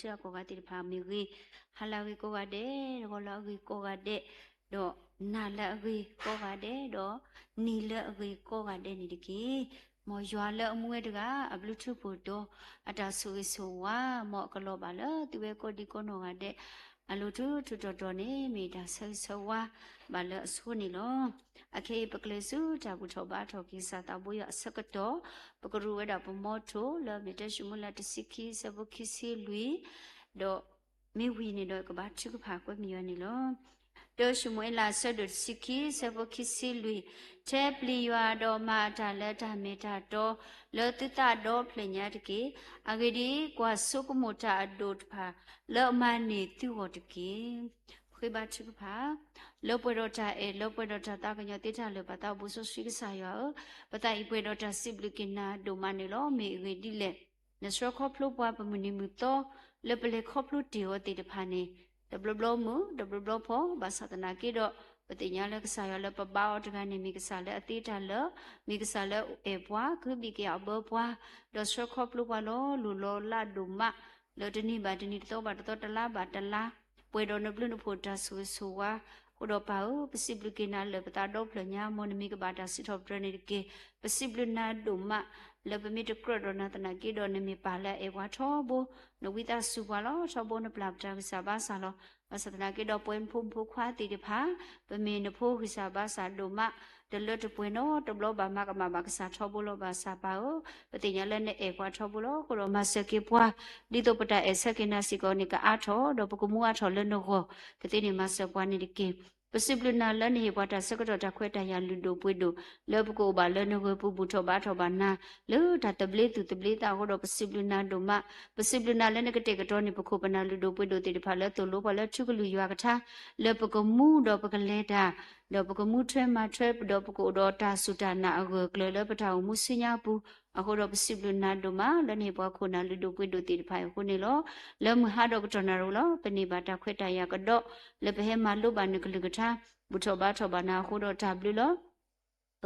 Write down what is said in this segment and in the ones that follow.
ထံဂၤကီၢ်ဂၤသ့ၣ်တဖၣ်မ့ၢ်ဂ့ၤ, ဟါလၢအဂ့ၤကိးဂၤဒဲး, ဂီၤလၢအဂ့ၤကိးဂၤဒဲး, ဒီးနၤလၢအဂ့ၤကိးဂၤဒဲး, ဒီးနံၤလၢအဂ့ၤကိးဂၤဒဲးန့ၣ်တက့ၢ်. မ်ယွၤလၢအမူဝဲတဂၤ အဘျုးထူဖှိၣ်ဒီး အတၢ်ဆိၣ်ဂ့ၤဆိၣ်ဝါ, မ်အကလီၤဘၣ်လၢသုဝဲကိးဒံကိးနီၢ်ဂၤဒဲး အလိၤထူထူတီတီန့ၣ် မ့ၢ်တၢ်ဆၢဂ့ၤဆၢဝါဘၣ်လၢအဆိန့ၣ်လီၤ. အခဲအံၤပကလဲၤဆူတၢ်ဘူၣ်ထီၣ်ဘါထီၣ်က့ၤကစၢ်သးဘိယွၤအဆၢကတီၢ်, ပကရူးဝဲဒၣ်ပမီထိၣ်လၢမ့ၢ်တၢၡမူၤအ့လးတဆံခံ ဆၢဖိခံဆံလွံၢ်, ဒီးမ့ၢ်ဝံၤန့ၣ်ဒီးကဘါထုကဖၣ်ကွဲမုာ်ယွၤန့ၣ်လီၤ. တၢၡမူၤအ့လးအဆၢဒိၣ်တဆံခံ ဆၢဖိခံဆံလွံၢ်, ထဲပျံၤယွၤဒီးမၤအတၢ်လၢတၢ်မ့ၢ်တၢ်တီ လၢသုသးဒီဖျၢၣ်ညါတက့ၢ်. အဂ့ၢ်ဒ်အံၤ, ကွၢ်ဆိကမိၣ်တၢ်အဒိၣ်တဖၣ် လၢအမၤန့ၢ်သုဂီၢ်တက့ၢ်. ဃ့ဘါထုကဖၣ်, လၢပှဲၤဒီးတၢ်အဲၣ် လၢပှဲၤဒီးတၢ်သးကညီၤသ့တၢ်လၢာ် ပၢ်သးအိၣ်ဘူၣ်စီဆှံကစၢ်ယွၤဧၢ, ပသးအံၤပှဲၤဒီးတၢ်စံးဘျုးက့ၤနၤဒိၣ်မးန့ၣ်လီၤ. မ့ၢ်အဂ့ၢ်ဒ်လဲၣ်, နဆှၢခီဖျိပှၤပမုၢ်နံၤမုၢ်သီ လၢပလဲၤခီဖျိတ့ၢ်အီၤသ့ၣ်တဖၣ်န့ၣ် တဘျီဘျီမုာ် တဘျီဘျီဖှီၣ်, ဘၣ်ဆၣ်သနာ်က့ဒီး ပသ့ၣ်ညါလၢကစၢ်ယွၤလၢပဘါအီၤတဂၤန့ၣ် မ့ၢ်ကစၢ်လၢအသ့တၢ်လၢာ်, မ့ၢ်ကစၢ်လၢအဲၣ်ပှၤ ကဘံၣ်က့ၤအဘၢပှၤ, ဒီးဆှၢခီဖျိပှၤလီၤလိၢ်လီၤလးဒိၣ်မး လၢတနံၤဘၣ်တနံၤ တသီဘၣ်တသီ တလါဘၣ်တလါ ပှဲၤဒီးနဘျုးနဖှိၣ်တၢ်ဆိၣ်ဂ့ၤဆိၣ်ဝါ, အဃိဒီးပၢ်ဧၢ, ပစံးဘျုးက့ၤနၤလၢာ် ပသးဒီဖျၢၣ်ညါ မ်နမံၤကဘၣ်တၢ်စံးထီၣ်ပတြၢၤန့ၣ်တက့ၢ်. ပစံးဘျုးနၤဒိၣ်မး လၢပမ့ၢ်တကြၢးဒီးနၤသနာ်က့ဒီး နမ့ၢ်ပၢ်လၢအအဲၣ်ပှၤထီဘိ, နဝံသးစူၤပှၤလီၤထီဘိ, နပျၢ်ပတၢ်ဂံၢ်စၢ်ဘါစၢ်လီၤ. ဘၣ်ဆၣ်သနာ်က့ဒီး ပဝဲနဖိမုၣ်ဖိခွါသ့ၣ်တဖၣ် ပမ့ၢ်နဖိဂံၢ်စၢ်ဘါစၢ်ဒိၣ်မး, တလၢတပှဲၤနီတဘျီဘၣ် မၤကမၣ်ဘၣ်ကစၢ်ထီဘိလီၤ. ဘၣ်ဆၣ်ပၢ်ဧၢ, ပသ့ၣ်ညါလၢနအဲၣ်ပှၤထီဘိလီၤ. အဃိဒီးမၤစၢၤက့ၤပှၤ ဒ်သိးပတၢ်အဲၣ်ဆၢက့ၤနၤစ့ၢ်ကီးန့ၣ် ကအါထီၣ် ဒီးပကမူအါထီၣ်လၢနဂီၢ်, ကသ့န့ၣ်မၤစၢၤပှၤန့ၣ်တက့ၢ်. ပစံးဘျုးနၤလၢနဟ့ၣ်ပှၤတၢ်ဆၢကတီၢ်တၢ်ခွဲးတၢ်ယာ်လုၢ်ဒိၣ်ပှ့ၤဒိၣ် လၢပကအိၣ်ဘၣ်လၢနဂၢၢ်ပူၤဘူၣ်ထီၣ်ဘါထီၣ်ဘၣ်နၤ လၢတၢ်သဘျ့သူၣ်သဘျ့သးအဃိဒီး ပစံးဘျုးနၤဒိၣ်မး. ပစံးဘျုးနၤလၢနကတဲာ်ကတီၤန့ၢ်ပခိၣ်ပနၢ်လုၢ်ဒိၣ်ပှ့ၤဒိၣ်သ့ၣ်တဖၣ်လၢသိၣ်လိပှၤလၢထူကလုၢ်ယွၤကထါ, လၢပကမူဒီးပကလဲၤတၢ်, ဒီးပကမူထွဲမၤထွဲ ဒီးပကအိၣ်ဒီးတၢ်စူၢ်တၢ်နာ်အဂၢၢ်အကျၢၤလၢပတၢ်အိၣ်မူဆူညါအပူၤ, အဃိဒီးပစံးဘျုးနၤဒိၣ်မး လၢနဟ့ၣ်ပှၤခိၣ်နၢ်လုၢ်ဒိၣ်ပှ့ၤဒိၣ်သ့ၣ်တဖၣ်အံၤအဃိန့ၣ်လီၤ. လၢမုၢ်ဟါဒီးကတီၢ်နၣ်ရံၣ်လီၤ ပန့ၢ်ဘၣ်တၢ်ခွဲးတၢ်ယာ်ကဒီး လၢပဟဲမၤလိဘၣ်နကလုၢ်ကထါ ဘူၣ်ထီၣ်ဘါထီၣ်ဘၣ်နၤအဃိဒီးတၢ်ဘျုးလီၤ.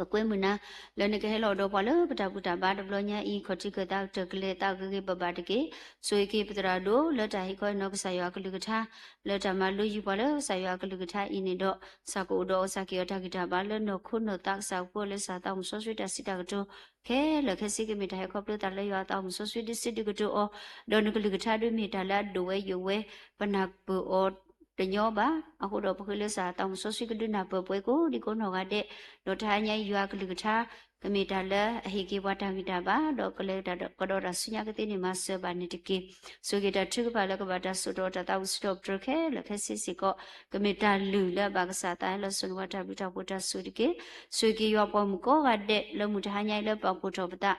ပကွဲမုာ်နၤ လၢနကဟဲလီၤဒီးပှၤလၢပတၢ်ဘူၣ်တၢ်ဘါတဘျီညါအံၤ ခီၣ်ထံးခၢၣ်သးကတၢၢ်ကလဲၤသးဂ့ၤဂ့ၤဘၣ်ဘၣ်တက့ၢ်. ဆိၣ်ဂ့ၤက့ၤပသရၣ်ဒိၣ် လၢတၢ်ဟ့ၣ်ခီဟ့ၣ်နီၤကစၢ်ယွၤအကလုၢ်ကထါ လၢတၢ်မၤလိယုၢ်ပှၤလၢကစၢ်ယွၤအကလုၢ်ကထါအံၤန့ၣ်ဒီး ကစၢ်ကအိၣ်ဒီးအီၤ ကစၢ်ကဟ့ၣ်အီၤတၢ်ဂံၢ်တၢ်ဘါလၢနီၢ်ခိနီၢ်သး ကစၢ်ကပှဲၤလၢကစၢ်သးမုၢ်စီဆှံတၢ်စံးတၢ်ကတိၤ ခဲလၢာ်ခဲဆ့ ကမ့ၢ်တၢ်ဟဲခီဖျိသးလၢယွၤအသးမုၢ်စီဆှံဒုးစံးဒုးကတိၤအီၤ, ဒီးနကလုၢ်ကထါဒုးမ့ၢ်တၢ်လၢအဒိၣ်ဝဲယိာ်ဝဲ ပနၢ်ပၢၢ်အီၤတညီဘၣ်. အဃိဒီးပဃ့လၢကစၢ်အသးမုၢ်စီဆှံကဒုးနၢ်ပၢၢ်ပှဲၤကိးဒံကိးနီၢ်ဂၤဒဲး, ဒီးတဟါညါအံၤယွၤအကလုၢ်ကထါ ကမ့ၢ်တၢ်လၢအဟ့ၣ်က့ၤပှၤတၢ်ဂံၢ်တၢ်ဘါ ဒီးကလဲၤတၢ်ဒီးကဒီးတၢ်ဆူညါကသ့န့ၣ် မၤစၢၤဘၣ်န့ၣ်တက့ၢ်. ဆိၣ်ဂ့ၤတၢ်ထုကဖၣ်လၢကဘၣ်တၢ်စိာ်ထီၣ်အီၤ တၢ်သးဝံၣ်စံးထီၣ်ပတြၢၤခဲလၢာ်ခဲဆ့စ့ၢ်ကီး ကမ့ၢ်တၢ်လုၢ်လၢအဘၣ်ကစၢ်သးဟဲလီၤစိာ်န့ၢ်ပှၤတၢ်ဘျုးတၢ်ဖှိၣ်တၢ်ဆိၣ်ဂ့ၤတက့ၢ်. ဆိၣ်ဂ့ၤက့ၤယွၤပှၤမုၣ်ကိးဂၤဒဲးလၢမုၢ်တဟါညါအံၤလၢပာ်ဖှိၣ်ထီၣ်ပသး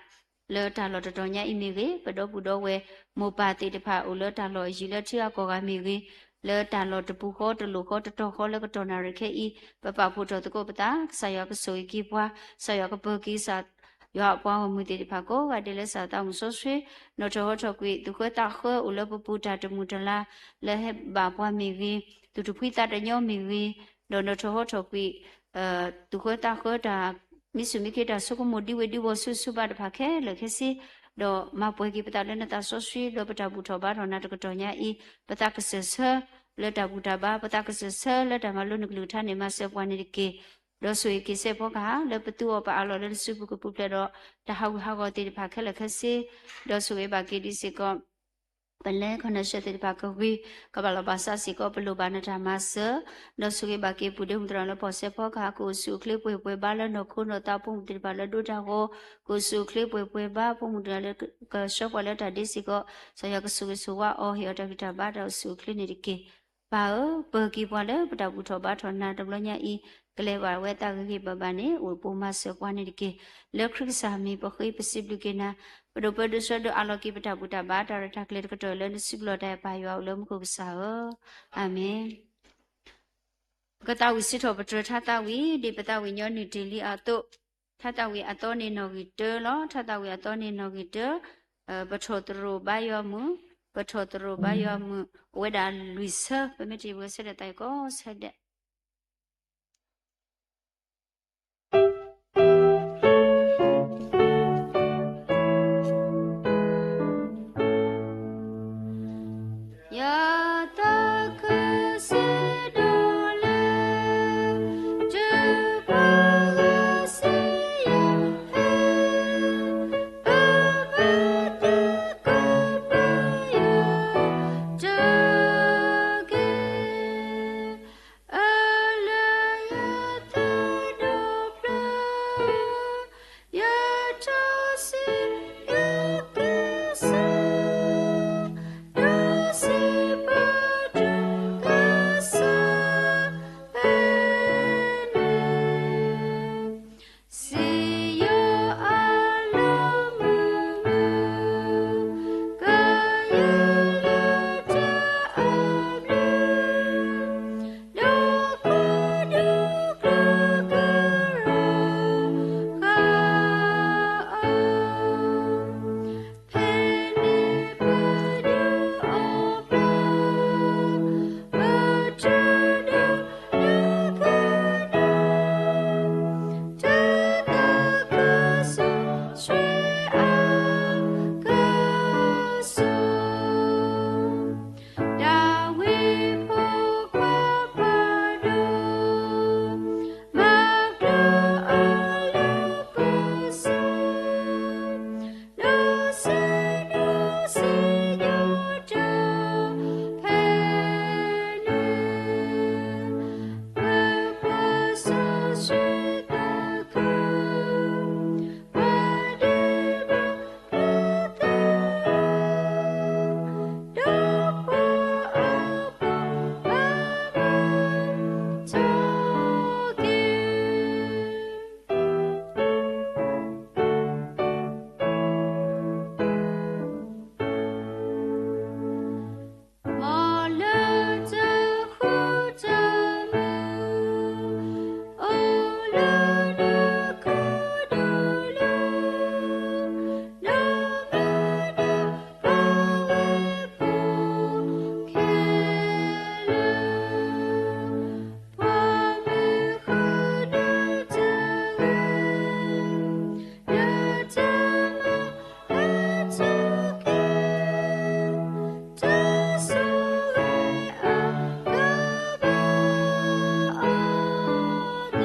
လၢတၢ်လီၢ်တတီၤညါအံၤမ့ၢ်ဂ့ၤ, ပဒီပုၢ်ဒီဝဲၢ်မိၢ်ပၢ်သ့ၣ်တဖၣ်အိၣ်လၢတၢ်လီၢ်အယံၤလၢထံဂၤကီၢ်ဂၤမ့ၢ်ဂ့ၤ, လၢတၢ်လီၢ်တပူၤဃီတလိာ်ဃီတတီၤဃီလၢကတီၢ်နၣ်ရံၣ်ခဲအံၤ ပပာ်ဖှိၣ်ထီၣ်သကိးပသး ကစၢ်ယွၤကဆိၣ်ဂ့ၤက့ၤပှၤ, ကစၢ်ယွၤကပၢၤက့ၤကစၢ်ယွၤအပှၤဂီၢ်မုၢ်သ့ၣ်တဖၣ်ကိးဂၤဒဲးလၢကစၢ်သးမုၢ်စီဆှံ, နီၣ်ထီၣ်ဟီထီၣ်ကွံာ် သူၣ်ဃၢသးဃၢအိၣ်လၢပပူၤတၢ်တမုာ်တလၤ လၢဟဲဘၣ်ပှၤမ့ၢ်ဂ့ၤ, သူၣ်တဖှံသးတညီမ့ၢ်ဂ့ၤ, ဒီးနီၣ်ထီၣ်ဟီထီၣ်ကွံာ် သူၣ်ဃၢသးဃၢတၢ် မ့ၢ်ဆူၣ်မ့ၢ်ခ့တၢ်ဆိကမိၣ်ဒ်ဝဲဒ်ဝီၤဆူၣ်ဆူၣ်ဘၣ်တဖၣ်ခဲလၢာ်ခဲဆ့, ဒီးမၤပှဲၤက့ၤပသးလၢနသးစီဆှံ ဒီးပတၢ်ဘူၣ်ထီၣ်ဘါထီၣ်နၤတကတီၢ်ညါအံၤ ပသးကစၢၢ်ဆၢလၢတၢ်ဘူၣ်တၢ်ဘါ, ပသးကစၢၢ်ဆၢလၢတၢ်မၤလိနကလုၢ်ကထါန့ၣ် မၤစၢၤပှၤန့ၣ်တက့ၢ်. ဒီးဆိၣ်ဂ့ၤက့ၤစဲးဖီကဟၣ် လၢပသူအီၤပအးလီၤလၢနစုပူၤကပူၤဖျဲးဒီး တၢ်ဟးဂူာ်ဟးဂီၤသ့ၣ်တဖၣ်ခဲလၢာ်ခဲဆ့, ဒီးဆိၣ်ဂ့ၤဘၣ်က့ၤဒ်စ့ၢ်ကီး ပလဲခီၣ်နၢ်ဆၢသ့ၣ်တဖၣ်ကဂ့ၤ, ကဘၣ်လီၤဘၣ်စးစ့ၢ်ကီး ပလိၣ်ဘၣ်နတၢ်မၤစၢၤ, ဒီးဆိၣ်ဂ့ၤဘၣ်က့ၤပုၢ်ဒ့မုၣ်သရၣ်လၢပီၢ်စဲးဖီကဟၣ် ကအိၣ်ဆူၣ်အိၣ်ချ့ပှဲၤပှဲၤဘါလၢနီၢ်ခိနီၢ်သး ပိာ်မုၣ်သ့ၣ်တဖၣ်လၢဒိတၢ်ဂီၤ, ကအိၣ်ဆူၣ်အိၣ်ချ့ပှဲၤပှဲၤဘါ ပိာ်မုၣ်သ့ၣ်တဖၣ်လၢကဆှၢပှၤလၢတၢ်ဒ့စ့ၢ်ကီး, ကစၢ်ယွၤကဆိၣ်ဂ့ၤဆိၣ်ဝါအီၤ ဟ့ၣ်အီၤတၢ်ဂံၢ်တၢ်ဘါတၢ်အိၣ်ဆူၣ်အိၣ်ချ့န့ၣ်တက့ၢ်. ပၢ်ဧၢ, ပၢၤက့ၤပှၤလၢပတၢ်ဘူၣ်ထီၣ်ဘါထီၣ်နၤတဘျီညါအံၤ, ကလဲၤဘၣ်ဝဲသးဂ့ၤဂ့ၤဘၣ်ဘၣ်န့ၣ် အိၣ်ပိၢ်မၤစၢၤပှၤန့ၣ်တက့ၢ်. လၢခရံာ်ကစၢ်မံၤပဃ့ပစံးဘျုးက့ၤနၤ, ပဒိၣ်ပၢဒိၣ်ဆၢဒိၣ်အးလီၤက့ၤပတၢ်ဘူၣ်တၢ်ဘါ တၢ်ရဲၣ်တၢ်ကျဲၤတကတီၢ်လၢနစုပူၤလီၤတၢ်အဲၣ်ပၢ်ယွၤအိၣ်လၢမူခိၣ်ကစၢ်ဧၢ, အၤမ့ၣ်. ပကသးဝံၣ်စံးထီၣ်ပတြၢၤထါသးဝံၣ် ဒ်ပသးဝံၣ်ညီနုၢ်တ့ၢ်လံအသိး, ထါသးဝံၣ်အသီန့ၣ်နီၣ်ဂံၢ်တၢလီၤ. ထါသးဝံၣ်အသီန့ၣ်နီၣ်ဂံၢ်တၢ, ပထိၣ်သရိာ်ဘါယွၤမုၢ်, ပထိၣ်သရိာ်ဘါယွၤမုၢ်, အိၣ်ဝဲဒၣ်လွံၢ်ဆၢ, ပမ့ၢ်တ့ၢ်ပကဆၢဒၣ်သးအံၤကိးဆၢဒဲး ယသးခုစံးဒိၣ်လၢ တပှၤဂၤစံးယဟဲ ပမၤသကိးပယီၤတက့ၢ်. အၢၣ်လၢယသးဒီဖျၢၣ် ယထီၣ်စံးယကစၢ် ဒီးစံးဘၣ်ဒီးကစၢ်ဖဲန့ၣ် စံးယိၤအလီၢ်မုၢ်မုၢ် ကယဲၢ်လၢတၢ်အဘျုး ဒီးခိးဒုးကျၢၤကရီဃာ်အီၤ ဖဲန့ၣ်ပဒုးအိၣ်ဖျါ ပတုၤဒီးနကနၢ် တၢ်သးခုစီဆှံအကစၢ် ဒၤဝံးဖိခွါပှၤဒီး မၤကျၢၤအီၤလၢပစီ ဒီးစံးဒီးစံးယိၤတၢ်ဖဲန့ၣ် ပပှၤစီဆှံသးခု ပှၤဒ့ဘၣ်ကျဲသၢ ဒီးပှၤအပှၤဘၣ်မၤ ထီၣ်က့ၤ မ်လၢတၢ်ဃူတၢ်မုာ် အိၣ်လၢနကဒုလၢ ဒီးမၤနၢၤပှၤဝဲၢ်ဖိခဲလၢာ် ပှၤမ့ၢ်ဃုနတၢ်ဂ့ၤ နတၢ်မၤဟဲထီၣ်က့ၤ တၢ်ဆိၣ်ဂ့ၤအကဘၣ်အီၤသ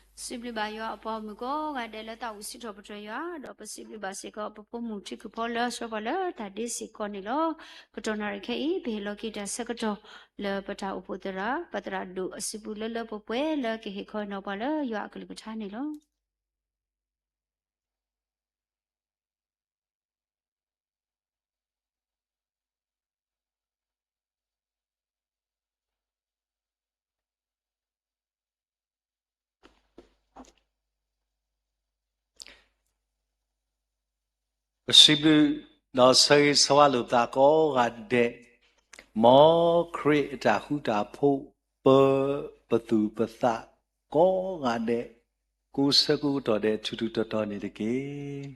့. စံးဘျုးဘၣ်ယွၤအပှၤမုၣ်ကိးဂၤဒဲးလၢတၢ်အိၣ်စံးထီၣ်ပတြၢၤယွၤ, ဒီးပစံးဘျုးဘၣ်စ့ၢ်ကီး ပဖိမုၣ်ထံခုၣ်ဖီလၢဆှၢပှၤလၢတၢ်ဒ့စ့ၢ်ကီးန့ၣ်လီၤ. ကတီၢ်နၣ်ရံၣ်ခဲအံၤ ပဟ့ၣ်လီၤက့ၤတၢ်ဆၢကတီၢ်လၢပတၢ်အိၣ်ဖှိၣ်သရၣ် ပသရၣ်ဒိၣ်အစုပူၤလၢလၢပှဲၤပှဲၤလၢကဟ့ၣ်ခီနီၤပှၤလၢယွၤအကလုၢ်ကထါန့ၣ်လီၤ. ပစံးဘျုးဒီးဆၢဂ့ၤဆၢဝါလိာ်ပသးကိးဂၤဒဲး, မ်ခရံာ်အတၢ်ဃူတၢ်ဖိး ပၢပသူၣ်ပသးကိးဂၤဒဲး, ကိးဆၢကိးကတီၢ်ဒဲး ထူးထူးတီၤတီၤန့ၣ်တက့ၢ်.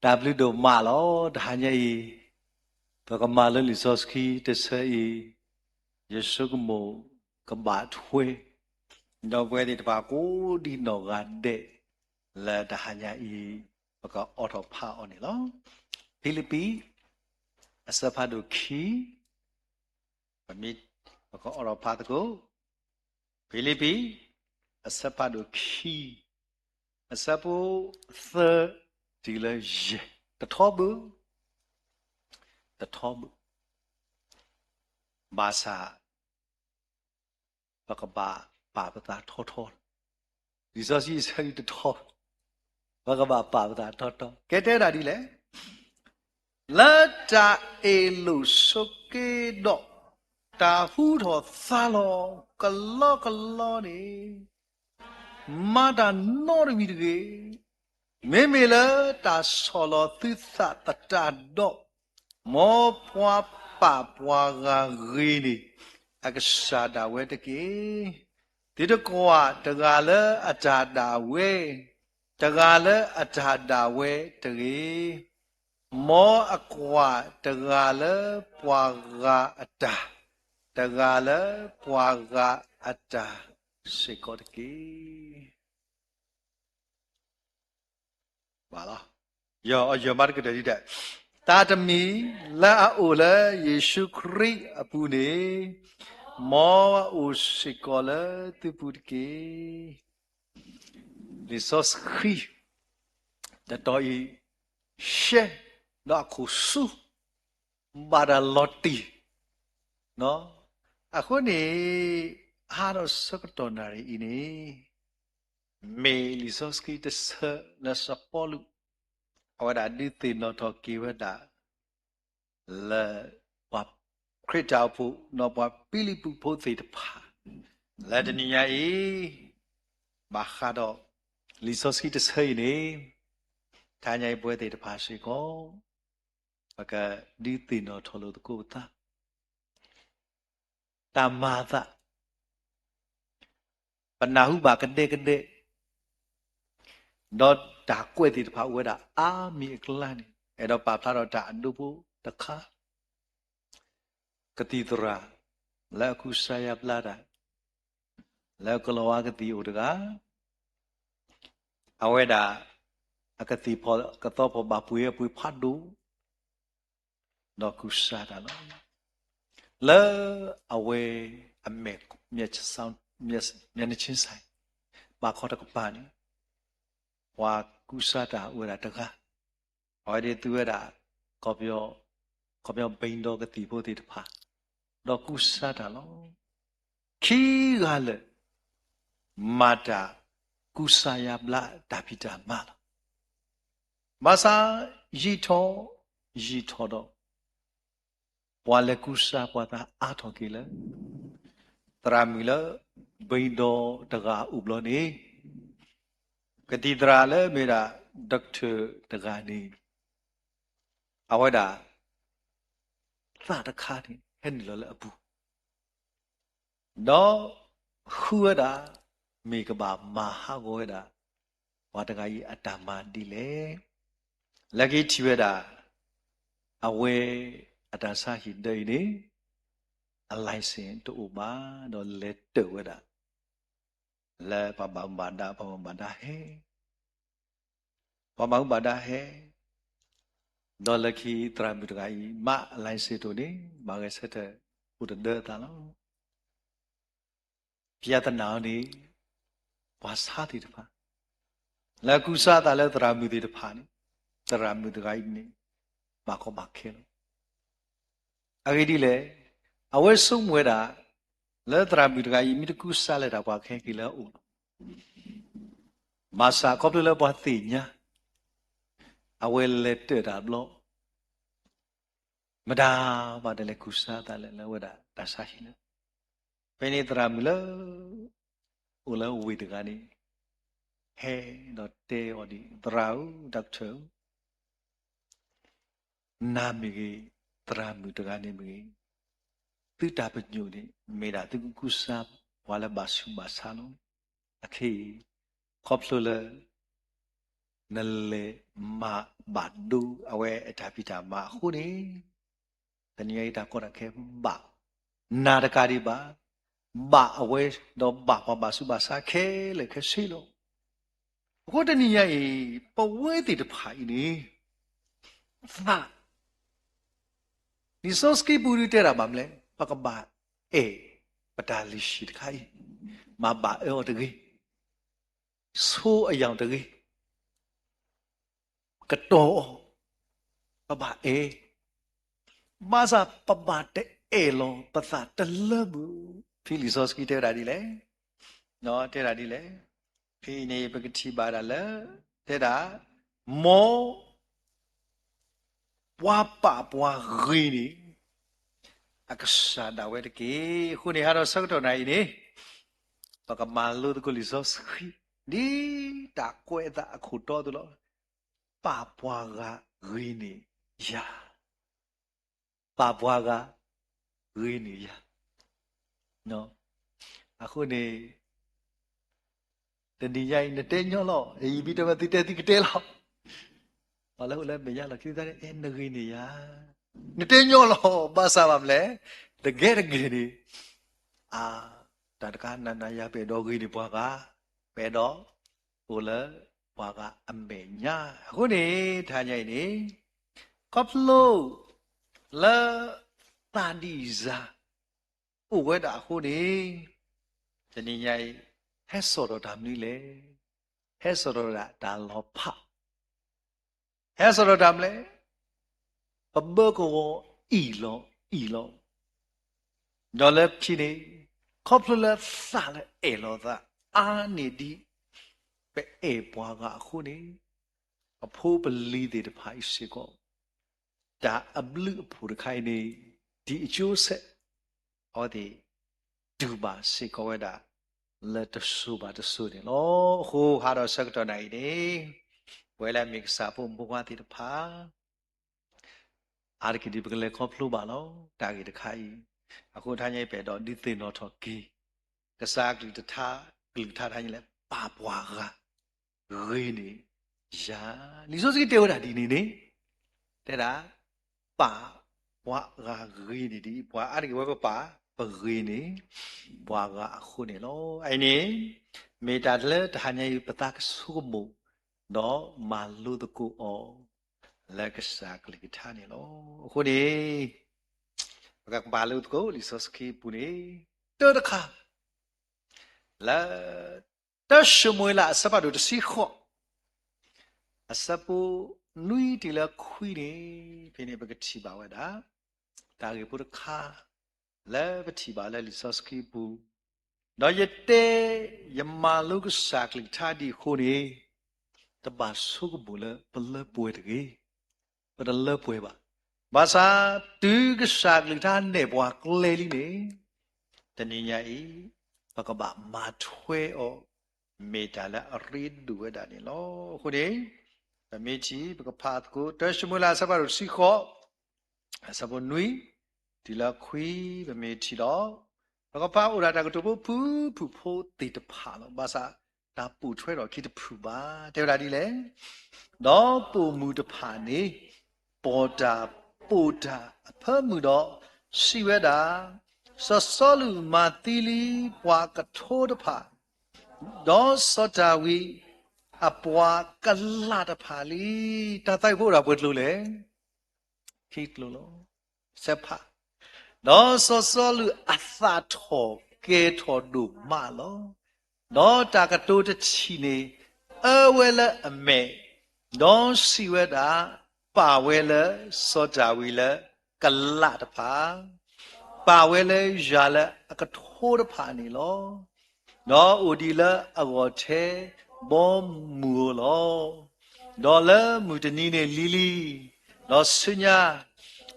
တၢ်ဘျုးဒိၣ်မးလီၤ. တဟါညါအံၤ ပကမၤလိလံာ်စီဆှံတဆၢအံၤ, ယဆိကမိၣ်ကဘၣ်ထွဲ ဒီပုၢ်ဝဲၢ်သ့ၣ်တဖၣ်ကိးဒံနီၢ်ဂၤဒဲး လၢတဟါညါအံၤ ပကအိးထီၣ်ဖးအီၤန့ၣ်လီၤ. ဖံလံးပံး အဆၢဖးဒိၣ်ခံ, ပမ့ၢ် ပကအိးထီၣ်ဖးသကိး, ဖံလံးပံး အဆၢဖးဒိၣ်ခံ, အဆၢဖိသၢ တုၤလၢယဲၢ်, တထီဘု, တထီဘု, ဘၣ်ဆၣ် ပကဘၣ်ပာ်ပသးထီထီ, လံာ်စီဆှံအဆၢဒုးတထီ, ပကဘၣ်ပာ်ပသးထီထီ. ကဲတဲဒၣ်ဒ်လဲၣ်, လၢတၢ်အ့ၣ်လိာ်ဆိးက့ဒီး တၢ်ဟူထီၣ်သါလီၤကလီကလီန့ၣ် မၤတၢ်နီတမံၤတဂ့ၤ. မ့မ့ၢ်လၢတၢ်ဆီၣ်လီၤသုသးသတးဒီး မ်ပှၤပာ်ပှၤဂၤဂ့ၤန့ၣ် အကစၢ်ဒၣ်ဝဲတက့ၢ်. သုတကွၢ်တဂၤလၢအတၢ်ဒၣ်ဝဲ, တဂၤလၢအတၢ်ဒၣ်ဝဲတဂ့ၤ. မ်အကွၢ်တဂၤလၢပှၤဂၤအတၢ်, တဂၤလၢပှၤဂၤအတၢ်စ့ၢ်ကီးတက့ၢ်. ဘၣ်လီၤ. ယီၤအီၤယီၤမးတကတၢၢ်ဒ်ဒဲး, တၢ်တမံၤလၢအအိၣ်လၢယ့ၣ်ၡူးခရံာ်အပူၤန့ၣ်, မ်အအိၣ်စ့ၢ်ကီးလၢသုပူၤတက့ၢ်. လံာ်စီဆှံတတီၤအံၤ ရှဲဒီးအခိၣ်ဆူ ဘၣ်တၢ်လီၤတံၢ်, အဃိန့ၣ် ဟါဒီးဆၢကတီၢ်နၣ်ရံၣ်အံၤန့ၣ် မ့ၢ်လံာ်စီဆှံတဆၢလၢစီၤပီလူး အဝဲဒၣ်ဒုးသ့ၣ်နီၣ်ထီၣ်က့ၤဝဲဒၣ် လၢပှၤခရံာ်ဖိ ဒီးပှၤဖံလံးပူးဖိသ့ၣ်တဖၣ် လၢတနံၤညါအံၤ ဘၣ်ဃးဒီးလံာ်စီဆှံတဆၢအံၤန့ၣ်, တနံၤညါအံၤပဝဲသ့ၣ်တဖၣ်စ့ၢ်ကီး ပကဒုးသ့ၣ်နီၣ်ထီၣ်လိာ်သကိးပသး တၢ်မၤအသး, ပနၢ်ဟူဘၣ်ကဒဲကဒဲ, ဒီးတၢ်ကွဲးသ့ၣ်တဖၣ်အိၣ်ဝဲဒၣ်အါမံၤအကျါန့ၣ် အဲၣ်ဒိးပာ်ဖျါထီၣ်တၢ်အဒိဖိတခါ, ကသံၣ်သရၣ်လၢအကူစါယါဘျါတၢ် လၢကလီၤဝါကသံၣ်အိၣ်တဂၤ, အဝဲဒၣ်အကသံၣ်ဖီၣ်ကသီဖီၣ်ဘၣ်ပှ့ၤအပှ့ၤဖးဒိၣ် ဒီးကူစါတၢ်လီၤ. လၢအဝဲအမဲာ် မျက်နှာချင်းဆိုင် ဘၣ်ခီတကပၤန့ၣ် ပှၤကူစါတၢ်အိၣ်ဝဲဒၣ်တဂၤ, အဝဲဒၣ်သူဝဲဒၣ် ကီၢ်ပယီၤ ကီၢ်ပယီၤဘ့ၣ်ဒီကသံၣ်ဖိသ့ၣ်တဖၣ် ဒီးကူစါတၢ်လီၤ. ခံဂၤလၢာ် မၤတၢ်ကူစါယါဘျါတၢ်ဖံးတၢ်မၤလီၤ. ဘၣ်ဆၣ် ယံာ်ထီၣ်ယံာ်ထီၣ်ဒီး ပှၤလဲၤကူစါပှၤသးအါထီၣ်က့ၤလၢ သရၣ်မုၣ်လၢဘ့ၣ်ဒီတဂၤအိၣ်ဘျီန့ၣ်, ကသံၣ်သရၣ်လၢမ့ၢ်ဒၣ် doctor တဂၤန့ၣ် အဝဲဒၣ် သးတခါန့ၣ် ဟဲနုာ်လီၤလၢအပူၤ ဒီးဃုဝဲဒၣ် မ့ၢ်ကဘၣ်မၤဟးဂီၤဝဲဒၣ် ပှၤတဂၤအံၤအတၢ်မၤဒ်လဲၣ်. လၢခံထံၣ်ဝဲဒၣ် အဝဲအတၢ်ဆါဟံၣ်ဒၢအံၤန့ၣ် အ license တအိၣ်ဘၣ် ဒီးလဲၤတၢၢ်ဝဲဒၣ် လၢပှၤဘၣ်မူဘၣ်ဒါ ပှၤဘၣ်မူဘၣ်ဒါဟဲ ပှၤဘၣ်မူဘၣ်ဒါဟဲ, ဒီးလၢခံသရၣ်မုၣ်တဂၤအံၤ မ့ၢ်အ license တအိၣ်န့ၣ် ဘၣ်ဂဲၤဆၢထၢၣ်အိၣ်တဒၢအသးလီၤ. ပျၢ်သနာ်အီၤန့ၣ် ပှၤဆါသ့ၣ်တဖၣ် လၢကူစါသးလၢသရၣ်မုၣ်သ့ၣ်တဖၣ်န့ၣ် သရၣ်မုၣ်တဂၤအံၤန့ၣ် ဘၣ်ကီဘၣ်ခဲလီၤ. အဂ့ၢ်ဒ်လဲၣ်, အဝဲဆိကမိၣ်ဝဲဒၣ် လၢသရၣ်မုၣ်တဂၤအံၤ မ့ၢ်တကူစါလၢတၢ်ပှၤကဟဲက့ၤလၢအအိၣ်လီၤ. ဘၣ်ဆၣ်ခီဖျိလၢပှၤသ့ၣ်ညါ အဝဲလဲၤတၢၢ်တၢ်ဘျီ မတၤဘၣ်တလဲၤကူစါသးလၢ လၢဝဲဒၣ်တၢ်ဆါဟံၣ်လၢ ဖဲန့ၣ်သရၣ်မုၣ်လၢ အိၣ်လၢဝ့ၢ်တဂၤန့ၣ် ဟဲဒီးတဲအီၤဒ် သရၣ်ဧၢ doctor ဧၢ, နၤမ့ၢ်ဂ့ၤ, သရၣ်မုၣ်တဂၤန့ၣ်မ့ၢ်ဂ့ၤ, သုတၢ်ပညိၣ်န့ၣ် မ့ၢ်ဒၣ်သုကကူစါပှၤလၢဘၣ်ဆူးဘၣ်ဆါလီၤ. အခဲအံၤ ခီဖျိလၢ နလဲၤမၤဘၣ်ဒိအဝဲအတၢ်ဖံးတၢ်မၤအဃိန့ၣ် တနံၤအံၤတၢ်ကီတၢ်ခဲဘၣ်နၤတကးဒံးဘၣ်, ဘၣ်အဝဲဒီးဘၣ်ပှၤဘၣ်ဆူးဘၣ်ဆါခဲလၢာ်ခဲဆ့လီၤ. အဃိတနံၤညါအံၤ ပဝဲသ့ၣ်တဖၣ်အံၤန့ၣ် သး လံာ်စီဆှံပူၤဒုးတဲတၢ်ဘၣ်မနုၤလဲၣ်, ပကဘၣ်အဲၣ်ပတၢ်လုၢ်ဟံၣ်တခါအံၤ, မၤဘၣ်အၢအီၤတဂ့ၤ, ဆိအယီၢ်တဂ့ၤ, ကတီၤအီၤ, ပဘၣ်အဲၣ်, ဘၣ်ဆၣ်ပဘၣ်တအဲၣ်လီၤပသးတလၢမုာ်, ဖဲလံာ်စီဆှံတဲဝဲဒၣ်ဒ်လဲၣ်, တဲဒၣ်ဒ်လဲၣ်, ဖဲအံၤန့ၣ် ပကထံၣ်ဘၣ်ဒၣ်လၢ တဲဒၣ်, မ် ပှၤပာ်ပှၤဂ့ၤန့ၣ် အကစၢ်ဒၣ်ဝဲတက့ၢ်. အဃိန့ၣ် ဟါဒီးဆၢကတီၢ်နၤအံၤန့ၣ် ပကမၤလိသကိးလံာ်စီဆှံ ဒ်တၢ်ကွဲးအသးအခိၣ်တီအသိးလီၤ. ပာ်ပှၤဂ့ၤန့ၢ်ယၤ, ပာ်ပှၤဂ့ၤန့ၢ်ယၤ. အဃိန့ၣ် တနံၤညါအံၤ နတဲညီလီၤ, ယမ့ၢ်တဲမ့ၢ်သုတဲသုကတဲလီၤ. ပှၤလၢအိၣ်လၢမဲာ်ညါလီၢ်ခံသတးန့ၣ် အဲ နဂ့ၤန့ၢ်ယၤ, နတဲညီလီၤ, ဘၣ်ဆၣ်ဘၣ်မနုၤလဲၣ်, တကဲတဂ့ၤန့ၣ် အ တၢ်တခါနၤနၤယၤ ပအဲၣ်ဒိးဂ့ၤန့ၢ်ပှၤဂၤ, ပအဲၣ်ဒိးအိၣ်လၢပှၤဂၤအမဲာ်ညါ. အဃိန့ၣ် တဟါညါအံၤန့ၣ် ခီဖျိလၢသးဒံးစၢ်အိၣ်ဝဲဒၣ်အဃိန့ၣ်, တနံၤညါအံၤ ဟဲစိာ်ဒီးတၢ်မနုၤလဲၣ်. ဟဲစိာ်ဒီးဒၣ်တၢ်လီၤဖး, ဟဲစိာ်ဒီးတၢ်မနုၤလဲၣ်. ပဘၢကဝီၤအံၣ်လီၤအံၣ်လီၤ. ဒီးလၢခံန့ၣ်, ခီဖျိလၢသးလၢအဲၣ်လီၤသးအါန့ၢ်ဒ်ပအဲၣ်ပှၤဂၤအဃိန့ၣ်, ပဖိပလံၤသ့ၣ်တဖၣ်အံၤစ့ၢ်ကီး, တၢ်အဘျုးအဖှိၣ်တခါအံၤန့ၣ်, ဒ်အကၠိစဲး အဝဲသ့ၣ်တူၢ်ဘၣ်စ့ၢ်ကီးဝဲဒၣ် လၢတစိၤဘၣ်တစိၤန့ၣ်လီၤ. အဃိဟါဒီးဆၢကတီၢ်နၤအံၤန့ၣ်, ပဝဲလၢအမ့ၢ်ကစၢ်ဖိမုၣ်ဖိခွါသ့ၣ်တဖၣ် အါတက့ၢ်ဒ်ပကလဲၤခီဖျိဘၣ်လီၤ တၢ်ဂ့ၢ်တခါအံၤ. အဃိတဟါညါအံၤ ပအဲၣ်ဒိးဒုးသ့ၣ်နီၣ်ထီၣ်က့ၤ ကစၢ်အကလုၢ်ကထါ, ကလုၢ်ကထါတဟါညါလၢ ပာ်ပှၤဂၤဂ့ၤန့ၢ်ယၤ. လံာ်စီဆှံတဲဝဲဒၣ်ဒ်န့ၣ်န့ၣ်, တဲဒၣ် ပာ်ပှၤဂၤဂ့ၤန့ၢ်ဒ်အံၤ, ပှၤအါတက့ၢ်ဝဲပပာ်ပဂ့ၤန့ၢ် ပှၤဂၤအဃိန့ၣ်လီၤ. အအံၤန့ၣ် မ့ၢ်တၢ်လၢတဟါညါအံၤ ပသးကဆိကမိၣ် ဒီးမၤလိသကိးအီၤ လၢကစၢ်ကလုၢ်ကထါန့ၣ်လီၤ. အဃိန့ၣ် ပကမၤလိသကိးလံာ်စီဆှံအပူၤန့ၣ် တၢ်တခါ လၢ တၢၡမူၤအ့လး အဆၢဖးဒိၣ်တဆံဃိး, အဆၢဖိနွံတုၤလၢခွံန့ၣ်, ဖဲန့ၣ်ပကထံၣ်ဘၣ်ဝဲဒၣ် တၢ်ဂ့ၢ်ဖိတခါ လၢပထံၣ်ဘၣ်လၢလံာ်စီဆှံအပူၤ, ဒီးယတဲ ယမၤလိကစၢ်ကလုၢ်ကထါဒ်အံၤအဃိန့ၣ်, တဘၣ်ဆိကမိၣ်လၢပလၢပှဲၤတဂ့ၤ. ပတလၢပှဲၤဘၣ်. ဘၣ်ဆၣ် တုၤကစၢ်ကလုၢ်ကထါနဲၣ်ပှၤကျဲလံန့ၣ်, တနံၤညါအံၤ ပကဘၣ်မၤထွဲအီၤ မ့ၢ်တၢ်လၢအရ့ဒိၣ်ဝဲဒၣ်န့ၣ်လီၤ. အဃိန့ၣ် ပမ့ၢ်ထံၣ် ပကဖးသကိး တၢၡမူၤအ့လး အဆၢဖးဒိၣ်တဆံဃိး, အဆၢဖိနွံ တုၤလၢခွံ ပမ့ၢ်ထံၣ်ဒီး, ပကဖးအိၣ်ဒၣ်တၢ်ကတိၤဖိဖုၣ်ဖုၣ်ဖိသ့ၣ်တဖၣ်လီၤ. ဘၣ်ဆၣ် တၢ်ပိာ်ထွဲထီၣ်အခံတဖုၣ်ဘၣ်. တဲဝဲဒၣ်ဒ်လဲၣ်, ဒီးပိာ်မုၣ်တဖၣ်န့ၣ် ပိာ်တၢ်ပိာ်တၢ်အဖၢမုၢ်ဒီး စံးဝဲဒၣ်, စီၤစီလူးမၤသံလံပှၤကထိတဖၣ်, ဒီးစီၤဒၤဝံးအပှၤကလးတဖၣ်လံ. တၢ်သးဝံၣ်ဖိအိၣ်ဒၣ်ပှဲၤကျိၤလဲၣ်. ခံကျိၤလီၤ. စဲးဖး, ဒီးစီၤစီလူးအသးထီၣ်ကဲၤထီၣ်ဒိၣ်မးလီၤ. ဒီးတၢ်ကတိၤတထံၣ်န့ၣ် အၢဝဲလၢအမဲာ်, ဒီးစံးဝဲဒၣ်, ပာ်ဝဲလၢစီၤဒၤဝံးလၢကလးတဖၣ်, ပာ်ဝဲလၢယၤလၢအကထိတဖၣ်န့ၣ်လီၤ. ဒီးအိၣ်ဒံးလၢအဂီၢ်ထဲဘီမုၢ်ဧိၤလီၤ. ဒီးလၢမုၢ်တနံၤန့ၣ်လံၤလံၤ, ဒီးဆူညါ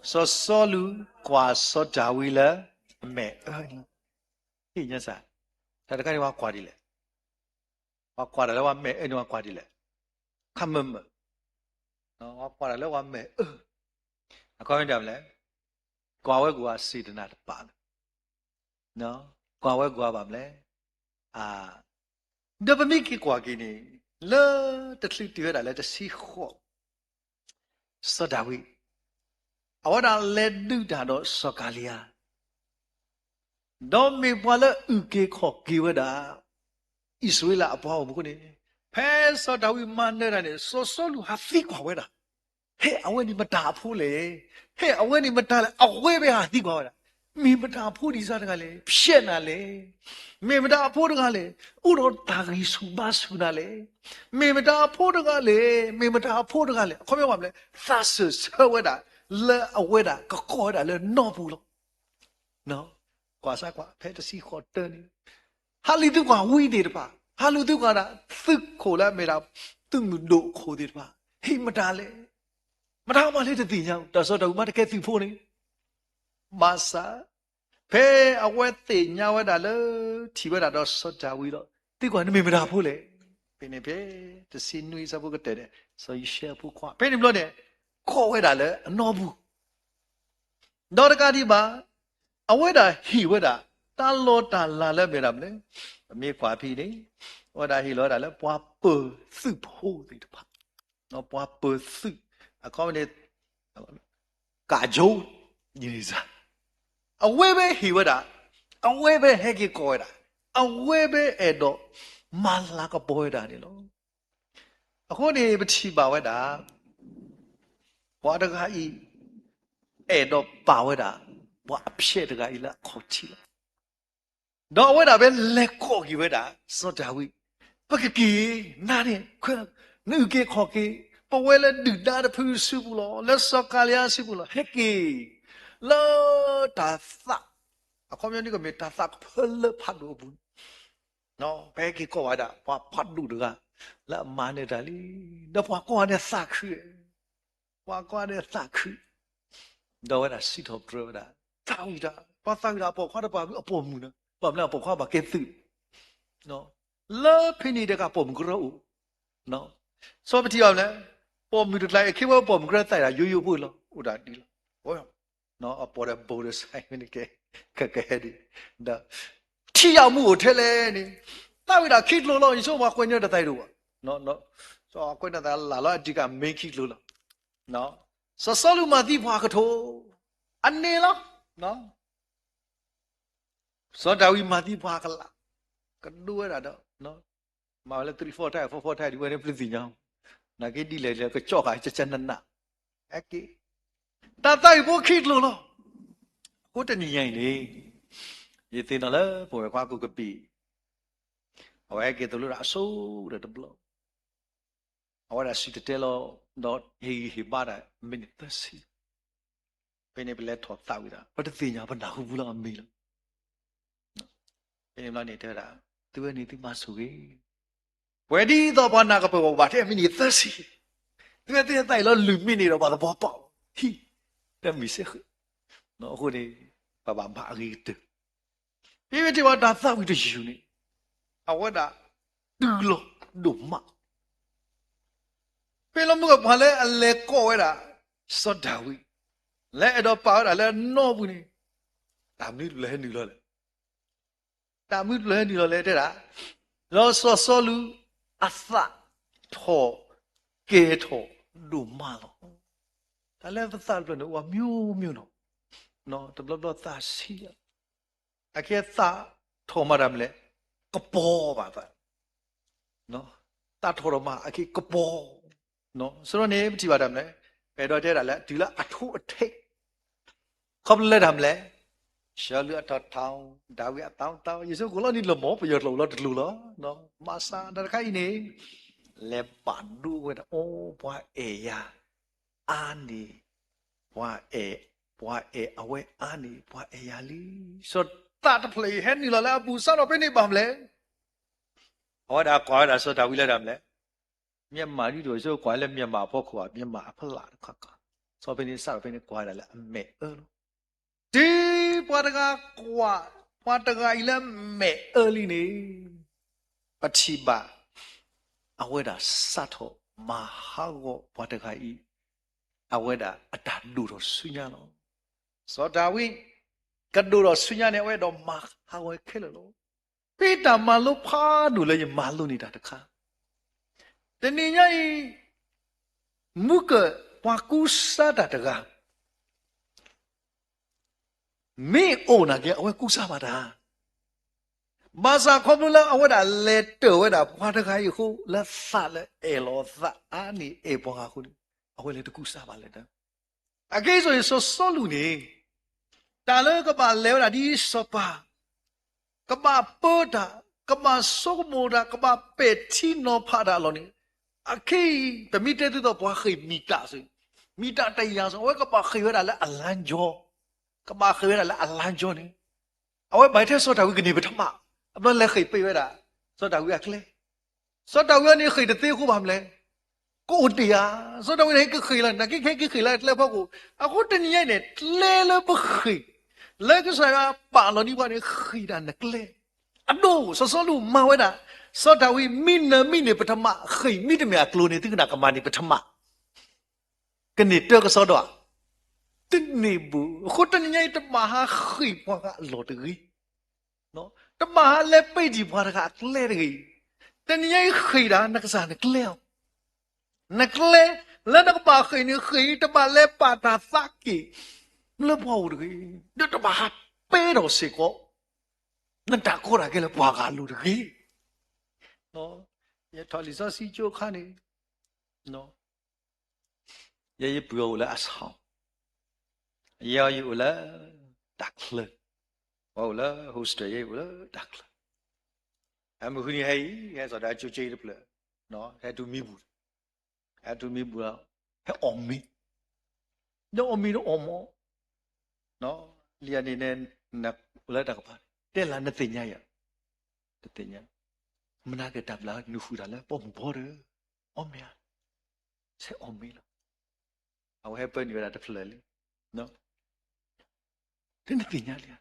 စီၤစီလူးကွၢ်စီၤဒၤဝံးလၢအမဲာ်အၢန့ၣ်လီၤ. ဟ့ၣ်ညါစၢ်, တၢ်တခါန့ၣ်ပှၤကွၢ်ဒ်လဲၣ်. ပှၤကွၢ်တၢ်လၢပှၤမဲာ်အၢန့ၣ်ပှၤကွၢ်ဒ်လဲၣ်. ခါမၢမၢ, ပှၤကွၢ်တၢ်လၢပှၤမဲာ်အၢ, အခီပညီဒ်လဲၣ်, ကွၢ်ဝဲကွၢ်စံးတနၢ်တပာ်လၢ ကွၢ်ဝဲကွၢ်ဘၣ်မလဲၣ်. ဒီးပမ့ၢ်က့ၤကွၢ်က့ၤန့ၣ်, လၢတချုးတုၤဝဲဒၣ်လၢတဆံဃိး, စီၤဒၤဝံး, အဝဲဒၣ်လဲၤဒုးတၢ်ဒီးစီၤကၤလံယါ, ဒီးမ့ၢ်ပှၤလၢအုၣ်က့ၤခီၣ်က့ၤဝဲဒၣ် အံၣ်စရ့လးအပှၤဂီၢ်မုၢ်အဃိန့ၣ်, ဖဲစီၤဒၤဝံးမၤနၢၤတၢ်န့ၣ် စီၤစီလူးဟးသံကွၢ်ဝဲဒၣ်, ဟဲအဝဲန့ၣ်မတၤအဖိလဲၣ်, ဟဲအဝဲန့ၣ်မတၤလဲၣ်, အဝဲမ့ၢ်ဟးသံကွၢ်ဝဲဒၣ်, မ့ၢ်မတၤအဖိဒ်စၢ်တဂၤလဲၣ်, ဖျဲးနၤလဲၣ်, မ့ၢ်မတၤအဖိတဂၤလဲၣ်, အိၣ်ဒီးတၢ်ဂံၢ်ဆူၣ်ဘါဆူၣ်နၤလဲၣ်, မ့ၢ်မတၤအဖိတဂၤလဲၣ်, မ့ၢ်မတၤအဖိတဂၤလဲၣ်. အခီပညီဘၣ်မလဲၣ်, သးစၢၢ်ဆၢဝဲဒၣ် လၢအဝဲဒၣ်ကကိးဝဲဒၣ်လၢနီၢ်ပူၤလီၤ. ကွၢ်စၢ်ကွၢ် ဖဲတဆံဃိးတၢန့ၣ်, ဟးလူၤသုကွၢ်ဝံၤသ့ၣ်တဖၣ်, ဟးလူၤသုကွၢ်ဒၣ် သုးခိၣ်လၢအမ့ၢ်ဒၣ် သုးမုၢ်ဒိၣ်အခိၣ်သ့ၣ်တဖၣ်, ဟ့ၣ်မတၤလဲၣ်, မတၤမးလဲၣ်တသ့ၣ်ညါ, တၢ်စီၤဒၤဝံးမးတကဲသုးဖိန့ၣ်, ဘၣ်ဆၣ် ဖဲအဝဲသ့ၣ်ညါဝဲဒၣ်လၢ ထံၣ်ဝဲဒၣ်ဒီးစီၤဒၤဝံးဒီး, သုကွၢ်နမ့ၢ်မတၤဖိလဲၣ်. ဖဲန့ၣ်ဖဲ တဆံနွံအဆၢဖိကတၢၢ်န့ၣ်, စီၤယံၤၡဲအဖိခွါ, ဖဲန့ၣ်ဘျီန့ၣ်, ကိးဝဲဒၣ်လၢအနီၢ်ပူၤ ဒီးတကးဒံးဘၣ်, အဝဲဒၣ်ဟ့ၣ်ဝဲဒၣ် တၢ်လီၢ်တၢ်လၤလၢမ့ၢ်ဒၣ်မနုၤလဲၣ်, ပမ့ၢ်ကွၢ်ဖဲန့ၣ်, အဝဲဒၣ်ဟ့ၣ်လီၤဝဲဒၣ်လၢပှၤပၢၤသုးဖိသ့ၣ်တဖၣ်, ပှၤပၢၤသုး, အခီပညီန့ၣ် ကးယိ, ယန့ၣ်စၢ်, အဝဲမ့ၢ်ဟ့ၣ်ဝဲဒၣ်, အဝဲမ့ၢ်ဟဲက့ၤကိးဝဲဒၣ်, အဝဲမ့ၢ်အဲၣ်ဒိးမၤလၤကပီၤဝဲဒၣ်န့ၣ်လီၤ. အဃိန့ၣ် ပထံၣ်ဘၣ်ဝဲဒၣ် ပှၤတဂၤအံၤ အဲၣ်ဒိးပာ်ဝဲဒၣ် ပှၤအဖျဲၣ်တဂၤအံၤလၢအခီၣ်ထံးလီၤ. ဒီးအဝဲဒၣ်ဖဲလဲၤကိးက့ၤဝဲဒၣ် စီၤဒၤဝံး, ပကက့ၤ, နၤန့ၣ် နအုၣ်က့ၤခီၣ်က့ၤ, ပဝဲလၢဒုၣ်ဒါတဖုအစုပူၤလီၤ, လၢစီၤကၤလံယါအစုပူၤလီၤ, ဟဲက့ၤ လၢတၢ်သၣ်, အခီပညီန့ၣ်ကမ့ၢ်တၢ်သးကဖၢလၢဖးဒိၣ်အပူၤန့ၣ် ပဟဲက့ၤကိးဝဲဒၣ် ပှၤဖးဒိၣ်တဂၤ လၢအမၤနၢၤတၢ်လံ, ဒီးပှၤကိးဂၤန့ၣ်သးခု, ပှၤကိးဂၤန့ၣ်သးခု, ဒီးဝဲဒၣ်စံးထီၣ်ပတြၢၤဝဲဒၣ်, သးဝံၣ်တၢ်, ပှၤသးဝံၣ်တၢ် အပိာ်ခွါတပၤအပိာ်မုၣ်န့ၣ်, ဘၣ်မနုၤအပိာ်ခွါဘၣ်ကဲသုး, လၢဖဲန့ၣ်တကးပိာ်မုၣ်ကရၢအိၣ်, စီၤပထံၣ်ဘၣ်မနုၤလဲၣ်, ပိာ်မုၣ်တကျါအံၤ အခ့အပှၤပိာ်မုၣ်ကရၢသးဝံၣ်တၢ်ယိယိဖိလီၤ, အိၣ်ဒၣ်ဒ်လီၤ, အပိာ်ဒီးဘိးဒီးစဲးမ့ၢ်န့ၣ်ကဲ, ကကဟဲဒ်, ဒီး ထံၣ်ယၤမူအိၣ်ထဲလဲၣ်န့ၣ်, သးဝံၣ်တၢ်ခံကျိၤလီၤ, ယဆိကမိၣ်ကွဲးညီတသးဒိၣ်ဘၣ်, ကွဲးညီသးလၢ်လီၤ အတံၢ်ကမ့ၢ်ခံကျိၤလီၤ, စီၤစီလူးမၤသံပှၤကထိ, အန့ၣ်လီၤ, စီၤဒၤဝံးမၤသံပှၤကလး, ကဒိဝဲဒၣ်ဒီး, မၤဝဲလၢ three four time, four four time ဒ်ဝဲန့ၣ်ပျုၢ်သ့ၣ်ညါ, နာ်က့ဒ်လဲၣ်လၢကကၠီၣ်ဃာ်ကကနနး, အက့, တၢ်သးဝံၣ်ဖိခံကျိၤလီၤ, အဃိတနံၤညါအံၤန့ၣ်, ယသ့ၣ်နီၣ်လၢပဝဲခွါကူကပံာ်, အဝဲဟဲက့ၤသိၣ်လိတၢ်အဆိကတၢၢ်တဘျီ အဝဲဒၣ်စံၣ်တဲၤတဲလီၤ, ဒီးဟ့ၣ်ဂံၢ်ဟ့ၣ်ဘါတၢ်မံးနံးသၢဆံ, ဖဲန့ၣ်ပလဲၤထီၣ်သးဝံၣ်တၢ် ပတသ့ၣ်ညါပနၢ်ဟူပူၤလၢအမ့ၢ်လီၤ, ဖဲန့ၣ်ဘျီန့ၣ်တဲဝဲဒၣ်, သုဝဲန့ၣ်သုမၤဆိၣ်ဂ့ၤ, ပှဲၤဒ်သိးပှၤနၢ်ကပၢၢ်ပှၤဘၣ်ထဲမံးနံးသၢဆံ, သုဝဲသ့ၣ်သးအံၤလီၤလုၢ်မံန့ၣ်ဒီးပှၤသပှၢ်ပာ်လီၤ, ဟံၣ်, တမံၤစ့ၢ်ဃၢ, အဃိန့ၣ်, ပဘၣ်မၤအဂ့ၤကတၢၢ် ဖဲမ့ၢ်ထံၣ်ဘၣ်တၢ်သးဝံၣ်တယုၢ်န့ၣ်, အဝဲဒၣ်တုၤလီၤဒိၣ်မး, ဖဲလီၤမုၢ်ကပှၤလၢအလဲၤကိးဝဲဒၣ် စီၤဒၤဝံး, လၢအဲၣ်ဒိးပာ်ဝဲဒၣ်လၢအနီၢ်ပူၤန့ၣ်, တၢ်မနုၤတဖျၢၣ်ဟဲနုာ်လီၤလဲၣ်, တၢ်မနုၤတဖျၢၣ်ဟဲနုာ်လီၤလဲၣ်တဲဒၣ်, ဒီးစီၤစီလူးအသးထီၣ်ကဲၤထီၣ်ဒိၣ်မးလီၤ. တၢ်လၢပသးတဖျၢၣ်န့ၣ် အိၣ်အမျိုးမျိုးနီၤ, တဘျီဘျီသးဆံးလီၤ, အခဲအံၤသးထီၣ်မၤတၢ်မနုၤလဲၣ်, ကပီၤဘၣ်သး, သးထီၣ်ထီၣ်မၤအခဲအံၤကပီၤ, အဃိန့ၣ် ပထံၣ်ဘၣ်တၢ်မနုၤလဲၣ်, ပအဲၣ်ဒိးတဲဒၣ်လၢ တုၤလၢအထူအထံး, ခီဖျိလၢတၢ်မနုၤလဲၣ်, စီလူးအထီၣ်ထီ, ဒၤဝံးအသီသီ, ယဆိကမိၣ်လီၤန့ၣ်လီၤမၢ် ပယီၤကျိာ်အိၣ်လီၤတကျိၤလီၤ, မၤစၢ်တၢ်တခါအံၤန့ၣ်, လဲၤဘၣ်ဒိဝဲဒၣ် အိၣ်ပှၤအဲၣ်ယၤအါန့ၢ်, ပှၤအဲၣ်, ပှၤအဲၣ်အဝဲအါန့ၢ် ပှၤအဲၣ်ယၤလံ. စီၤသးတဖျၢၣ်အံၤဟဲနုာ်လီၤလၢအပူၤ စးထီၣ်ဖဲန့ၣ်ဘၣ်မနုၤလဲၣ်, အဝဲဒၣ်ကွၢ်ဝဲဒၣ်စီၤဒၤဝံးလၢတၢ်မနုၤလဲၣ်, မျက်မှောက်ဒ်သိး ယဆိကမိၣ်ကွၢ်လၢ မျက်မှောက် အဖီခိၣ်ဧါ, မျက်မှောက် အဖီလာ်တခီခီ, စီၤဖဲန့ၣ်စးထီၣ်ဖဲန့ၣ်ကွၢ်ဝဲဒၣ်လၢအမဲာ်အၢလီၤ. တုၤပှၤတဂၤကွၢ်, ပှၤတဂၤအံၤလၢမဲာ်အၢလံန့ၣ်, ပထံၣ်ဘၣ်, အဝဲဒၣ်စးထီၣ်မၤဟးဂီၤပှၤတဂၤအံၤ, အဝဲဒၣ်အတၢ်ဒိၣ်ထီၣ်ဆူညါလီၤ. စီၤဒၤဝံး ကဒိၣ်ထီၣ်ဆူညါန့ၣ် အဝဲအဲၣ်ဒိးမၤဟးဂီၤခဲလၢာ်လီၤ. ဖဲတၢ်မၤလိဖးဒိၣ်လၢယမၤလိန့ၢ်တၢ်တခါ, တနံၤညါအံၤ မူကၢၢ်ပှၤကူစါတၢ်တဂၤ မ့ၢ်အိၣ်နာ်က့ အဝဲကူစါဘၣ်တၢ်, ဘၣ်ဆၣ်ခီဖျိလၢအဝဲဒၣ်လဲၤတၢၢ်ဝဲဒၣ်ပှၤတဂၤအံၤအဃိ လၢသးလၢအဲၣ်လီၤသးအါန့ၢ်အဲၣ်ပှၤဂၤအဃိန့ၣ်, အဝဲလဲၤတကူစါဘၣ်လၢၤတၢ်. အကဲအံၤ စီၤစီလူးန့ၣ် တၢ်လၢကဘၣ်လဲၤဝဲဒၣ်ဒ်စီၤပၤ ကဘၣ်ပၢတၢ်, ကဘၣ်ဆိကမိၣ်တၢ်, ကဘၣ်ပဲာ်ထံနီၤဖးတၢ်အလီၢ်န့ၣ်, အခဲအံၤ ပမ့ၢ်တဲဒ်သိးပှၤဃ့ၢ်မံၤတၢ်စ့ၢ်, မံၤတၢ်တယာ်စ့ၢ်, အဝဲကဘၣ်ဃ့ၢ်ဝဲဒၣ်လၢအလါကၠီ, ကဘၣ်ဃ့ၢ်ဝဲဒၣ်လၢအလါကၠီန့ၣ်, အဝဲဘၣ်ထဲစီၤဒၤဝံးကန့ၢ်ပထမ, အဘျီလဲၤဃ့ၢ်ပ့ၤဝဲဒၣ် စီၤဒၤဝံးအကျဲ စီၤဒၤဝံးအန့ၣ်ဃ့ၢ်တသ့အဃိဘၣ်မနုၤလဲၣ်, ကအိၣ်တ့ၢ်ဧါ, စီၤဒၤဝံးန့ၣ်ဟဲက့ၤဃ့ၢ်လၢ နာ်က့ဟဲက့ၤဃ့ၢ်လၢအကျဲဖီခိၣ်, အဃိတနံၤညါအံၤန့ၣ် ကျဲလၢပဃ့ၢ်, လၢကစၢ်ယွၤပာ်လီၤန့ၢ်ပှၤန့ၣ် ဃ့ၢ်ဒၣ်နကျဲ, အဒိ စီၤစီလူးမၤဝဲဒၣ်, စီၤဒၤဝံးမ့ၢ်နၢၤမ့ၢ်န့ၢ်ပထမ, ဃ့ၢ်မ့တမ့ၢ်အကျိၤန့ၣ် သုကနၣ်ကမၤန့ၢ်ပထမ ကန့ၢ်တၢကစီဒီဧါ, တန့ၢ်ဘၣ်. အဃိတနံၤညါအံၤ တဘၣ်ဟးဃ့ၢ်ပှၤဂၤအလီၢ်တဂ့ၤ, တဘၣ်ဟးလဲၤပ့ၤဒံးပှၤတဂၤအကျဲတဂ့ၤ. တနံၤညါအံၤဃ့ၢ်ဒၣ်နကစၢ်နကျဲအီၤ, နကျဲလၢနကဘၣ်ဃ့ၢ်န့ၣ်ဃ့ၢ်, တဘၣ်လဲၤပာ်တၢ်သးက့ၣ်လၢပှၤအိၣ်တဂ့ၤ, ဒီးတဘၣ်ဟးပ့ၤထီၣ်စ့ၢ်ကီး နတၢ်ကီတၢ်ခဲလၢပှၤဂၤအလိၤတဂ့ၤ. ယထီၣ်လံာ်စီဆှံကၠိအခါန့ၣ်, ယဲယပုၢ်အအိၣ်လၢအဆီၣ်, ယဲယအိၣ်လၢတၢ်ချၢ, ပှၤအိၣ်လၢ hostel ယဲယအိၣ်လၢတၢ်ချၢ, အမုၢ်ဃုနံၤဟဲအံၤ ဟဲစိာ်ဒီးအကၠိကၠိတဖျၢၣ်, ဟဲတုၤမံပူၤ, ဟဲတုၤမံပူၤလီၤ, ဟဲအီၣ်မ့ၤ, ဒီးအီၣ်မ့ၤဒီးအီၣ်မ့ၤ, လံာ်အန့ၣ် နအိၣ်လၢတၢ်ကပၤ, တဲလၢနသ့ၣ်ညါယၤ, တသ့ၣ်ညါ, မနၤက့ၤတၢ်ဘျၢနုာ်ဃုာ်တၢ်လၢပိာ်မုၣ်ဘီဒီး, အီၣ်မ့ၤဧါ, ဆဲးအီၣ်မ့ၤလီၤ, အဝဲဟဲပၢနုာ်ဝဲဒၣ်တဖျၢၣ်လံ, ဒ်နသ့ၣ်ညါလံဧါ,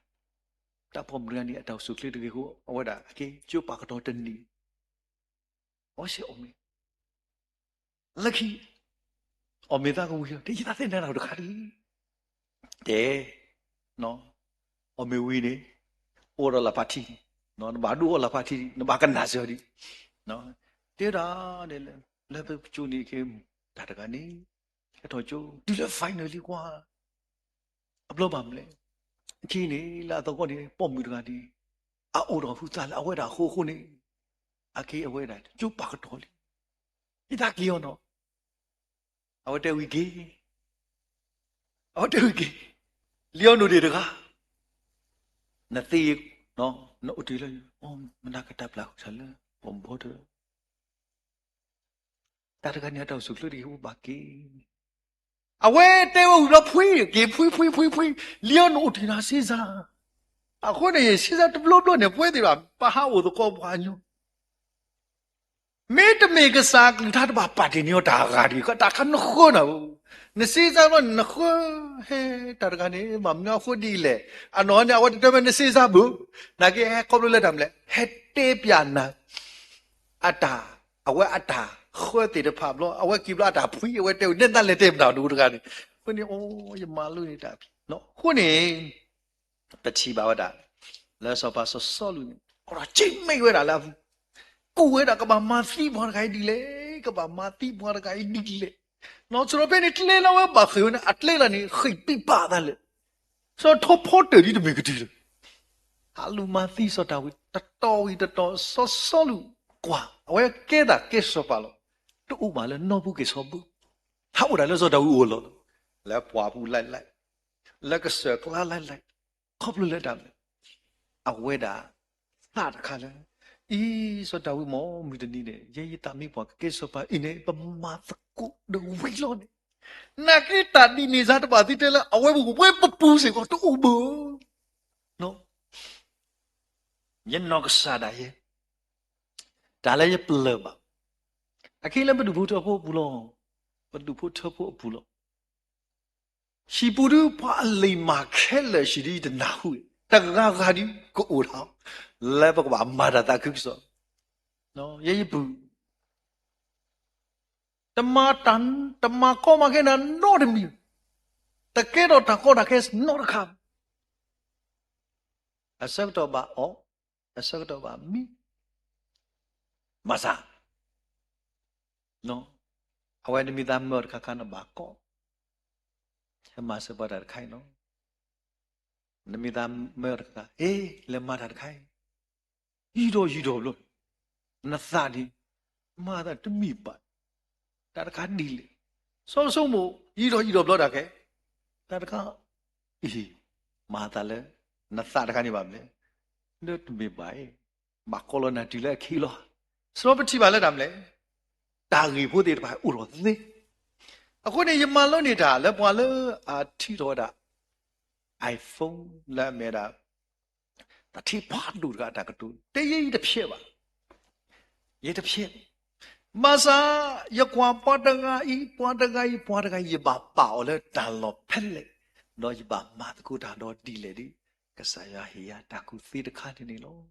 တၢ်ပိာ်မုၣ်တဂၤန့ၣ် အတၢ်အိၣ်ဆူၣ်ချ့တဂ့ၤအဃိ အဝဲဒၣ်အက့ၤကၠိပာ်ကတီၤတနံၤ, အဝဲဆဲးအီၣ်မ့ၤ လၢခံ, အီၣ်မ့ၤသးကဝံၤလီၤ, တဲယသးသ့ၣ်ညါတၢ်တခါဒံး, တဲ, အီၣ်မ့ၤဝံၤန့ၣ်, အိၣ်ဒီးလၢ်ဖးထံ, နဘၣ်ဒိၣ်အီၣ်လၢ်ဖးထံ, နဘၣ်ကနၣ်စၢၤဒံး, တဲဒၣ်, လၢပကၠိန့ၣ်က့ၤ, တၢ်တဂၤန့ၣ်, ဟဲထီၣ်ကၠိ တုၤလၢ finally ကွၢ် အဘျီဘၣ်မနုၤလဲၣ်, အခံန့ၣ် လၢအသကိးန့ၣ် ပိာ်မုၣ်တဂၤန့ၣ်, အအိၣ်ဒီးဟုသးလၢအဝဲဒၣ်အဃိအဃိန့ၣ်, အက့ၤအဝဲဒၣ်ကၠိပာ်ကတီၤလံ, ယသးက့ၤအီၤနီၤ, အဝဲတဲဝံၤက့ၤ, အဝဲတဲဝံၤက့ၤ, လံာ်အီနိၣ်ဒံးတဂၤ, နသ့, နအိၣ်တ့ၢ်လၢ, မနၤက့ၤတၢ်ဘျၢဃုာ်တၢ်လၢပိာ်မုၣ်ဘီဒီး တၢ်တဂၤန့ၣ် အတၢ်အိၣ်ဆူၣ်ချ့တဂ့ၤအဃိဘၣ်က့ၤ, အဝဲတဲဝဲဝံၤလီၤ ဖှံက့ၤ ဖှံ ဖှံ ဖှံ ဖှံ, လံာ်အီနိၣ်အိၣ်တ့ၢ်နၤ Caesar, အဃိန့ၣ် Caesar တဘျီဘျီန့ၣ် ပဝဲသ့ၣ်တဖၣ် ပဟးအိၣ်သကိးပှၤကညီ, မ့တမ့ၢ်ကစၢ်အကလုၢ်ကထါတဘၣ်ပာ်တ့ၢ်န့ၢ်အီၤတၢ်အဂၤတဂ့ၤ, တၢ်တခါနဃၢနၤဧိၤ, န Caesar ဘျီန့ၣ် နဃၢ, ဟဲ တၢ်တဂၤန့ၣ် ဘၣ်မနုၤအဃိဒ်လဲၣ်, အနီၢ်န့ၣ် အဝဲတတဲဝဲန Caesar ဘၣ်, နာ်က့ဟဲခီဖျိလၢတၢ်မနုၤလဲၣ်, ဟဲတဲပျးနၤ အတၢ်, အဝဲအတၢ်ဃၢသ့ၣ်တဖၣ်ဘျီ အဝဲက့ၤဘျီအတၢ်ဖှံ အဝဲတဲဝဲ နဲနသးလဲၤတဲမနုၤတအိၣ်တဂၤန့ၣ်, အဃိန့ၣ် အိ ယမၤလိန့ၢ်တၢ်ဖံး, အဃိန့ၣ် ပထံၣ်ဘၣ်ဝဲဒၣ် လၢစီၤပၤစီၤစီလူးန့ၣ် အိၣ်ဒီးက့မ့ၢ်ဝဲဒၣ်လၢအပူၤ, ကိးဝဲဒၣ်ကဘၣ်မၤသံပှၤတဂၤအံၤဒ်လဲၣ်, ကဘၣ်မၤသံပှၤတဂၤအံၤဒ်လဲၣ်, နီၢ်စရီဖဲန့ၣ် ကျဲလၢအဝဲဘၣ်ဃ့ၢ်ဝဲန့ၣ် အကျဲလၢန့ၣ် ဃ့ၢ်ပံးပာ်အသးလဲၣ်, စီၤထီဖီတၢၢ်ဒ်တမ့ၢ်ကတုၤလၢၤ ဟးလူၤမၤသံစီၤဒၤဝံး တတီၤဝံၤတတီၤ စီၤစီလူးကွၢ် အဝဲကဲသးကဲစီၤပၤလီၤ, တအိၣ်ဘၣ်လၢနီၢ်ဘူက့ၤစ့ၣ်ဘိ, ဟးအိၣ်ဒၣ်လၢစီၤဒၤဝံးအအိၣ်လီၤ, လၢပှၢ်ပူၤလၢ်လၢ်, လၢကစၢၢ်ကျါလၢ်လၢ်, ခီဖျိလၢတၢ်မနုၤလဲၣ်, အဝဲဒၣ် သးတခါလၢ, အံၤ စီၤဒၤဝံးမ့ၢ်မုၢ်တနံၤန့ၣ် ယဲယသးမ့ၢ်ပှၤကကဲစီၤပၤအံၤန့ၣ် ပမၤသကိးဒီးဝံၤလီၤန့ၣ်, နာ်က့တၢ်ဒ်န့ၣ်စ့ၢ်တဘၣ်သံတဲလၢအဝဲပူၤ ပဝဲပပူၤစ့ၢ်ကီးတအိၣ်ဘၣ် ယနီၢ်ကစၢ်ဒၣ်ယဲ, တၢ်လၢယပလၢၢ်ဘၣ်, အခဲလၢပဒူၣ်ဖိထၢဖိအပူၤလီၤ, ပဒူၣ်ဖိထၢဖိအပူၤလီၤ, ဟံၣ်ပူၤဒုးပှၤအလံာ်မၤခဲလၢာ်ဆံးဒ်ယတနၢ်ဟူ, တဂၤဂၤဒုးကအိၣ်ထီၣ်, လၢပကဘၣ်မၤတၢ်သးခုကစီၣ်, ယဲယပုၢ် တမၤတၢ်, တမၤကီမၤခဲနၤနီတမံၤ, တကဲထီၣ်တၢ်ကီတၢ်ခဲနီတခါ, အဆၢကတီၢ်ဘၣ်အီၣ်, အဆၢကတီၢ်ဘၣ်မံ, ဘၣ်ဆၣ်, အဝဲနမ့ၢ်သးမၢအီၤတခါခါနဘၣ်ကီ, ဟဲမၤစၢၤပှၤတၢ်တခါအံၤနီၤ, နမ့ၢ်သးမၢအီၤတခါခါ, ဟ့ လဲၤမၤတၢ်တခါအံၤ, ယံာ်ဒီးယံာ်ဒီးဘျီ, နသးန့ၣ်, မၤသးတမ့ၢ်ဘၣ်, တၢ်တခါဒ်လဲၣ်, စီၤစိမိၣ် ယံာ်ဒီးယံာ်ဒီးဘျီတၢ်ခဲ, တၢ်တခါ, အံၤ, မၤသးလၢ, နသးတခါန့ၣ်ဘၣ်မနုၤလဲၣ်, လၢတမ့ၢ်ဘၣ်အံၤ, ဘၣ်ကီလီၤနၤတုၤလၢအခံလီၤ, စီၤပထံၣ်ဘၣ်လၢတၢ်မနုၤလဲၣ်, တၢ်ဂ့ၢ်ဖိသ့ၣ်တဖၣ်အိၣ်လီၤသ့ အဃိန့ၣ် ယမၤလိန့ၢ်တၢ်လၢပှၤလၢအထံၣ်ထီၣ်ဝဲဒၣ် iPhone လၢအမ့ၢ်ဒၣ် သထ့ဖးဒိၣ်တဂၤအတၢ်ကတိၤ တဲယဲအံၤတဖျဲးဘၣ်, ယဲတဖျဲး, ဘၣ်ဆၣ် ယကွၢ်ပှၤတဂၤအံၤ ပှၤတဂၤအံၤ ပှၤတဂၤအံၤ ယဘၣ်ပာ်အီၤလၢတၢ်လီၢ်ဖဲလဲၣ်, ဒီးယဘၣ်မၤသကိးတၢ်ဒီးဒ်လဲၣ်ဒီး ကစၢ်ယွၤဟ့ၣ်ယၤတၢ်ကူၣ်သ့တခါန့ၣ်န့ၣ်လီၤ.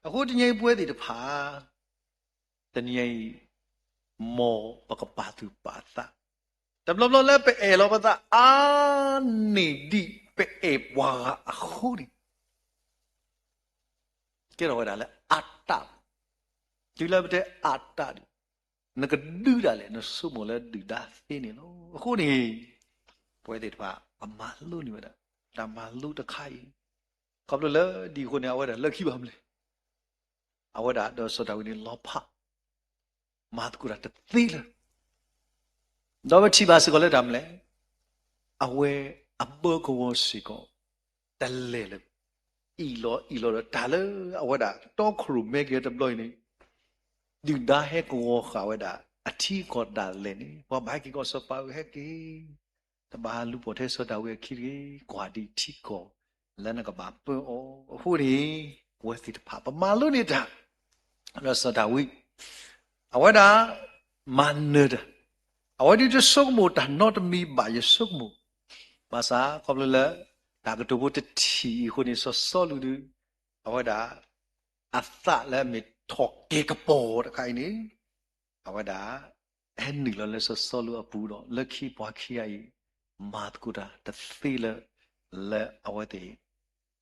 အဃိတနံၤအံၤပဝဲသ့ၣ်တဖၣ် တနံၤအံၤ မ်ပကပာ်သူၣ်ပာ်သး, တဘျီဘျီလၢပအဲၣ်လီၤပသးအါန့ၢ်ဒံး ပအဲၣ်ပှၤဂၤအဃိန့ၣ် ကဲထီၣ်ဝဲဒၣ်လၢအတၢ်, တုၤလၢပတဲအတၢ်ဒီး နကဒုးဒၣ်လဲာ် နဆိကမိၣ်လၢဒုၣ်ဒါသ့န့ၣ်လီၤ. အဃိန့ၣ် ပဝဲသ့ၣ်တဖၣ် ပမၤလိန့ၢ်ဝဲဒၣ် တၢ်မၤလိတခါအံၤ, ခီဖျိလၢဒ်အဃိန့ၣ် အဝဲဒၣ်လၢခံဘၣ်မနုၤလဲၣ်, အဝဲဒၣ်ဒီးစီၤဒၤဝံးန့ၣ်လီၤဖး မၤသကိးတၢ်တသ့လၢၤ, ဒီးပထံၣ်ဘၣ်စ့ၢ်ကီးလၢတၢ်မနုၤလဲၣ်, အဝဲအဘၢကဝီၤစ့ၢ်ကီး တလဲၤလၢၤဘၣ်. အံၣ်လီၤအံၣ်လီၤဒီး တၢ်လၢအဝဲဒၣ်တီခိၣ်ရိၣ်မဲက့ၤတဘျီအံၤန့ၣ်, ဒုၣ်ဒါဟဲကဝီၤဃာ်ဝဲဒၣ် အထံကီၢ်ဒၣ်လဲာ်န့ၣ် ပှၤဘၣ်ဟဲက့ၤကီၢ်စီၤပၤဧၢ ဟဲက့ၤ, တဘၣ်လူၤပိာ်ထွဲစီၤဒၤဝံးအခံတဂ့ၤ, ကွၢ်ဒံးထံကီၢ်လၢနကဘၣ်ပၢအီၤ. အဃိန့ၣ် ပဝဲသ့ၣ်တဖၣ် ပမၤလိန့ၢ်တၢ် ဒီးစီၤဒၤဝံး အဝဲဒၣ် မၤနၢၤတၢ်, အဝဲဒၣ်တဆိကမိၣ်တၢ်နီတမံၤဘၣ် ယဆိကမိၣ်, ဘၣ်ဆၣ်ခီဖျိလၢ တၢ်ကတိၤဖိတထံၣ်အံၤအဃိန့ၣ် စီၤစီလူးဒုး အဝဲဒၣ် အသးလၢအမ့ၢ်ထီၣ်ကဲၤကပီၤတခါအံၤန့ၣ် အဝဲဒၣ် ဟဲနုာ်လီၤလၢစီၤစီလူးအပူၤဒီး လၢခံပှၤခံဂၤအံၤ မၤသကိးတၢ်တသ့လၢ လၢအဝဲသ့ၣ်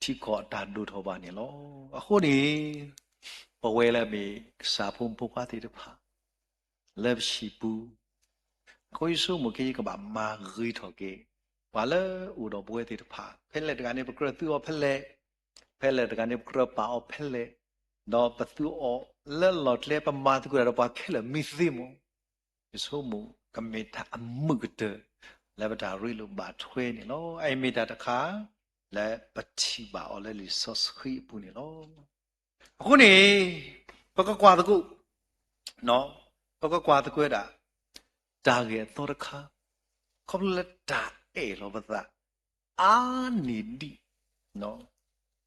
ထံကီၢ်အတၢ်ဒိၣ်ထီၣ်ဘၣ်န့ၣ်လီၤ. အဃိန့ၣ် ပဝဲလၢအမ့ၢ်ကစၢ်ဖိမုၣ်ဖိခွါသ့ၣ်တဖၣ် လၢပဟံၣ်ပူၤ, အဃိယဆိကမိၣ်က့ၤ ယကဘၣ်မၤဂ့ၤထီၣ်က့ၤ ပှၤလၢအအိၣ်ဒီးပဝဲသ့ၣ်တဖၣ်, ဖဲလဲၣ်တဂၤန့ၣ် ပကြၢးသုးအီၤဖဲလဲၣ်, ဖဲလဲၣ်တဂၤန့ၣ် ပကြၢးပာ်အီၤဖဲလဲၣ်, ဒီးပသုးအီၤလၢလီၢ်ကျဲ ပမၤသကိးတၢ်ဒီးပှၤခဲလၢာ်မ့ၢ်သ့မ့ၢ် ယဆိကမိၣ် ကမ့ၢ်တၢ်အမုာ်ကတၢၢ် လၢပတၢ်ရ့လိာ်ဘၣ်ထွဲန့ၣ်လီၤ. အအံၤမ့ၢ်တၢ်တခါ လၢပထံၣ်ဘၣ်အီၤလၢလံာ်စီဆှံအပူၤန့ၣ်လီၤ. အဃိန့ၣ် ပကကွၢ်သကိး, ပကကွၢ်သကိးဝဲဒၣ် တၢ်ဂ့ၢ်အသီတခါ, ခီဖျိလၢတၢ်အဲၣ်လီၤပသး အါန့ၢ်ဒံး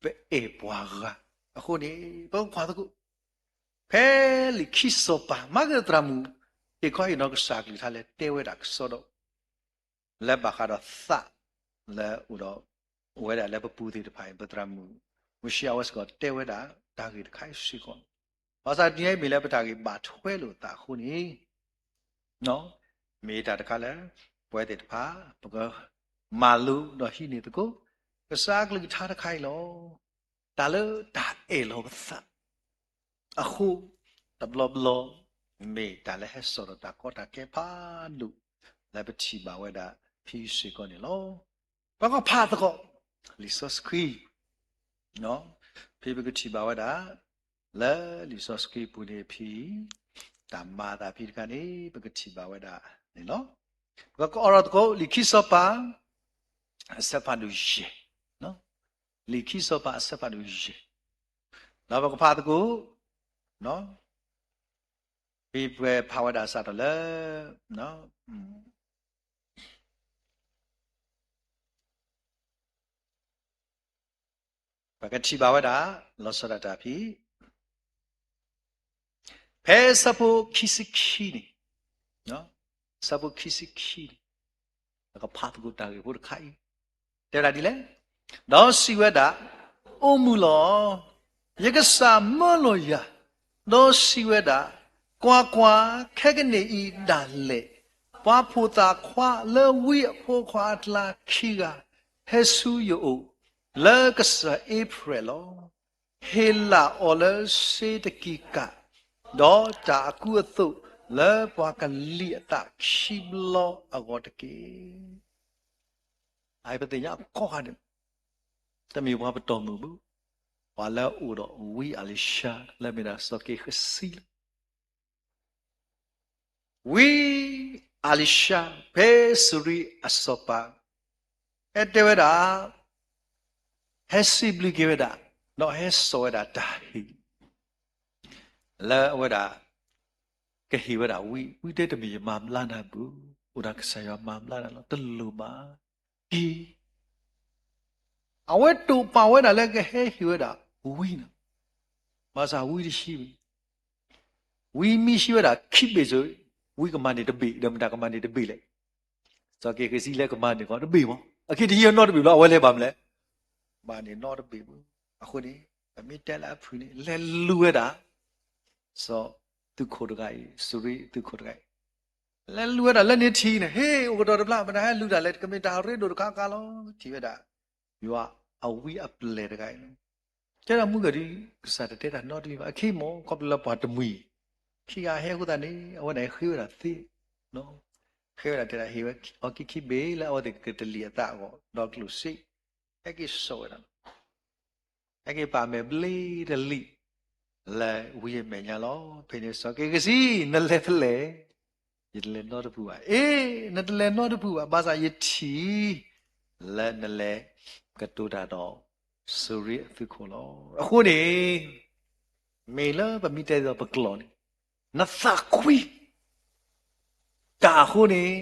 ပအဲၣ်ပှၤဂၤအဃိန့ၣ် ပကကွၢ်သကိး ဖဲလံာ်ခံစီၤပၤ မၤကၢၢ်သရၣ်မုၣ် ဟ့ၣ်ခီဟ့ၣ်နီၤကစၢ်ကလုၢ်ကထါလၢတဲဝဲဒၣ်ကစီဒီ လၢဘၣ်ဃးဒီးသး လၢအိၣ်ဒီး အိၣ်ဝဲဒၣ်လၢပပူၤသ့ၣ်တဖၣ်အံၤ ပသရၣ်မုၣ် မုၢ်ဆံအဝဲစ့ၢ်ကီးတဲဝဲဒၣ် တၢ်ဂ့ၢ်တခါအံၤစ့ၢ်ကီး, ဘၣ်ဆၣ်ဒ်န့ၣ်အံၤမ့ၢ်လၢပတၢ်ဂ့ၢ်ဘၣ်ထွဲလိာ်သးအဃိန့ၣ် မ့ၢ်တၢ်တခါလၢ ပဝဲသ့ၣ်တဖၣ် ပကမၤလိဒီးဟံးန့ၢ်သကိး ကစၢ်ကလုၢ်ကထါတခါအံၤလီၤ. တၢ်လၢတၢ်အဲၣ်လီၤပသး အဃိ တဘျီဘျီ မ့ၢ်တၢ်လၢဟဲစိာ်ဒီးတၢ်ကီတၢ်ခဲဖးဒိၣ် လၢပထံၣ်ဘၣ်ဝဲဒၣ်ဖဲစ့ၢ်ကီးန့ၣ်လီၤ. ပကဖးသကိး လံာ်စီဆှံ ဖဲပကထံၣ်ဘၣ်ဝဲဒၣ် လၢလံာ်စီဆှံပူၤန့ၣ်ဖဲ တၢ်မၤအသးဖဲတခါန့ၣ် ပကထံၣ်ဘၣ်ဝဲဒၣ်န့ၣ်လီၤ. ပကအိးထီၣ်သကိး လံာ်ခံစီၤပၤ အဆၢဖးဒိၣ်ယဲၢ်, လံာ်ခံစီၤပၤအဆၢဖးဒိၣ်ယဲၢ်, ဒီးပကဖးသကိး ဖဲပဖးဝဲဒၣ်စးထီၣ်လၢ ပကထံၣ်ဘၣ်ဝဲဒၣ် လီၤဆီဒၣ်တၢ်ဖဲ ဖဲဆၢဖိခံဆံခံန့ၣ်, ဆၢဖိခံဆံခံန့ၣ် ပကဖးသကိးတၢ်ဂ့ၢ်ဖိတခါအံၤ တဲဝဲဒၣ်ဒ်လဲၣ်, ဒီးစံးဝဲဒၣ်, အိၣ်မုာ်လီၤ, ယကစၢ်မၢလီၤယၤ, ဒီးစံးဝဲဒၣ်, ကွၢ်ကွၢ်, ခဲကနံၣ်အံၤဒၣ်လဲာ် ပှၤဖိသၣ်ခွါလၢဝံအဖိခွါအကျါခံဂၤ ဟဲဆူယအိၣ် လၢကစၢၢ်အ့ဖြဲၣ်လီၤ. ဟ့ၣ်လၢ်အီၤလၢစ့တကံကး, ဒီးတၢ်အကူအသိးလၢပှၤကလံၤအသးခံဘျီအဂီၢ်တက့ၢ်. အအံၤပသ့ၣ်ညါအခီခါန့ၣ် တမ့ၢ်ပှၤပတီၢ်မုၢ်ဘၣ်, ပှၤလၢအအိၣ်ဒီးဝံအၤလံၤၡါ လၢအမ့ၢ်ဒၣ်စီၤက့ၤဃစံလီၤ. ဝံအၤလံၤၡါ ဖဲစူၤရံအစီၤပၤ ဟဲတဲဝဲဒၣ်, ဟဲစံးဘျုးက့ၤဝဲဒၣ်, ဒီးဟဲစိာ်ဝဲဒၣ်တၢ်ဟ့ၣ် လၢအဝဲဒၣ် ကဟ့ၣ်ဝဲဒၣ်ဝံ, ဝံတဲတမ့ၢ်ယမၤဘျါနၤဘၣ်, အိၣ်ဒၣ်ကစၢ်ယွၤမၤဘျါနၤလီၤ, တလိၣ်ဘၣ်, က့ၤ အဝဲတိာ်ပာ်ဝဲဒၣ်လၢကဟဲဟ့ၣ်ဝဲဒၣ်ဝံန့ၣ်, ဘၣ်ဆၣ်ဝံတဟံးဘၣ်, ဝံမ့ၢ်ဟံးဝဲဒၣ်ခံဘ့ၣ်စ့ၢ်, ဝံကမၤန့ၢ်တဘ့ၣ်, ဒီးမတၤကမၤန့ၢ်တဘ့ၣ်လဲၣ်. စီၤက့ၤဃစံလၢကမၤန့ၢ်ကီးတဘ့ၣ်မး, အခံတဟံးအနီတဘ့ၣ်ဘၣ်, အဝဲလဲၤဘၣ်မနုၤလဲၣ်, မၤန့ၢ်နီတဘ့ၣ်ဘၣ်. အဃိန့ၣ် ပမ့ၢ်တဲလၢအဖုၣ်န့ၣ် လဲၤလူၤဝဲဒၣ် စီၤသုးခိၣ်တဂၤအံၤ, စူၤရံသုးခိၣ်တဂၤအံၤ, လဲၤလူၤဝဲဒၣ်လၢန့ၣ်ထံးန့ၣ်, ဟ့ၣ် အိၣ်ကတီၢ်တဘျီ မတၤဟဲလူၤတၢ်လဲၣ်, ကမ့ၢ်တၢ်ရ့ဒိၣ်တခါခါလီၤ. ထံၣ်ဝဲဒၣ် ယွၤအဝံအပျဲၢ်တဂၤအံၤလီၤ. တဲဒၣ်မုၢ်ဂၤဒ် ကစၢ်တတဲတၢ်နီတမံၤဘၣ်, အခံမ့ၢ် ခီဖျိလၢပှၤတမှံၤ ခံဂၤဟဲအဃိသတးန့ၣ် အဝဲဒၣ်ဃ့ဝဲဒၣ်သ့, ဃ့ဝဲဒၣ်တဲဒၣ် ဟ့ၣ်ဝဲအီၤခံခံဘ့ၣ်လၢအဝဲသ့ၣ်ကတလံၤအသးအဂီၢ် ဒီးကျိၣ်စ့ ဟဲက့ၤစိာ်ဝဲဒၣ်လီၤ. ဟဲက့ၤပာ်မဲာ်ဘျ့တလံၤ လၢဝံအမဲာ်ညါလီၤ. ဖဲန့ၣ်စီၤက့ၤဃစံ နလဲၤဖဲလဲၣ် ယတလဲၤနီတပူၤဘၣ်. အ့, နတလဲၤနီတပူၤဘၣ်, ဘၣ်ဆၣ်ယထံၣ်လၢနလဲၤကတိၤတၢ်ဒီး စူၤရ့အသုးခိၣ်လီၤ. အဃိန့ၣ် မ့ၢ်လၢပမ့ၢ်တဲဒီးပကျိာ်န့ၣ်, နသးကွံတၢ်အဃိန့ၣ်,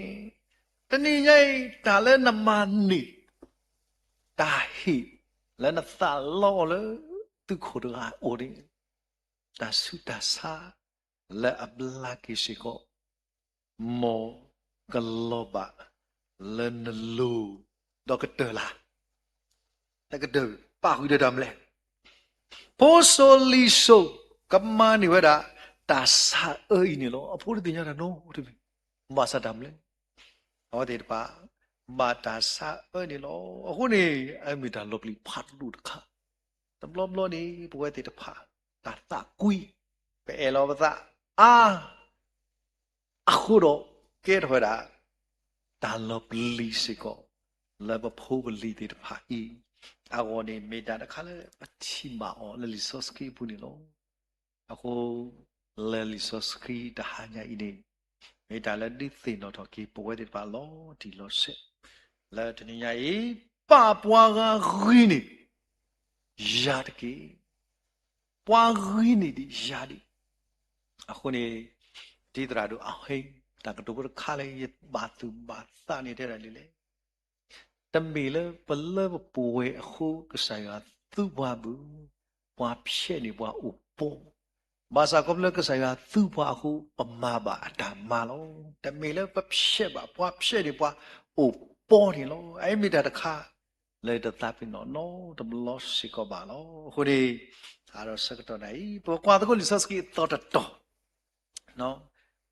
တနံၤညါအံၤ တၢ်လၢနမၤန့ၢ် တၢ်ဟ့ၣ်လၢနသးလီအီၤလၢသုးခိၣ်တဂၤအအိၣ်န့ၣ်, တၢ်ဆူးတၢ်ဆါလၢအဘျါက့ၤစ့ၢ်ကီး, မ်ကလီၤဘၣ်လၢနလိၤ, ဒီးကတၢၢ်လၢ်, တကတၢၢ်ပာ်ဃုာ်ဒီးတၢ်မနုၤလဲၣ်. ဖိစိၤလံၤစိၤ ကမၤန့ၢ်ဝဲဒၣ် တၢ်ဆါအၢအံၤန့ၣ်လီၤ. အဖိတသ့ၣ်ညါတၢ်နီတမံၤ, ဘၣ်ဆၣ်တၢ်မနုၤလဲၣ်. အဝဲသ့ၣ်တဖၣ် ဘၣ်တၢ်ဆါအၢန့ၣ်လီၤ. အဃိန့ၣ် အမ့ၢ်တၢ်လီၤပျံၤဖးဒိၣ်တခါ, တဘျီဘျီန့ၣ် ပဝဲသ့ၣ်တဖၣ် တၢ်သးကွံ, ပအဲၣ်လီၤပသးအါ အဃိဒီး ကဲထီၣ်ဝဲဒၣ် တၢ်လီၤပျံၤစ့ၢ်ကီး လၢပဖိပလံၤသ့ၣ်တဖၣ်အံၤအဂီၢ်န့ၣ် မ့ၢ်တၢ်တခါလၢပထံၣ်ဘၣ်အီၤလၢလံာ်စီဆှံအပူၤန့ၣ်လီၤ. အဃိ လၢလံာ်စီဆှံတဟါညါအံၤန့ၣ် မ့ၢ်တၢ်လၢဒုးသ့ၣ်နီၣ်ထီၣ်က့ၤပဝဲသ့ၣ်တဖၣ်လီၤတံၢ်လီၤဆဲး လၢတနံၤညါအံၤ ပာ်ပှၤဂၤဂံၢ်န့ၢ်ယၤတက့ၢ်. ပှၤဂံၢ်န့ၢ်ဒံးယၤဒံး. အဃိန့ၣ် ဒ်သရၣ်ဒိၣ်အဟ့ တၢ်ကတိၤဖိတခါလၢယဘၣ်သူၣ်ဘၣ်သးန့ၣ်တဲဒၣ်ဒ်လဲၣ်. တမ့ၢ်လၢပလၢပပှဲၤအဃိ ကစၢ်ယွၤသူပှၤဘၣ်, ပှၤဖျဲးန့ၢ်ပှၤအိၣ်ပီ, ဘၣ်ဆၣ်ခီဖျိကစၢ်ယွၤသူပှၤအဃိ ပမၤဘၣ်အတၢ်မၤလီၤ. တမ့ၢ်လၢပဖျဲးဘၣ်, ပှၤဖျဲးန့ၢ်ပှၤအိၣ်ပီန့ၣ်လီၤ. အအံၤမ့ၢ်တၢ်တခါ လၢတသးပ့ၤနီၣ်နီတဘျီစ့ၢ်ကီးဘၣ်လီၤ. အဃိန့ၣ် အါဒီးဆၢကတီၢ်နၤအံၤ ပကွၢ်သကိးလံာ်စီဆှံအသီတတီၤ, လံာ်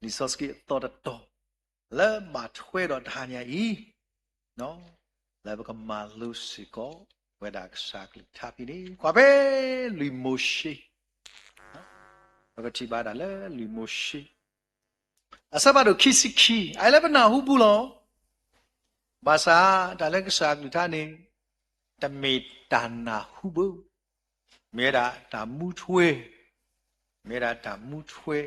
စီဆှံအသီတတီၤ လၢဘၣ်ထွဲဒီးတဟါညါအံၤ လၢပကမၤလိစ့ၢ်ကီးဝဲဒၣ်ကစၢ်ကလုၢ်ကထါဖဲန့ၣ် ကွၢ်ဖဲလွံၢ်မိၤၡ့, ပကထံၣ်ဘၣ်ဒၣ်လၢလွံၢ်မိၤၡ့ အဆၢဖးဒိၣ်ခံဆံခံ, အအံၤလၢပနၢ်ဟူပူၤလီၤ. ဘၣ်ဆၣ်တၢ်လၢကစၢ်ကလုၢ်ကထါန့ၣ် တမ့ၢ်တၢ်နၢ်ဟူဘၣ်, မ့ၢ်ဝဲဒၣ်တၢ်မူထွဲ, မ့ၢ်ဝဲဒၣ်တၢ်မူထွဲ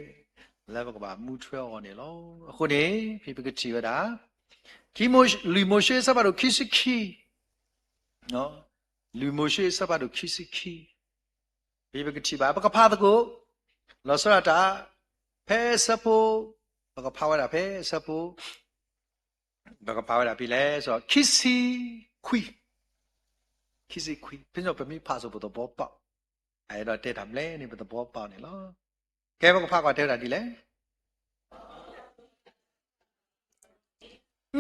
လၢပကဘၣ်မူထွဲအီၤန့ၣ်လီၤ. အဃိန့ၣ် ဖဲပကထံၣ်ဝဲဒၣ် လွံၢ်မိၤၡ့အဆၢဖးဒိၣ်ခံဆံခံ, လွံၢ်မိၤၡ့အဆၢဖးဒိၣ်ခံဆံခံ, ဖဲပကထံၣ်ဘၣ် ပကဖးသကိး လီၤဆီဒၣ်တၢ် ဖဲအဆၢဖိ, ပကဖးဝဲဒၣ်ဖဲအဆၢဖိ, ပကဖးဝဲဒၣ်ဖဲလဲၣ်, ခံဆံခွံ, ခံဆံခွံ, ဖဲန့ၣ်ပမ့ၢ်ဖးဆိပသဘီပၣ်, အအဲၣ်ဒိးတဲတၢ်မနုၤလဲၣ်န့ၣ် ပသဘီပၣ်န့ၣ်လီၤ. ကဲ ပကဖးကွၢ်တဲဝဲဒၣ်ဒ်လဲၣ်.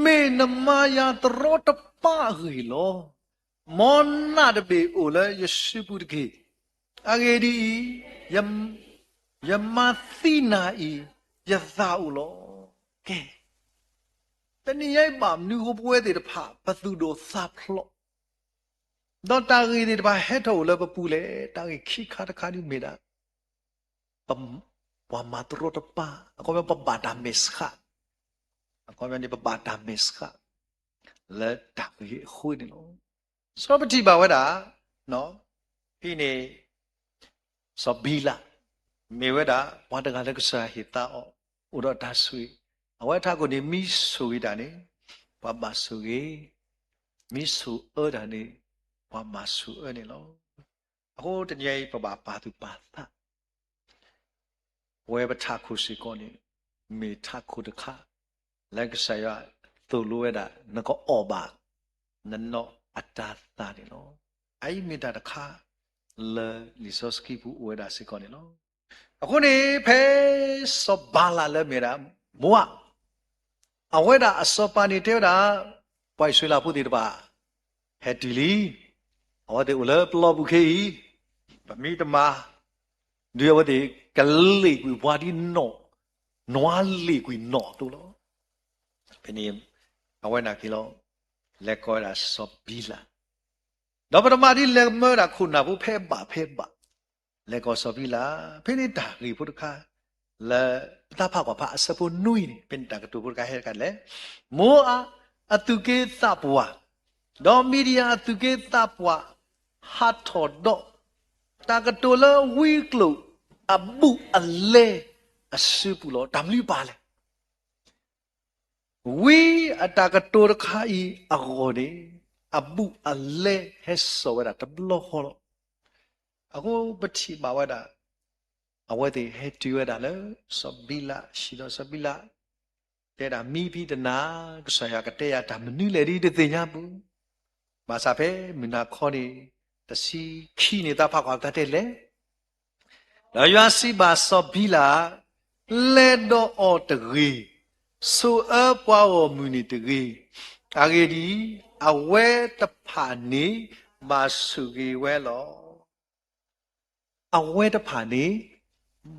မ့ၢ်နမၤယၤတရီတပါအဂ့ၢ်လီၤ. မ်နးတဘ့ၣ်အိၣ်လၢယစုပူၤတက့ၢ်. အဂ့ၢ်ဒ်အံၤ, ယမၤသံနၤအံၤ ယသးအိၣ်လီၤ. ကဲ, တနံၤညါအံၤဘၣ်မနုၤအဃိပဝဲသ့ၣ်တဖၣ် ပသူၣ်ဒိၣ်သးဖျိး, ဒီးတၢ်ဂ့ၢ်သ့ၣ်တဖၣ်ဟဲထီၣ်အိၣ်လၢပပူၤလဲၣ်. တၢ်ဂ့ၢ်ခံခါတခါဒ်မ့ၢ်ဒၣ် ပှၤမၤတရီတပါ, အခီပညီပဘၣ်တၢ်မဲာ်ဆှး, အခီပညီန့ၣ် ပဘၣ်တၢ်မဲာ်ဆှး လၢတၢ်ဂ့ၢ်အဃိန့ၣ်လီၤ. စီၤပထံၣ်ဘၣ်ဝဲဒၣ် ဖဲန့ၣ် စီၤဘံလး မ့ၢ်ဝဲဒၣ် ပှၤတဂၤလၢကစၢ်ဟ့ၣ်သါအီၤ အိၣ်ဒီးတၢ်ဆိၣ်ဂ့ၤ, အဝဲထးခိၣ်န့ၣ် မ့ၢ်ဆိၣ်ဂ့ၤတၢ်န့ၣ် ပှၤဘၣ်ဆိၣ်ဂ့ၤ, မ့ၢ်ဆိၣ်အၢတၢ်န့ၣ် ပှၤဘၣ်ဆိၣ်အၢန့ၣ်လီၤ. အဃိတနံၤအံၤ ပဘၣ်ပာ်သူၣ်ပာ်သး ပဝဲပထးခိၣ်စ့ၢ်ကီးန့ၣ် မ့ၢ်ထးခိၣ်တခါ လၢကစၢ်ယွၤသိၣ်လိဝဲဒၣ် နကအီၣ်ဘၣ် နနီၢ်အတၤသၣ်န့ၣ်လီၤ. အအံၤမ့ၢ်တၢ်တခါ လၢလံာ်စီဆှံပူၤအိၣ်ဝဲဒၣ်စ့ၢ်ကီးန့ၣ်လီၤ. အဃိန့ၣ် ဖဲစီၤဘၤလးလၢမ့ၢ်ဝဲဒၣ် မိၤအၤ အဝဲဒၣ်အစီၤပၤန့ၣ်တဲဝဲဒၣ် ပှၤအံၣ်စရ့လးဖိသ့ၣ်တဖၣ် ဟဲတုၤလံ, အဝဲသ့ၣ်အိၣ်လၢပလီၢ်ပူၤခဲအံၤ, ပမ့ၢ်တမၤ ဒုးအဝဲသ့ၣ်ကလ့ၣ်ကွံာ်ပှၤဒ်နီၢ်, နွါလ့ၣ်ကွံာ်နီၢ်အသိးလီၤ. ဖဲန့ၣ် အဝဲန့ၣ်က့ၤလီၤ လဲၤကိးဝဲဒၣ်စီၤဘံလး, ဒီးပတမၤဒ်လဲၣ်မၢဒၣ်ခိၣ်နၢ်ဖိဖဲဘၣ်ဖဲဘၣ်, လဲၤကိးစီၤဘံလး, ဖဲန့ၣ်တၢ်ဂ့ၢ်ဖိတခါ လၢပတၢ်ဖးကွၢ်ဖးအဆၢဖိနွံန့ၣ် ဖဲန့ၣ်တၢ်ကတိၤဖိတခါဟဲတခါလဲၣ်, မိၤအၤအသူၣ်က့သးပှၢ် ဒီးမံၤဒယၣ်အသူၣ်က့သးပှၢ် ဟးထီၣ်ဒီး တၢ်ကတိၤလၢဝံကျိာ်အဘူးအလဲအစုပူၤလီၤ. တၢ်မနုၤပာ်လဲၣ်. ဝံအတၢ်ကတိၤတခါအံၤအဂီၢ်န့ၣ် အဘူးအလဲဟဲစိာ်ဝဲဒၣ်တဘျီဃီလီၤ. အဃိပထံၣ်ဘၣ်ဝဲဒၣ် အဝဲသ့ၣ်ဟဲတုၤဝဲဒၣ်လၢစီၤဘံလးအဟံၣ်ဒီး စီၤဘံလး တဲဒၣ် မံဖံတနၤ ကစၢ်ယွၤကတဲယၤတၢ်မနုၤလဲၣ်ဒ်တသ့ၣ်ညါဘၣ်. ဘၣ်ဆၣ်ဖဲမုၢ်နၤခီန့ၣ် တဆံခံန့ၣ် သးဖးကွၢ်ပတၢ်တဲလဲၣ်. ဒီးယွၤစံးဘၣ်စီၤဘံလး, လဲၤဒီးအီၤတဂ့ၤ, ဆိၣ်အၢပှၤဂီၢ်မုၢ်န့ၣ်တဂ့ၤ. အဂ့ၢ်ဒ်အံၤ, အဝဲတဖၣ်န့ၣ်ဘၣ်ဆိၣ်ဂ့ၤဝဲလီၤ. အဝဲတဖၣ်န့ၣ်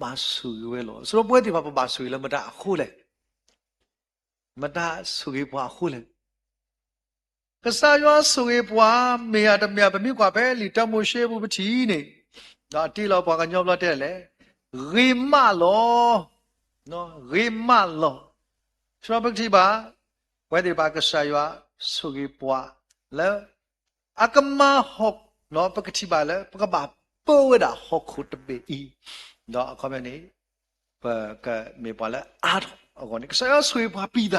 ဘၣ်ဆိၣ်ဂ့ၤဝဲလီၤ. ဆိပဝဲသ့ၣ်တဖၣ် ပဘၣ်ဆိၣ်ဂ့ၤလၢမတၤအဃိလဲၣ်. မတၤဆိၣ်ဂ့ၤပှၤအဃိလဲၣ်. ကစၢ်ယွၤဆိၣ်ဂ့ၤပှၤ မ့ၢ်ဧါတမ့ၢ်ဧါ ပမ့ၢ်ကွၢ်ဖဲလံာ်တၢမိၤၡ့ပူၤပထံၣ်န့ၣ်, ဒီးတ့လီၤပှၤကညီဘျီတဲလဲၣ်, ဂ့ၤမးလီၤ. ဂ့ၤမးလီၤ. ဆိပကထံၣ်ဘၣ် ပဝဲသ့ၣ်တဖၣ် ကစၢ်ယွၤဆိၣ်ဂ့ၤပှၤလၢ အကမၤဟီၣ်, ပကထံၣ်ဘၣ်လၢ ပကဘၣ်ပၢဝဲဒၣ်ဟီၣ်ခိၣ်တဘ့ၣ်အံၤ, ဒီးအခီပညီန့ၣ် ပကမ့ၢ်ပှၤလၢအါထီၣ်အဂီၢ်န့ၣ် ကစၢ်ယွၤဆိၣ်ဂ့ၤပှၤပံၤသး, ဒီး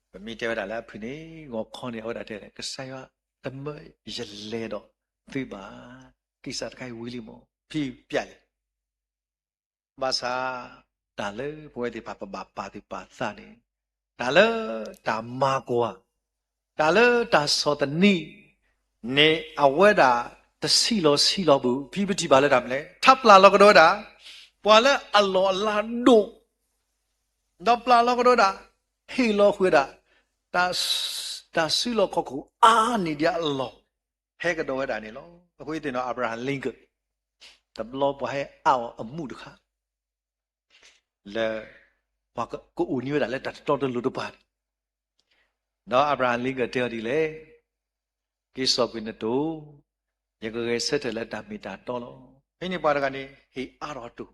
ပမ့ၢ်တဲဝဲဒၣ်လၢအဖုၣ်န့ၣ် ဂီၤခီန့ၣ် အဝဲဒၣ်တဲလဲၣ် ကစၢ်ယွၤတမၢယလဲၤဒီးသုဘၣ်. ကံၢ်စၢ်တခါအံၤဝံၤလံမး ဖံးပျဲၢ်လံ ဘၣ်ဆၣ် တၢ်လၢပဝဲသ့ၣ်တဖၣ်ပဘၣ်ပာ်သူၣ်ပာ်သးန့ၣ်, တၢ်လၢတၢ်မၤကွၢ်, တၢ်လၢတၢ်ဆီၣ်သနံးန့ၣ် အဝဲဒၣ်တဆံးလီၤဆံးလီၤဘၣ်. ဖံပထံၣ်ဘၣ်လၢတၢ်မနုၤလဲၣ်, ထါပျၢ်လီၤကဒီးဝဲဒၣ် ပှၤလၢအလီၢ်အလၤဒိၣ်, ဒီးပျၢ်လီၤကဒီးဝဲဒၣ် ဟ့ၣ်လီၤဃုာ်ဝဲဒၣ် တၢ်, တၢ်စုလီၢ်ခီၣ်ခိၣ်အါန့ၢ်ဒံးအလီၢ် ဟဲကဒီးဝဲဒၣ်န့ၣ်လီၤ. အဃိသ့ၣ်နီၣ် Abraham Lincoln တဘျီပှၤဟဲအါအီၤအမူးတခါ လၢပှၤကအိၣ်န့ၢ်ဝဲဒၣ်လၢတၢ်တတီတလိၤတဖၣ်န့ၣ်, ဒီး Abraham Lincoln တဲအီၤဒ်လဲၣ်, က့ၤစိာ်ကွံာ်နတိၤ, ယကဂဲၤဆၢထၢၣ်လၢတၢ်မ့ၢ်တၢ်တီလီၤ. ဖဲန့ၣ်ပှၤတဂၤန့ၣ် ဟ့ၣ်အါထီၣ်တိၤ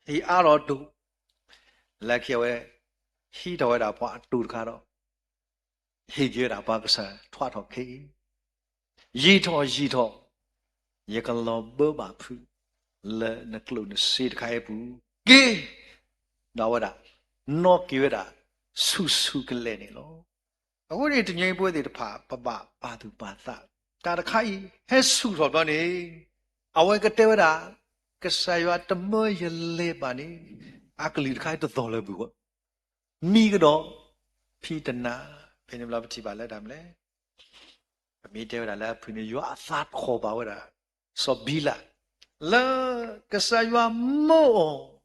ဟ့ၣ်အါထီၣ်တိၤ, လၢခံအဝဲ ဟံးထီၣ်ဝဲဒၣ်ပှၤအတိၤတခါဒီး ဟ့ၣ်က့ၤဝဲဒၣ်ပှၤကစၢ်ထွးထီၣ်ခဲအံၤ, ယံာ်ထီၣ်ယံာ်ထီၣ်, ယကလီၤဘၢဘၣ်ဖုး လၢနကျိၣ်နစ့တခါအံၤအပူၤ, က့ၤ, ဒီးအဝဲဒၣ် နီၣ်က့ၤဝဲဒၣ် ဆူၣ်ဆူၣ်ကလဲာ်န့ၣ်လီၤ. အဃိန့ၣ် တနံၤအံၤပဝဲသ့ၣ်တဖၣ် ပဘၣ်ပာ်သူၣ်ပာ်သး, တၢ်တခါအံၤ ဟဲဆူၣ်ထီၣ်ဘျီန့ၣ် အဝဲကတဲဝဲဒၣ် ကစၢ်ယွၤတမၢယလဲၤဘၣ်န့ၣ် အကလုၢ်တခါအံၤတသီၣ်လၢၤဘၣ်. မံကဒီး ဖံတနၤ, ဖဲန့ၣ်ဘျီပထံၣ်ဘၣ်လၢတၢ်မနုၤလဲၣ်, ပမ့ၢ်တဲဝဲဒၣ်လၢအဖုၣ်န့ၣ် ယွၤအသးထီၣ်ဘၣ်ဝဲဒၣ် စီၤဘံလး, လၢကစၢ်ယွၤမၢအီၤ,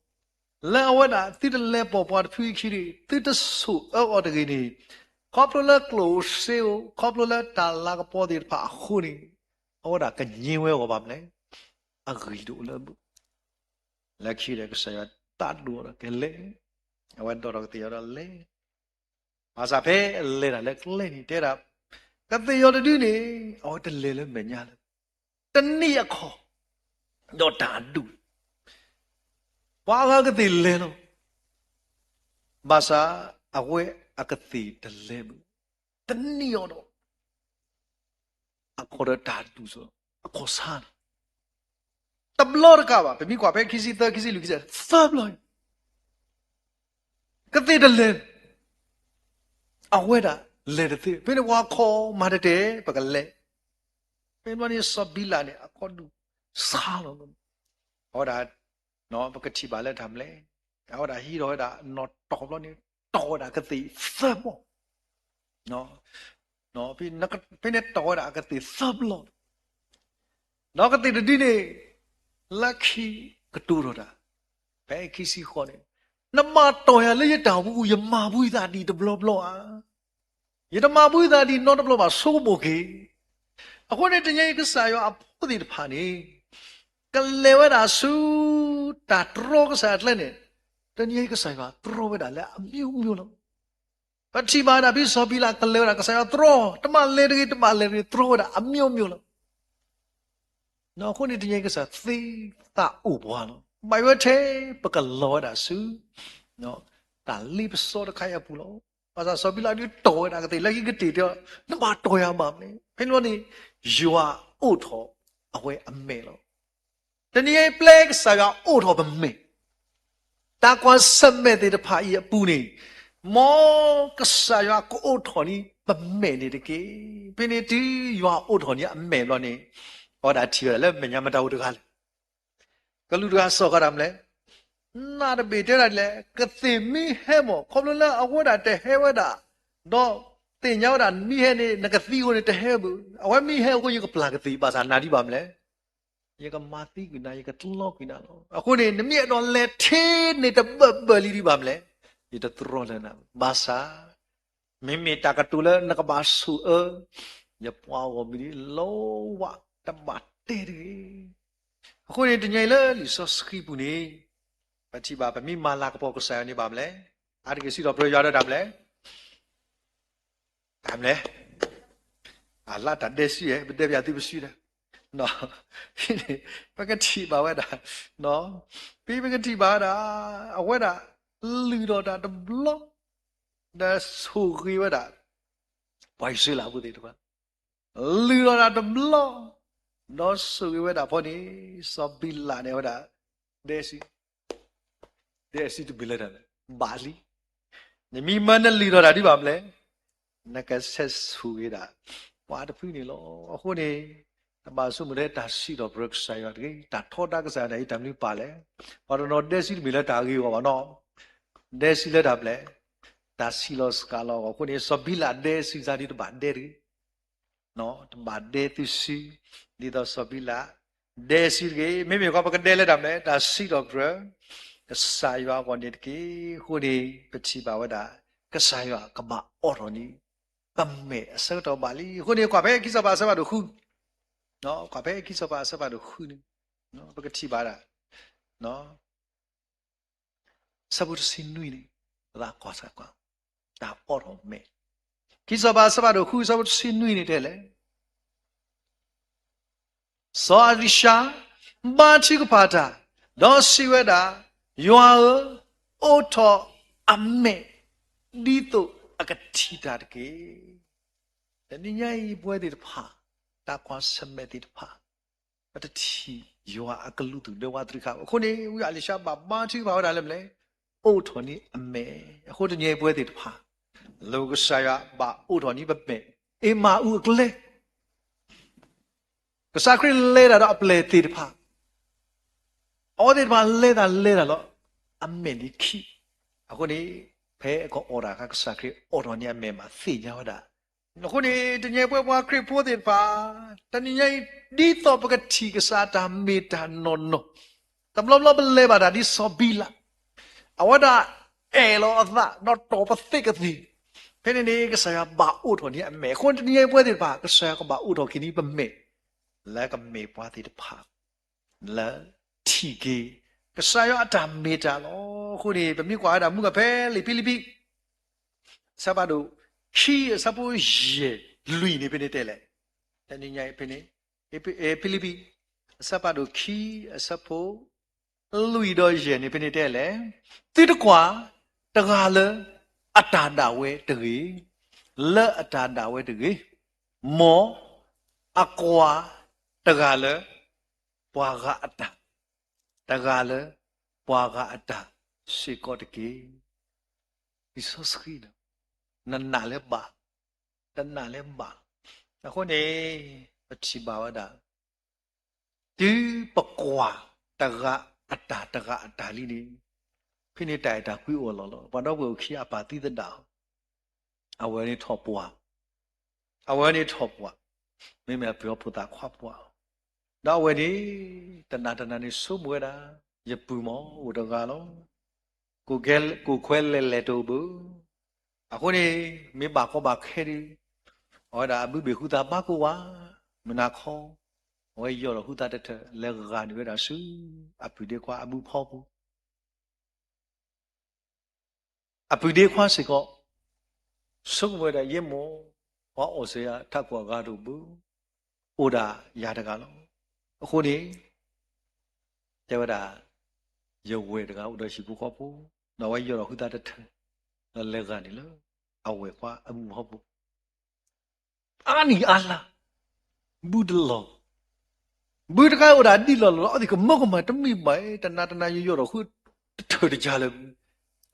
လၢအဝဲဒၣ်သုတလဲၤပိာ်ပှၤတဖုအခံန့ၣ် သုတဆိၣ်အၢအီၤတဂ့ၤန့ၣ်, ခီဖျိလၢကျိၣ်စ့ဧိၤ ခီဖျိလၢတၢ်လၤကပီၤသ့ၣ်တဖၣ်အဃိန့ၣ်, အဝဲဒၣ်ကငြင်းဝဲအဂီၢ်ဘၣ်မနုၤလဲၣ်, အဂံၢ်တအိၣ်လၢအဘူး လၢခံဒီးကစၢ်ယွၤသးဒိၣ်ဒီးကလဲၤ, အဝဲဒိးထီၣ်ကသ့ၣ်အီၤဒီးလဲၤ, ဘၣ်ဆၣ်ဖဲအလဲၤတၢ်လၢကျဲန့ၣ် တဲဒၣ် ကသ့ၣ်အီၤတဒုန့ၣ် အဝဲတလဲၤလၢမဲာ်ညါလၢၤ, တနံၣ်အခီၣ် ဒီးတၢ်အဒူၣ်, ပှၤအဂၤကသ့ၣ်လဲၤလီၤ, ဘၣ်ဆၣ်အဝဲအကသ့ၣ်တလဲၤဘၣ်, တနံၣ်အီၤဒီး အခီၣ်ဒီးတၢ်ဒူၣ်စ့ၢ် အခီၣ်ဆါလီၤ. တဘျီတကးဘၣ်, ပမ့ၢ်ကွၢ်ဖဲခံဆံသၢ ခံဆံလွံၢ် ခံဆံ သၢဘျီ, ကသ့ၣ်တလဲၤ, အဝဲဒၣ်လဲၤတသ့, ဖဲန့ၣ်ပှၤခီမၤတတဲာ် ပကလဲၤ, ဖဲန့ၣ်စီၤဘံလးန့ၣ် အခီၣ်ဒူၣ်ဆါလီၤ. အဝဲဒၣ် ပကထံၣ်ဘၣ်လၢတၢ်မနုၤလဲၣ်, အဝဲဒၣ်ဟံးထီၣ်ဝဲဒၣ်နီၣ်တီၢ်ဘျီန့ၣ် တီၢ်ဝဲဒၣ်ကသ့ၣ်သၢဘျီ, ဖဲန့ၣ်တီၢ်ဝဲဒၣ်အကသ့ၣ်သၢဘျီ, ဒီးကသ့ၣ်တဒုန့ၣ် လၢခံကတိၤထီၣ်တၢ်, ဖဲခံဆံဃိးန့ၣ်, နမၤတီၢ်ယၤလၢယတၢ်အိၣ်မူပူၤ ယမၤဘှံးသးဒ်တဘျီဘျီဧါ. ယတမၤဘှံးသးဒ်နီတဘျီဘၣ် ဆိကမိၣ်က့ၤ. အဃိန့ၣ် တနံၤအံၤကစၢ်ယွၤအဖိသ့ၣ်တဖၣ်န့ၣ် ကလဲၤဝဲဒၣ်ဆူ တၢ်တြီကစၢ်အကျဲန့ၣ်, တနံၤအံၤကစၢ်ယွၤတြီဝဲဒၣ်လၢအမျိုးမျိုးလီၤ. ပထံၣ်ဘၣ်ဒၣ်ဖဲစီၤဘံလးကလဲၤဝဲဒၣ် ကစၢ်ယွၤတြီ, တမၤလဲၤတဂ့ၤ တမၤလဲၤတဂ့ၤ တြီဝဲဒၣ်အမျိုးမျိုးလီၤ. အဃိန့ၣ်တနံၤအံၤကစၢ်သ့သးအိၣ်ပှၤလီၤ. ဘၣ်ယိၣ်ထဲပကလီၤဝဲဒၣ်ဆူ တၢ်လ့ပစီတခါအံၤအပူၤလီၤ. ဘၣ်ဆၣ်စီၤဘံလးဒုးတီၢ်ဝဲဒၣ်ကသ့ၣ် လၢခံကတ့ၢ်တဲအီၤ, နမၤတီၢ်ယၤဘၣ်မနုၤလဲၣ်. ဖဲန့ၣ်ဘျီန့ၣ် ယွၤအိးထီၣ်အဝဲအမဲာ်လီၤ. တနံၤအံၤပျဲကစၢ်ယွၤအိးထီၣ်ပမဲာ်, တၢ်ကွၢ်ဆၢၣ်မဲာ်သ့ၣ်တဖၣ်အံၤအပူၤန့ၣ်, မ်ကစၢ်ယွၤကအိးထီၣ်န့ၢ်ပမဲာ်န့ၣ်တက့ၢ်. ဖဲန့ၣ်တုၤယွၤအိးထီၣ်န့ၢ်အမဲာ်ဘျီန့ၣ်, အဝဲဒၣ်ထံၣ်ဝဲဒၣ်လၢမဲာ်ညါမတၤအိၣ်တဂၤလဲၣ်. ကလူးတဂၤစံးဃီဒၣ်မလဲၣ်, နတဘ့ၣ်တဲဒၣ်ဒ်လဲၣ်, ကသ့ၣ်မံဟဲမၢ်, ခီဖျိလၢအဝဲဒၣ်တဟဲဝဲဒၣ်, ဒီးသ့ၣ်ညါဝဲဒၣ်မံဟဲန့ၣ် နကသံအဃိန့ၣ်တဟဲဘၣ်. အဝဲမံဟဲအဃိ ယကပျၢ်ကသ့ၣ် ဘၣ်ဆၣ်နၤဒ်ဘၣ်မလဲၣ်, ယကမၤသံကွံာ်နၤ, ယကတလီကွံာ်နၤလီၤ. အဃိန့ၣ် နမ့ၢ်အဲၣ်ဒိးလဲၤထဲန့ၣ်တဘၢၣ်ဘၢၣ်လံဒံးဘၣ်မလဲၣ်, ယတတြီလၢၤနၤ, ဘၣ်ဆၣ် မ့မ့ၢ်တၢ်ကတိၤလၢနကဘၣ်ဆိၣ်အၢ, ယပှၤဂီၢ်မုၢ်ဒ် လီဝးတဘၣ်တဲတဂ့ၤ. အဃိန့ၣ် တနံၤအံၤလၢလံာ်စီဆှံပူၤန့ၣ်, ပထံၣ်ဘၣ်ပမ့ၢ်မၤလၤကပီၤကစၢ်ယွၤန့ၣ်ဘၣ်မလဲၣ်, အါတက့ၢ်စံးထီၣ်ပတြၢၤယွၤဒီးတၢ်မလဲၣ်, တၢ်မလဲၣ်, အလၢတၢ်ဒဲစုဧါ, ပဒဲပယၤသုပစုဒၣ်, ပကထံၣ်ဘၣ်ဝဲဒၣ်, ဖဲပကထံၣ်ဘၣ်ဝဲဒၣ်, အဝဲဒၣ်လုၢ်ထီၣ်တၢ်တဘျီ, ဒီးဆိၣ်ဂ့ၤဝဲဒၣ် ပှၤအံၣ်စရ့လးဖိသ့ၣ်တဖၣ်, လုၢ်ထီၣ်တၢ်တဘျီ, ဒီးဆိၣ်ဂ့ၤဝဲဒၣ်ဖဲန့ၣ်, စီၤဘံလးန့ၣ်ဝဲဒၣ်, ဒဲစု, ဒဲစုတမ့ၢ်လၢတၢ်လဲၣ်, ဘၣ်လံ. နမ့ၢ်မၢနလုၢ်ထီၣ်တၢ်ဒ်ဘၣ်မလဲၣ်, နကဆဲးဆိၣ်ဂ့ၤဒၣ် ပှၤတဖုန့ၣ်လီၤ. အဃိန့ၣ်, တဘၣ်ဆိကမိၣ်ထဲတၢ်စံးထီၣ်ပတြၢၤကစၢ်ယွၤတဂ့ၤ, တၢ်ထီဒါကစၢ်ယွၤန့ၣ် အံၤတၢ်မနုၤပာ်လဲၣ်. ပှၤတနီၤ ဒဲစုတမ့ၢ်လၢတၢ်ဂ့ၤအဂီၢ်ဘၣ်နီၤ, ဒဲစုလၢတၢ်ဘျဲၣ်, တၢ်ဆံးလီၤစှၤလီၤအဂီၢ်. အဃိန့ၣ် စီၤဘံလးဒဲစုစါဒ်တဘၣ်ဒဲတဂ့ၤ, တဘၣ်ဒဲသုစု, ဒ်သိးစီၤဘံလးဒဲစုတဂ့ၤ. မ့မ့ၢ်ဃီပကဒဲလၢတၢ်မနုၤလဲၣ်, တၢ်စံးထီၣ်ပတြၢၤ ကစၢ်ယွၤအဂီၢ်န့ၣ်တက့ၢ်. အဃိန့ၣ် ပထံၣ်ဘၣ်ဝဲဒၣ်, ကစၢ်ယွၤကဘၣ်အိးထီၣ်န့ၢ် ပမဲာ်အဆၢကတီၢ်ဘၣ်လံ. အဃိန့ၣ် ကွၢ်ဖဲခံစီၤပၤအဆၢဖးဒိၣ်ဃု, ကွၢ်ဖဲခံစီၤပၤအဆၢဖးဒိၣ်ဃုန့ၣ်, ပကထံၣ်ဘၣ်ဒၣ် ဆၢဖိတဆံနွံန့ၣ်, ပသးကွၢ်ဆၢကွၢ်, တၢ်အိးထီၣ်မဲာ်, ခံစီၤပၤအဆၢဖးဒိၣ်ဃု ဆၢဖိတဆံနွံန့ၣ်တဲလဲၣ်, စီၤအၤလံၤၡါ ဘါထုကဖၣ်တၢ်, ဒီးစံးဝဲဒၣ်, ယွၤဧၢ, အိးထီၣ်အမဲာ်, ဒ်သိးအကထံၣ်တၢ်တက့ၢ်. တနံၤညါအံၤပဝဲသ့ၣ်တဖၣ်, တၢ်ကွၢ်ဆၢၣ်မဲာ်သ့ၣ်တဖၣ်, ပတထံၣ်ယွၤအကလုၢ်သူၣ်ဒဲဝးတရံးဃာ်ဘၣ်. အဃိန့ၣ် ဝံအၤလံၤၡါဘၣ်ဘါထုကဖၣ်ဝဲဒၣ်လၢမနုၤလဲၣ်, အိးထီၣ်န့ၢ်အမဲာ်. အဃိတနံၤအံၤပဝဲသ့ၣ်တဖၣ်, လၢကစၢ်ယွၤဘၣ်အိးထီၣ်န့ၢ်ပမဲာ်, အ့မၤအူအကျဲ ကစၢ်ခရံာ်လဲၤတၢ်ဒီးအပျဲၢ်သ့ၣ်တဖၣ်, အဝဲသ့ၣ်တဖၣ်လဲၤတၢ်လဲၤတၢ်လီၤ, အမဲာ်န့ၣ်ခံး. အဃိန့ၣ်, ဖဲအကအီၣ်တၢ်အခါ ကစၢ်ခရံာ်အိးထီၣ်န့ၢ်အမဲာ်ဘၣ်သ့ၣ်ညါဝဲဒၣ်. အဃိန့ၣ် တနံၤအံၤပဝဲပှၤခရံာ်ဖိသ့ၣ်တဖၣ်, တနံၤညါအံၤ ဒ်သိးပကထံၣ်ကစၢ်တၢ်မ့ၢ်တၢ်နီၢ်နီၢ်, တဘျီဘျီပလဲၤဘၣ်တၢ်ဒ်စီၤဘံလး, အဝဲဒၣ်အဲၣ်လီၤအသး ဒီးတီၢ်ပသ့ကသ့ၣ်, ဖဲန့ၣ်န့ၣ် ကစၢ်ယွၤဘၣ်အိးထီၣ်န့ၢ်အမဲာ်. အဃိန့ၣ်တနံၤအံၤပဝဲသ့ၣ်တဖၣ် ကစၢ်ယွၤကဘၣ်အိးထီၣ်က့ၤန့ၢ်ပမဲာ်, လၢကမ့ၢ်ပှၤသ့ၣ်တဖၣ် လၢထံၣ်က့ၤ ကစၢ်ယွၤအတၢ်မ့ၢ်တၢ်လီၤ. အဃိန့ၣ် ပမ့ၢ်ကွၢ်ဝဲဒၣ်မုၢ်ဂီၤဖဲလံာ်ဖံလံးပံး အဆၢဖးဒိၣ်ခံ အဆၢဖိယဲၢ်လွံၢ်န့ၣ် ဖဲန့ၣ်တဲလဲၣ်, တနံၤညါအံၤဖဲန့ၣ်, ဖံလံးပံး အဆၢဖးဒိၣ်ခံ အဆၢဖိ လွံၢ်ဒီးယဲၢ်န့ၣ် ဖဲန့ၣ်တဲလဲၣ်, သုတကွၢ်တဂၤလၢအတၢ်ဒၣ်ဝဲတဂ့ၤ, လၢအတၢ်ဒၣ်ဝဲတဂ့ၤ, မ်အကွၢ်တဂၤလၢပှၤဂၤအတၢ်, တဂၤလၢပှၤဂၤအတၢ်စ့ၢ်ကီးတက့ၢ်. လံာ်စီဆှံ, နနာ်လၢဘၣ်, တနာ်လၢဘၣ်. အဃိန့ၣ် ပထံၣ်ဘၣ်ဝဲဒၣ် တုၤပကွၢ်တဂၤအတၢ်တဂၤအတၢ်လံန့ၣ်, ဖဲန့ၣ်တၢ်အဲၣ်တၢ်ကွံအိၣ်အလီၢ်လီၤ. ပှၤဒီပုၢ်ဝဲၢ်အိၣ်ခံအပၢ်သံသဒၣ်, အဝဲန့ၣ်ထီၣ်ပှၢ်, အဝဲန့ၣ်ထီၣ်ပှၢ်, မ့မ့ၢ်အပုၢ်ဖိသၣ်ခွါပှၢ်, ဒီးအဝဲန့ၣ် တနၤတနၤန့ၣ်ဆိကမိၣ်ဝဲဒၣ်, ယပုၢ်မ့ၢ်အိၣ်တဂၤလီၤ. ကိၣ်ခွဲးလဲၤလဲၤတအိၣ်ဘၣ်. အဃိန့ၣ် မ့ၢ်ဘၣ်ကီဘၣ်ခဲဒီး အဝဲဒၣ်အဘုဘ့ၣ်ဟုသးဘၣ်ကိၢ်ဝါ, မုၢ်နၤခီ အဝဲယီၢ်ထီၣ်ဟုသးတထၢၣ် လဲၤဂၤန့ၢ်ဝဲဒၣ်ဆူ အပုၢ်ဒ့ခွါအဘုဖီပူၤ. အပုၢ်ဒ့ခွါစ့ၢ်ကီး ဆိကမိၣ်ဝဲဒၣ် ယဲမ့ၢ် ပှၤအီစၢၤယၤထးခိၣ်အဂၤတအိၣ်ဘၣ်, အိၣ်ဒၣ်ယၤတဂၤလီၤ. အဃိန့ၣ် တဲဝဲဒၣ် ယဝဲၢ်တဂၤအိၣ်ဒီးဟံၣ်ဖိဃီဖိ, ဒီးအဝဲယီၢ်ထီၣ်ဟုသးတထၢၣ်, ဒီးလဲၤဂၤန့ၢ်လၢ အဝဲၢ်ခွါအဘုဖီပူၤ. အါနံၣ်အါလါ ဘုတလီၤ, ဘုတခါအိၣ်ဒၣ်ဒ်လီၢ်လီၢ်လီၤ. အဝဲသ့ၣ်ကမၢကမၣ်တမ့ၢ်ဘၣ်, တနၤတနၤယယီၢ်ထီၣ်ဟု တထၢၣ်တကၢ်လၢၤ,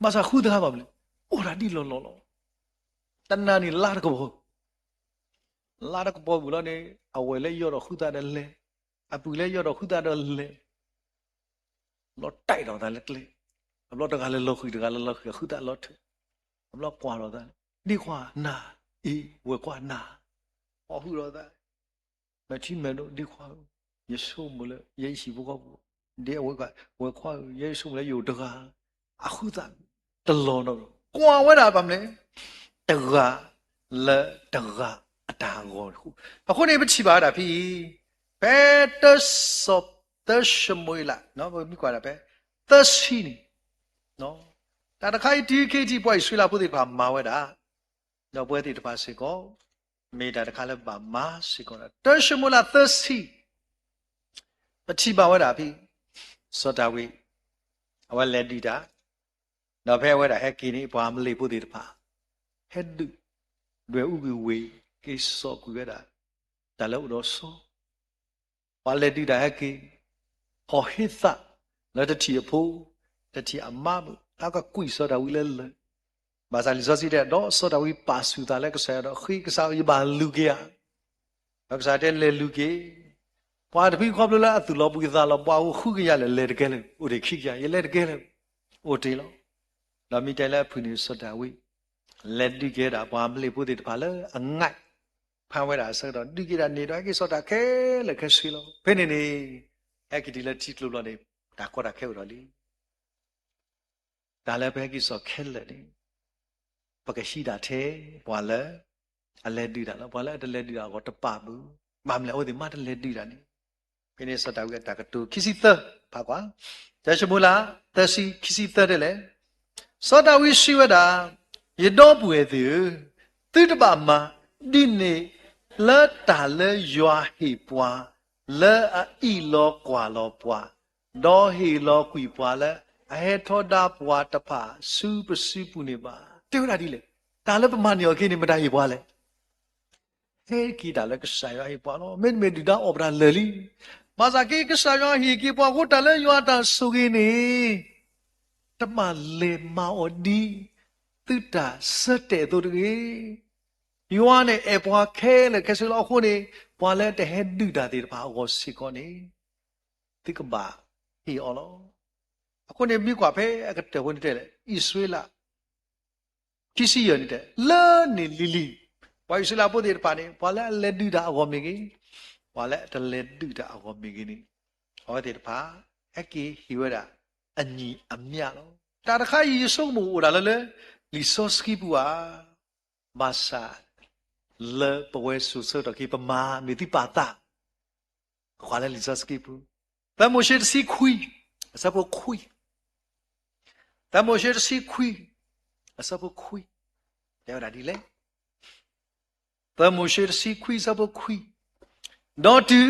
ဘၣ်ဆၣ်ဃုသဂၤဘၣ်မနုၤလဲၣ်, အိၣ်ဒၣ်ဒ်လီၢ်လီၢ်လီၤ. တနၤန့ၣ်လါတကပီၤ, လါတကပီၤဝံၤလီၤန့ၣ် အဝဲၢ်လၢယီၢ်ဒီးဃုသးဒီးလဲၤ, အပုၢ်လၢယီၢ်ဒီးဃုသးဒီးလဲၤ ဘျီတဲာ်ဒီးသးလၢကျဲ, အဘျီတဂၤလၢလီၤဃံၤ တဂၤလၢလီၤဃံၤ အဃုသးလီၤထၢၣ်, အဘျီကွၢ်ဒီးသး, ဒ့ခွါနၤ, အ့ ဝဲၢ်ခွါနၤ, အီၣ်ဟုၣ်ဒီးသး, မဲာ်ထံမဲာ်နိ ဒ့ခွါဧၢ, ယဆိကမိၣ်လၢယဟံၣ်ဖိဃီဖိ, ဒ်အဝဲၢ်ခွါဧၢ ယဲယဆိကမိၣ်လၢယအိၣ်တဂၤ, အဃုသးတလီၤနီၤ, ကွၢ်ဝဲဒၣ်ဘၣ်မနုၤလဲၣ်, တဂၤလၢတဂၤအတၢ်ဂီၤဃိ, အဃိန့ၣ်ပထံၣ်ဘၣ်ဝဲဒၣ်ဖဲအံၤ, ဖဲတၢ စီၤ, တၢၡမူၤအ့လး ပမ့ၢ်ကွၢ်ဒၣ်ဖဲ သၢဆံန့ၣ်, တၢ်တခါအံၤတုၤခဲအံၤ ပှၤအံၣ်စရ့လးဖိသ့ၣ်တဖၣ်မၤဝဲဒၣ်, ဒီးပဝဲသ့ၣ်တဖၣ်စ့ၢ်ကီး မ့ၢ်တၢ်တခါလၢဘၣ်မၤစ့ၢ်ကီးဒီး တၢၡမူၤအ့လးသၢဆံ, ပထံၣ်ဘၣ်ဝဲဒၣ်ဖဲ စီၤဒၤဝံး အဝဲလဲၤဒုးတၢ်, ဒီးဖဲအဝဲဒၣ်ဟဲက့ၤန့ၣ် ပှၤအမလ့းဖိသ့ၣ်တဖၣ် ဟဲဒုး ဒွဲၣ်အူကွံာ်ဝ့ၢ် က့ၤစိာ်ကွံာ်ဝဲဒၣ် တၢ်လၢအိၣ်ဒီးစီၤ ပှၤလဲၤဒုးတၢ်ဟဲက့ၤ, ဟီၣ်ဟ့သးလၢတထံၣ်အဖိ, တထံၣ်အမါမုၣ် အကကွံာ်စီၤဒၤဝံးလၢလၢၢ်, ဘၣ်ဆၣ်လံာ်စီဆှံတဲ ဒီးစီၤဒၤဝံးပာ်ဆူၣ်သးလၢကစၢ်ယွၤဒီးဃ့ကစၢ်ဧၢ ယဘၣ်လူၤက့ၤဧါ, ဒီးကစၢ်ယွၤတဲလဲၤလူၤက့ၤ, ပှၤတဖုခီဖျိလၢအသူၣ်လီၤဘှံးသးလီၤဘှါအဃိ ဃုကယၤလဲၣ် လဲၤတကဲလၢၤ အိၣ်ဒံးခံကယၤ ယလဲၤတကဲလၢၤ အိၣ်တ့ၢ်လီၤ. ဒီးမ့ၢ်တဲလၢအဖုၣ်န့ၣ် စီၤဒၤဝံး လဲၤဒုးက့ၤဝဲဒၣ်ပှၤအမလ့းဖိသ့ၣ်တဖၣ်လၢအငါဖးဝဲဒၣ်အဆၢကတီၢ် ဒုးက့ၤဒၣ်န့ၣ်ဒီး ဟဲက့ၤစိာ်တၢ်ခဲလၢာ်ခဲဆ့လီၤ. ဖဲန့ၣ်န့ၣ် ဟဲက့ၤတုၤလၢထံကျိဘျီန့ၣ် တၢ်ကီတၢ်ခဲအိၣ်ဒီးလံ တၢ်လၢပဟဲက့ၤစိာ်ခဲလၢာ်န့ၣ် ပကဟံးဒၣ်ထဲပှၤလၢအလဲၤဒုးတၢ်လီၤ. ပှၤလၢအတလဲၤဒုးတၢ်အဂီၢ်တပာ်ဘၣ်, ဘၣ်မနုၤလဲၣ် အဝဲသ့ၣ်မ့ၢ်တလဲၤဒုးတၢ်န့ၣ်. ဖဲန့ၣ်စီၤဒၤဝံးအတၢ်ကတိၤ ခံဆံသၢ ဖးကွၢ်, တၢၡမူၤအ့လး သၢဆံ ခံဆံသၢ တဲလဲၣ်, စီၤဒၤဝံးစံးဝဲဒၣ်, ယဒီပုၢ်ဝဲၢ်သ့ၣ်ဧၢ, သုတဘၣ်မၤဒ်န့ၣ် လၢတၢ်လၢယွၤဟ့ၣ်ပှၤ လၢအအံၣ်လီၤကွၢ်လီၤပှၤ, ဒီးဟ့ၣ်လီၤကွံာ်ပှၤလၢအဟဲထီဒါပှၤတဖၣ်ဆူပစုပူၤန့ၣ်ဘၣ်. တဲဝဲဒၣ်ဒ်လဲၣ်, တၢ်လၢပမၤန့ၢ်အီၤက့ၤန့ၣ် မတၤဟ့ၣ်ပှၤလဲၣ်. ဟဲက့ၤတၢ်လၢကစၢ်ယွၤဟ့ၣ်ပှၤလီၤ. မ့တမ့ၢ်ဒုၣ်ဒါအီၣ်ပတၢ်လၢာ်လံ. ဘၣ်ဆၣ်က့ ကစၢ်ယွၤဟ့ၣ်က့ၤပှၤအဃိ တၢ်လၢယွၤအတၢ်ဆိၣ်ဂ့ၤန့ၣ် တဘၣ်လဲၤမၤအီၤဒ်သုတၢ်ဆၢတဲာ်အသိးတဂ့ၤ. ယွၤန့ၣ်အဲၣ်ပှၤခဲလၢာ်ခဲဆ့လီၤ. အဃိန့ၣ် ပှၤလၢတဟဲဒုးတၢ်သ့ၣ်တဖၣ်အဂီၢ်စ့ၢ်ကီးန့ၣ် သုကဘၣ်ဟ့ၣ်အီၤလီၤ. အဃိန့ၣ် မ့ၢ်ကွၢ်ဖဲအကတၢၢ်ဖိန့ၣ်တဲလဲၣ် အံၣ်စရ့လး ခံဆံယဲၢ်န့ၣ်တဲ လၢန့ၣ်လံၤလံၤ ပှၤအံၣ်စရ့လးဖိသ့ၣ်တဖၣ်န့ၣ် ပှၤလၢအလဲၤဒုးတၢ်အဂီၢ်မ့ၢ်ဂ့ၤ, ပှၤလၢအတလဲၤဒုးတၢ်အဂီၢ်မ့ၢ်ဂ့ၤန့ၣ် အဝဲသ့ၣ်တဖၣ် ဟဲက့ၤဟ့ၣ်ဝဲဒၣ် အညီအမျှလီၤ. တၢ်တခါအံၤ ယဆိကမိၣ်အိၣ်ဒၣ်လၢ လၢလံာ်စီဆှံပူၤဧါ. ဘၣ်ဆၣ် လၢပဝဲစိၤဆၢကတီၢ်ခဲအံၤ ပမၤမ့ၢ်သုပာ်သး ကွၢ်လၢလံာ်စီဆှံပူၤ, သၢမိၤၡ့တဆံခွံ အဆၢဖိခွံ, သၢမိၤၡ့တဆံခွံ အဆၢဖိခွံ တဲဝဲဒၣ်ဒ်လဲၣ်. သၢမိၤၡ့တဆံခွံ အဆၢဖိခွံ, ဒီးတုၤ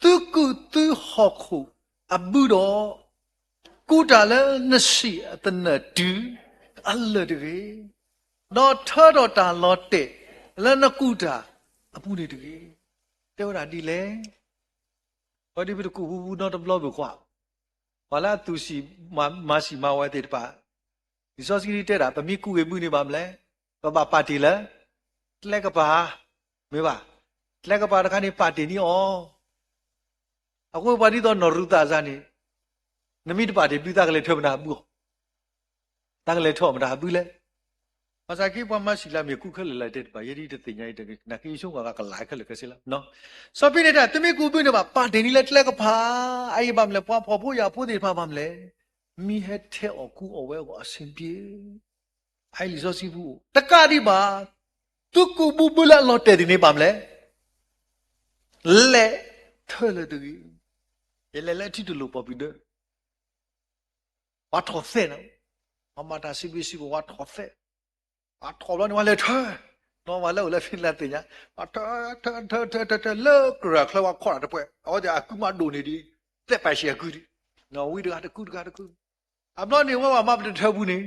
သုကူၣ်သုဟီၣ်ခိၣ်အဘုဒီး ကူးတၢ်လၢနဆံၣ်အသနၢၣ်တုၤအလၢာ်တဂ့ၤ, ဒီးထၢထီၣ်တၢ်လီၤတဲာ်လၢနကူၣ်တၢ်အပူၤန့ၣ်တဂ့ၤ. တဲဝဲဒၣ်ဒ်လဲၣ်. အဝဲဒ်ပတကူၣ်ပူၤပူၤနီတဘျီဘၣ်ကွၢ်, ပှၤလၢအသူၣ်ဆံးမၤဆံးမၤဝါသ့ၣ်တဖၣ်, လံာ်စီဆှံတဲဒၣ် ပမ့ၢ်ကူးဂ့ၤဘုန့ၣ်ဘၣ်မနုၤလဲၣ်, ပဘၣ်ပာ်တ့ၢ်လၢ ကျဲကပၤ, မ့ၢ်ဘၣ်, ကျဲကပၤတခါန့ၣ် ပာ်တ့ၢ်န့ၢ်အီၤ အဃိပှၤဒ်သိးနီၢ်ရူၤသးစၢ်န့ၣ်, နမ့ၢ်တပာ်တ့ၢ်ဘု သးကလဲၤထၢမတၤဘုအီၤ, သးကလဲၤထၢမတၤဘုလဲၣ်. ဘၣ်ဆၣ်က့ ပှၤမၤစံးလၢမ့ၢ်ကူးခဲလၢာ်လၢတဲတဘၣ်, ယဲဒ်တသ့ၣ်ညါအံၤတဂ့ၤ, နာ်က့ယဆိကမိၣ်ကလၤခဲလၢာ်ခဲဆ့လီၤ. စီၤပ့းတရူးတဲ သုမ့ၢ်ကူးဘုန့ၣ်ဘၣ် ပာ်တ့ၢ်န့ၢ်လၢကျဲကပၤ, အအံၤဘၣ်မနုၤလဲၣ်, ပှၤဖှီၣ်ဖိယာ်ဖိသ့ၣ်တဖၣ်ဘၣ်မနုၤလဲၣ်, မ့ၢ်ဟဲထဲအီၣ်ကူအီၣ်ဝဲအဂီၢ်အဆင်ပြေ အအံၤလံာ်စီဆှံပူၤ တကးဒံးဘၣ်, သုကူးဘုဘုလၢအလီၤတဲာ်သ့ၣ်န့ၣ်ဘၣ်မနုၤလဲၣ်, လဲၤထၢလၢာ်တဂ့ၤ. ယလဲၤလၢထံတလိာ်ပီၣ်ပံၤဒၢး, ပှၤထီၣ်သဲးန့ၣ်, ပှၤမၤတၢ်စံးဘျုးစံးဖှိၣ် ပှၤထီၣ်သဲး, ပှၤထီၣ်ဘျီန့ၣ် ပှၤလဲၤထၢ, နီၢ်ပှၤလၢအိၣ်လၢဖံလၢသ့ၣ်ညါ, ပှၤထၢ, ထၢ, ထၢ, ထၢ, ထၢ, ထၢ, လၢကြၢးချၢပှၤခီၣ်တၢ်တပှဲၤ, အဝဲသ့ၣ်အကုမးဒိၣ်န့ၢ်ဒံး, သဲးပာ်ဆံးအကုဒံး, နီၢ်ဝံတဂၤတကု တဂၤတကု အဘျီန့ၣ် ဝဲဝဲမၤပတထၢပူၤန့ၣ်,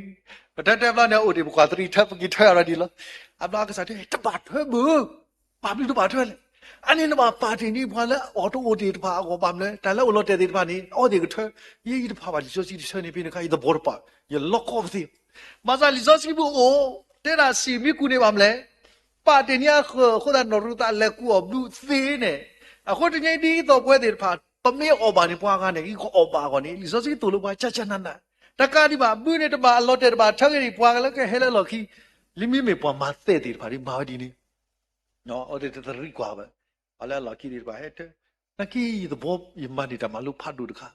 ပထၢထၢဘျီန့ၣ် အိၣ်တ့ၢ်ပကွၢ်သရံးထၢ ပက့ၤထၢအီၤဒီးဒ်လီၤ. အဘျီအကစၢ်တဲ တဘၣ်ထၢဘၣ်, ဘၣ်မနုၤတဘၣ်ထၢလဲၣ်. အန့ၣ်နဘၣ်ပာ်တ့ၢ်န့ၢ်ပှၤလၢအအိၣ်တအိၣ်သ့ၣ်တဖၣ်အဂီၢ်ဘၣ်မနုၤလဲၣ်, တၢ်လၢအိၣ်လီၤတဲာ်သ့ၣ်တဖၣ်န့ၣ် အဝဲသ့ၣ်ကထၢ, ယဲယတဖးဘၣ်လံာ်စီဆှံတဆၢန့ၣ် ဖဲန့ၣ်အခါ ယသဘီတပာ်, ယလီၤကီပသ့ၣ်. ဘၣ်ဆၣ်လံာ်စီဆှံပူၤအိၣ်, တဲဒၣ်စံးမ့ၢ်ကူၣ်န့ၣ်ဘၣ်မနုၤလဲၣ်, ပာ်တ့ၢ်န့ၢ်အဃၢၤအဃိသတး နီၢ်ရူၤသးလဲၤကူၣ်အီၤဘျုးသ့န့ၣ်. အဃိတနံၤအံၤဒ်သိးပဝဲသ့ၣ်တဖၣ် ပမ့ၢ်အီၣ်ဘၣ်န့ၣ် ပှၤဂၤန့ၣ် ကအီၣ်ဘၣ်အဂီၢ်န့ၣ် လံာ်စီဆှံသိၣ်လိပှၤကၠၢ်ကၠၢ်နးနး, တကးဒံးဘၣ် ဘုန့ၣ်တဘၣ်အလီၤတဲာ်တဘၣ်ထၢဂ့ၤဒံး ပှၤလၢကဟဲလၢလီၢ်ခံ, လၢမ့မ့ၢ်ပှၤမၤသဲၣ်သ့ၣ်တဖၣ်ဒ်မၤဝဲဒ်န့ၣ် အဝဲသ့ၣ်တသရံးကွၢ်ဘၣ်, ပှၤလၢအလီၢ်ခံသ့ၣ်တဖၣ်ဟဲထၢ, နာ်က့ယသဘီယမၤန့ၢ်တၢ်မၤလိဖးဒိၣ်တခါ,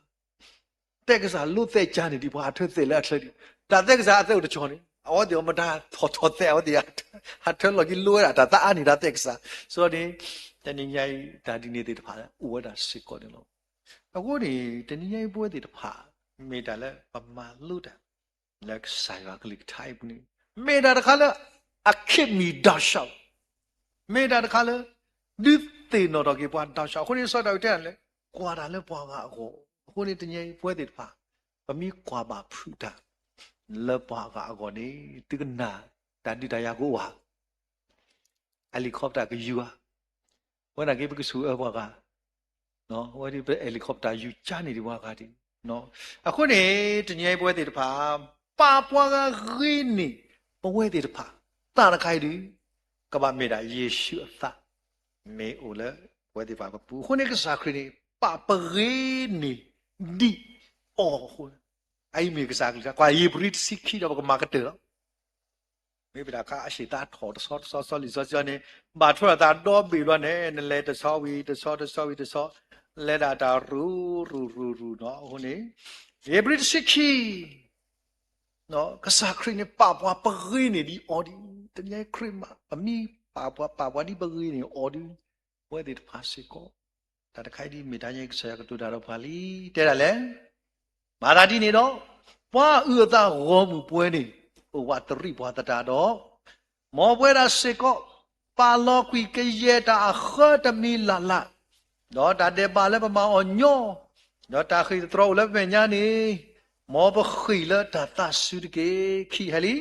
သဲကစၢ်လိသဲကၠၢန့ၢ်ဒံးပှၤအထၢသဲၣ်လၢအချၢဒံး, တၢ်သဲကစၢ်အသဲအိၣ်တကီၢ်န့ၣ် အဝဲသ့ၣ်အီၤမတၤထီၣ်ထီၣ်သဲး အဝဲသ့ၣ်ဟးထၢလီၢ်ခံလိဝဲဒၣ်တၢ်သးအါန့ၢ်တၢ်သဲကစၢ်, ဆိန့ၣ် တနံၤညါအံၤ တၢ်ဒ်န့ၣ်သ့ၣ်တဖၣ်အိၣ်ဝဲဒၣ်စ့ၢ်ကီးန့ၣ်လီၤ. အဃိန့ၣ် တနံၤညါအံၤပဝဲသ့ၣ်တဖၣ် မ့ၢ်တၢ်လၢပမၤလိတၢ် လၢကစၢ်ယွၤကလုၢ်ကထါအံၤပူၤန့ၣ် မ့ၢ်တၢ်တခါလၢ အခံးမံၤဒီးဆှး, မ့ၢ်တၢ်တခါလၢ ဒုးသ့ၣ်နီၣ်ထီၣ်က့ၤပှၤဒီးဆှး. အဃိန့ၣ် စီၤဒၤဝံးတဲဒၣ်လၢ ကွၢ်တၢ်လၢပှၤဂၤအဂီၢ်. အဃိန့ၣ် တနံၤညါအံၤပဝဲသ့ၣ်တဖၣ် ပမ့ၢ်ကွၢ်ဘၣ်ဖုးတၢ် လၢပှၤဂၤအဂီၢ်န့ၣ် သုကနၣ် တၢ်ဒုးတၢ်ယၤကအိၣ်ဧါ, helicopter ကယူၤဧါ, ဝဲနာ်က့ပကဆူၣ်အၢပှၤဂၤ ဝဲဒ်ပ helicopter ယူၤကၠါန့ၢ်ဒံးပှၤဂၤဒံး. အဃိန့ၣ် တနံၤအံၤပဝဲသ့ၣ်တဖၣ် ပာ်ပှၤဂၤဂ့ၤန့ၢ် ပဝဲသ့ၣ်တဖၣ် သးတခါအံၤဒုး ကဘၣ်မ့ၢ်ဒၣ်ယ့ၣ်ၡူးအသး မ့ၢ်အိၣ်လၢပဝဲသ့ၣ်တဖၣ်ပပူၤ. အဃိန့ၣ် ကစၢ်ခရံာ်န့ၣ် ပာ်ပဂ့ၤန့ၢ်ဒံးအီၤအဃိ အအံၤမ့ၢ်ကစၢ်ကလုၢ်ကထါ ကွၢ်ဧ့ၤဘြံၤတဆံခံဒီးပကမၤကတၢၢ်လီၤ. မ့ၢ်ပတၢ်ခါအဆံးသးထီၣ်တဆီတဆီဆီလံာ်စီဆှံန့ၣ် ဘၣ်ထွဲဒီးသးဒီဘ့ၣ်ဘျီန့ၣ် နလဲၤတဆီဝံၤတဆီတဆီဝံၤတဆီ လဲၤဒၣ်တၢ်ရူၤရူၤရူၤရူၤနီၤ. အဃိန့ၣ် ဧ့ၤဘြံၤတဆံခံ ကစၢ်ခရံာ်န့ၣ် ပာ်ပှၤပဂ့ၤန့ၢ်ဒံးအီၤဒံး, တနံၤအံၤခရံာ်မး ပမ့ၢ်ပာ်ပှၤ ပာ်ပှၤဒ်ပဂ့ၤန့ၢ်အီၤဒံး ပဝဲသ့ၣ်တဖၣ်စ့ၢ်ကီး တၢ်တခါအံၤဒ်မ့ၢ်တၢ်ညါအံၤ ကစၢ်ယွၤကတိၤတၢ်ဒီးပှၤလံ. တဲဒၣ်လဲၣ်, မၤသးဒ်န့ၣ်ဒီး ပှၤအုၣ်အသးဂီၢ်မုၢ်ပှဲၤန့ၣ် အိၣ်ဝးတရံးပှၤသတးဒီး မ်ပဝဲဒၣ်စ့ၢ်ကီး ပာ်လီၤကွံာ်ကယဲၢ်တၢ်အဃၢတမံၤလၢ်လၢ်, ဒီးတၢ်ဒဲးဘးလၢပမၤအီၤညီ, ဒီးတၢ်ဃ့ၢ်တတြီအိၣ်လၢပမဲာ်ညါန့ၣ် မ်ပဃ့ၢ်လၢတၢ်သးစူၤတက့ၢ်. ခံဟဲလံ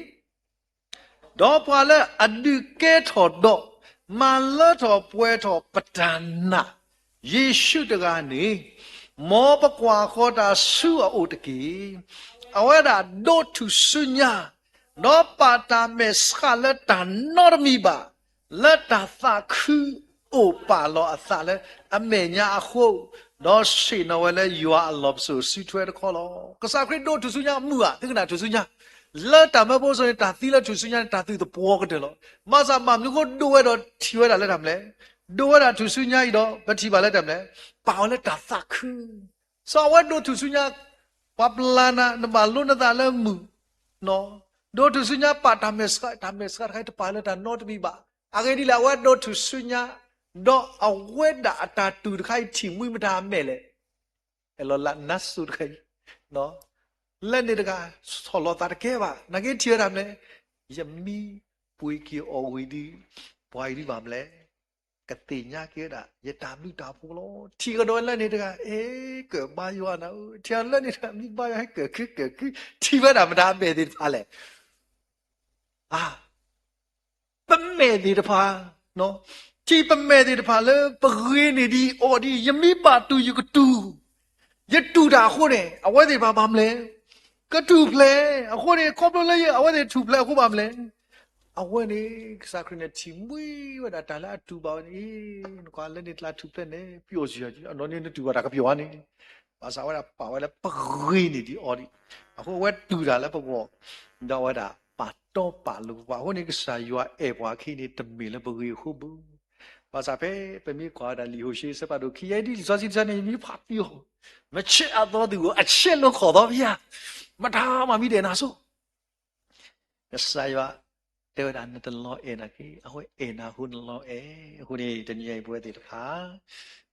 ဒီးပှၤလၢအဒုးကဲထီၣ်ဒီး မၤလၢထီၣ်ပှဲၤထီၣ်ပတၢ်နာ် ယ့ၣ်ၡူးတဂၤန့ၣ် မ်ပကွၢ်ဃီၤတၢ်ဆူအအိၣ်တက့ၢ်. အဝဲဒၣ်ဒိးထူၣ်စုညါ ဒီးပာ်တၢ်မဲာ်ဆှးလၢတၢ်နီတမံၤဘၣ်, လၢတၢ်သးခုအိၣ်ပာ်လီၤအသးလၢအမဲာ်ညါအဃိ, ဒီးဆ့ၣ်နီၤဝဲလၢယွၤအလီၢ်ပစိာ်စုထွဲတခီလီၤ. ကစၢ်ခရံာ်ဒိးထူၣ်စုညါမုာ်ဧါ, သုကနၣ်ထူၣ်စုညါ လၢတၢ်မၢဖိစိၤန့ၣ် တၢ်သံလၢထူၣ်စုညါန့ၣ် တၢ်သုးသပှီၤကတၢၢ်လီၤ. ဘၣ်ဆၣ်ဘၣ်မနုၤအဃိဒိးဝဲဒီးထံၣ်ဝဲဒၣ်လၢတၢ်မနုၤလဲၣ်, ဒိးဝဲဒၣ်ထူၣ်စုညါအံၤဒီး ပထံၣ်ဘၣ်လၢတၢ်မနုၤလဲၣ်, ပာ်အီၤလၢတၢ်သးခု စီၤအဝဲဒိးထူၣ်စုညါ, ပှၤပျၢ်နၤ နဘၣ်လိနသးလၢမုာ်, ဒိးထူၣ်စုညါပာ်တၢ်မဲာ်ဆှး, တၢ်မဲာ်ဆှးတခါအံၤတပာ်လၢတၢ်နီတမံၤဘၣ်. အဂ့ၢ်ဒ်လဲၣ်, အဝဲဒိးထူၣ်စုညါ, ဒီးအဝဲဒၣ်အတၢ်တူၢ်တခါအံၤထံၣ်မှံမတၤအမဲာ်လဲၣ်, အဲၣ်လီၤလၢနါစိၤတခါအံၤ, လၢန့ၣ်တဂၤ ဆီၣ်လီၤသးတကဲဘၣ်, နာ်က့ထံၣ်ဝဲဒၣ်မနုၤလဲၣ်, ယမ့ၢ်ပှ့ၤက့ၤအီၣ်ဝံၤဒီး ပှၤအံၤဒ်ဘၣ်မနုၤလဲၣ် ကသ့ၣ်ညါက့ၤဝဲဒၣ် ယတၢ်ဘျုးတၢ်ဖှိၣ်လီၤ. ထံၣ်ကဒီးလၢန့ၣ်တဂၤ အဲ ကၢၣ်ဘါယွၤနၤဧၢ, ထံၣ်လၢန့ၣ်တဂၤ မ့ၢ်ဘါယွၤဟဲကၢၣ်ခုကၢၣ်ခု, ထံၣ်ဝဲဒၣ်မတၤအမဲာ်သ့ၣ်တဖၣ်လဲၣ်. အါ, ပမဲာ်သ့ၣ်တဖၣ်, ထံၣ်ပမဲာ်သ့ၣ်တဖၣ်လၢပဂ့ၤန့ၢ်ဒံးအီၤဒ် ယမ့ၢ်ဘၣ်တူၢ်ယကတူၢ်, ယတူၢ်တၢ်အဃိန့ၣ် အဝဲသ့ၣ်တဖၣ်ဘၣ်မနုၤလဲၣ်, ကထူၣ်ဖျဲး, အဃိန့ၣ် ခီဖျိလၢအဝဲသ့ၣ်ထူၣ်ဖျဲးအဃိဘၣ်မနုၤလဲၣ် အဝဲန့ၣ် ကစၢ်ခရံာ်န့ၣ်ထံၣ်မှံဝဲဒၣ်တၢ်လၢအတူၢ်ဘၣ်ဝဲန့ၣ်, နကွၢ်လၢန့ၣ်တလၢထူၣ်ဖျဲးန့ၣ် ပျော်စရာ, အနီၢ်န့ၣ်နတူၢ်ဘၣ်တၢ်ကပျော်ဧါန့ၣ်, ဘၣ်ဆၣ်ဝဲဒၣ်ပာ်ဝဲလၢပဂ့ၤန့ၢ်ဒံးအီၤဒံး, အဃိအဝဲတူၢ်တၢ်လၢပဂီၢ်, ဒီးအဝဲဒၣ်ပာ်တီပာ်လိၤပှၤ, အဃိန့ၣ် ကစၢ်ယွၤအဲၣ်ပှၤအခံန့ၣ် တမ့ၢ်လၢပဂ့ၤအဃိဘၣ်. ဘၣ်ဆၣ်ဖဲပမ့ၢ်ကွၢ်ဝဲဒၣ်လံာ်ဟိၤၡ့အဆၢဖးဒိၣ်ခံ ယဲဒ်လံာ်စီဆှံတဆၢန့ၣ် ယမ့ၢ်ဖးသံအီၤ, မဆဲးအသီသုဧိၤ အဆဲးလီၤခီၣ်သီဖဲယၤ, မတၤမၤမံဒဲးနၤဆိ ကစၢ်ယွၤတဲဝဲဒၣ် နတလီၤအဲၣ်နာ်က့, အဝဲအဲၣ်နၤအဃိနလီၤအဲၣ်. အဃိန့ၣ် တနံၤအံၤပဝဲသ့ၣ်တဖၣ်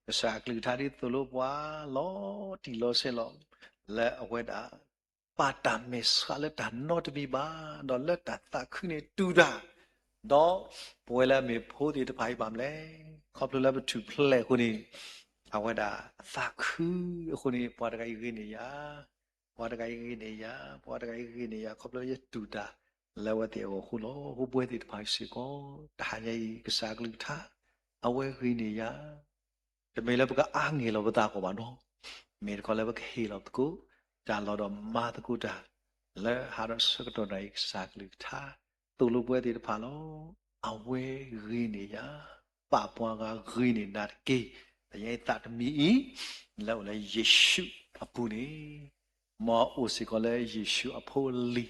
ကစၢ်အကလုၢ်ကထါဒ်သိးလိပှၤ လီၤတံၢ်လီၤဆဲးလီၤ လၢအဝဲဒၣ် ပာ်တၢ်မဲာ်ဆှးလၢတၢ်နီတမံၤဘၣ်, ဒီးလၢတၢ်သးခုန့ၣ်တူၢ်တၢ်, ဒီးပဝဲလၢအမ့ၢ်ဖိသ့ၣ်တဖၣ်အံၤဘၣ်မနုၤလဲၣ်, ခီဖျိလၢပထူၣ်ဖျဲးအဃိန့ၣ် အဝဲဒၣ်သးခုအဃိန့ၣ် ပှၤတဂၤအံၤဂ့ၤန့ၢ်ယၤ ပှၤတဂၤအံၤဂ့ၤန့ၢ်ယၤ, ပှၤတဂၤအံၤဂ့ၤန့ၢ်ယၤ ခီဖျိယတူၢ်တၢ်လၢအဝဲသ့ၣ်အဂီၢ်အဃိလီၤ. အဃိပဝဲသ့ၣ်တဖၣ်စ့ၢ်ကီး တဟါညါအံၤ ကစၢ်အကလုၢ်ကထါ အဝဲဂ့ၤန့ၢ်ယၤ, တမ့ၢ်လၢပကအါဂ့ၢ်လီၤပသးကီးဘၣ်နီၤ, မ့ၢ်တခီလၢပကဟ့ၣ်လီၤသကိးတၢ်လီၢ်ဒီးမၤသကိးတၢ် လၢဟးဒီးဆၢကတီၢ်နၣ်ရံၣ် ကစၢ်ကလုၢ်ကထါ သိၣ်လိပှၤသ့ၣ်တဖၣ်လီၤ. အဝဲဂ့ၤန့ၢ်ယၤ, ပာ်ပှၤဂၤဂ့ၤန့ၢ်နၤတက့ၢ်, လၢယသးတမံၤအံၤ လၢအိၣ်လၢယ့ၣ်ၡူးအပူၤန့ၣ်, မ်အအိၣ်စ့ၢ်ကီးလၢယ့ၣ်ၡူးအဖိအလံၤ,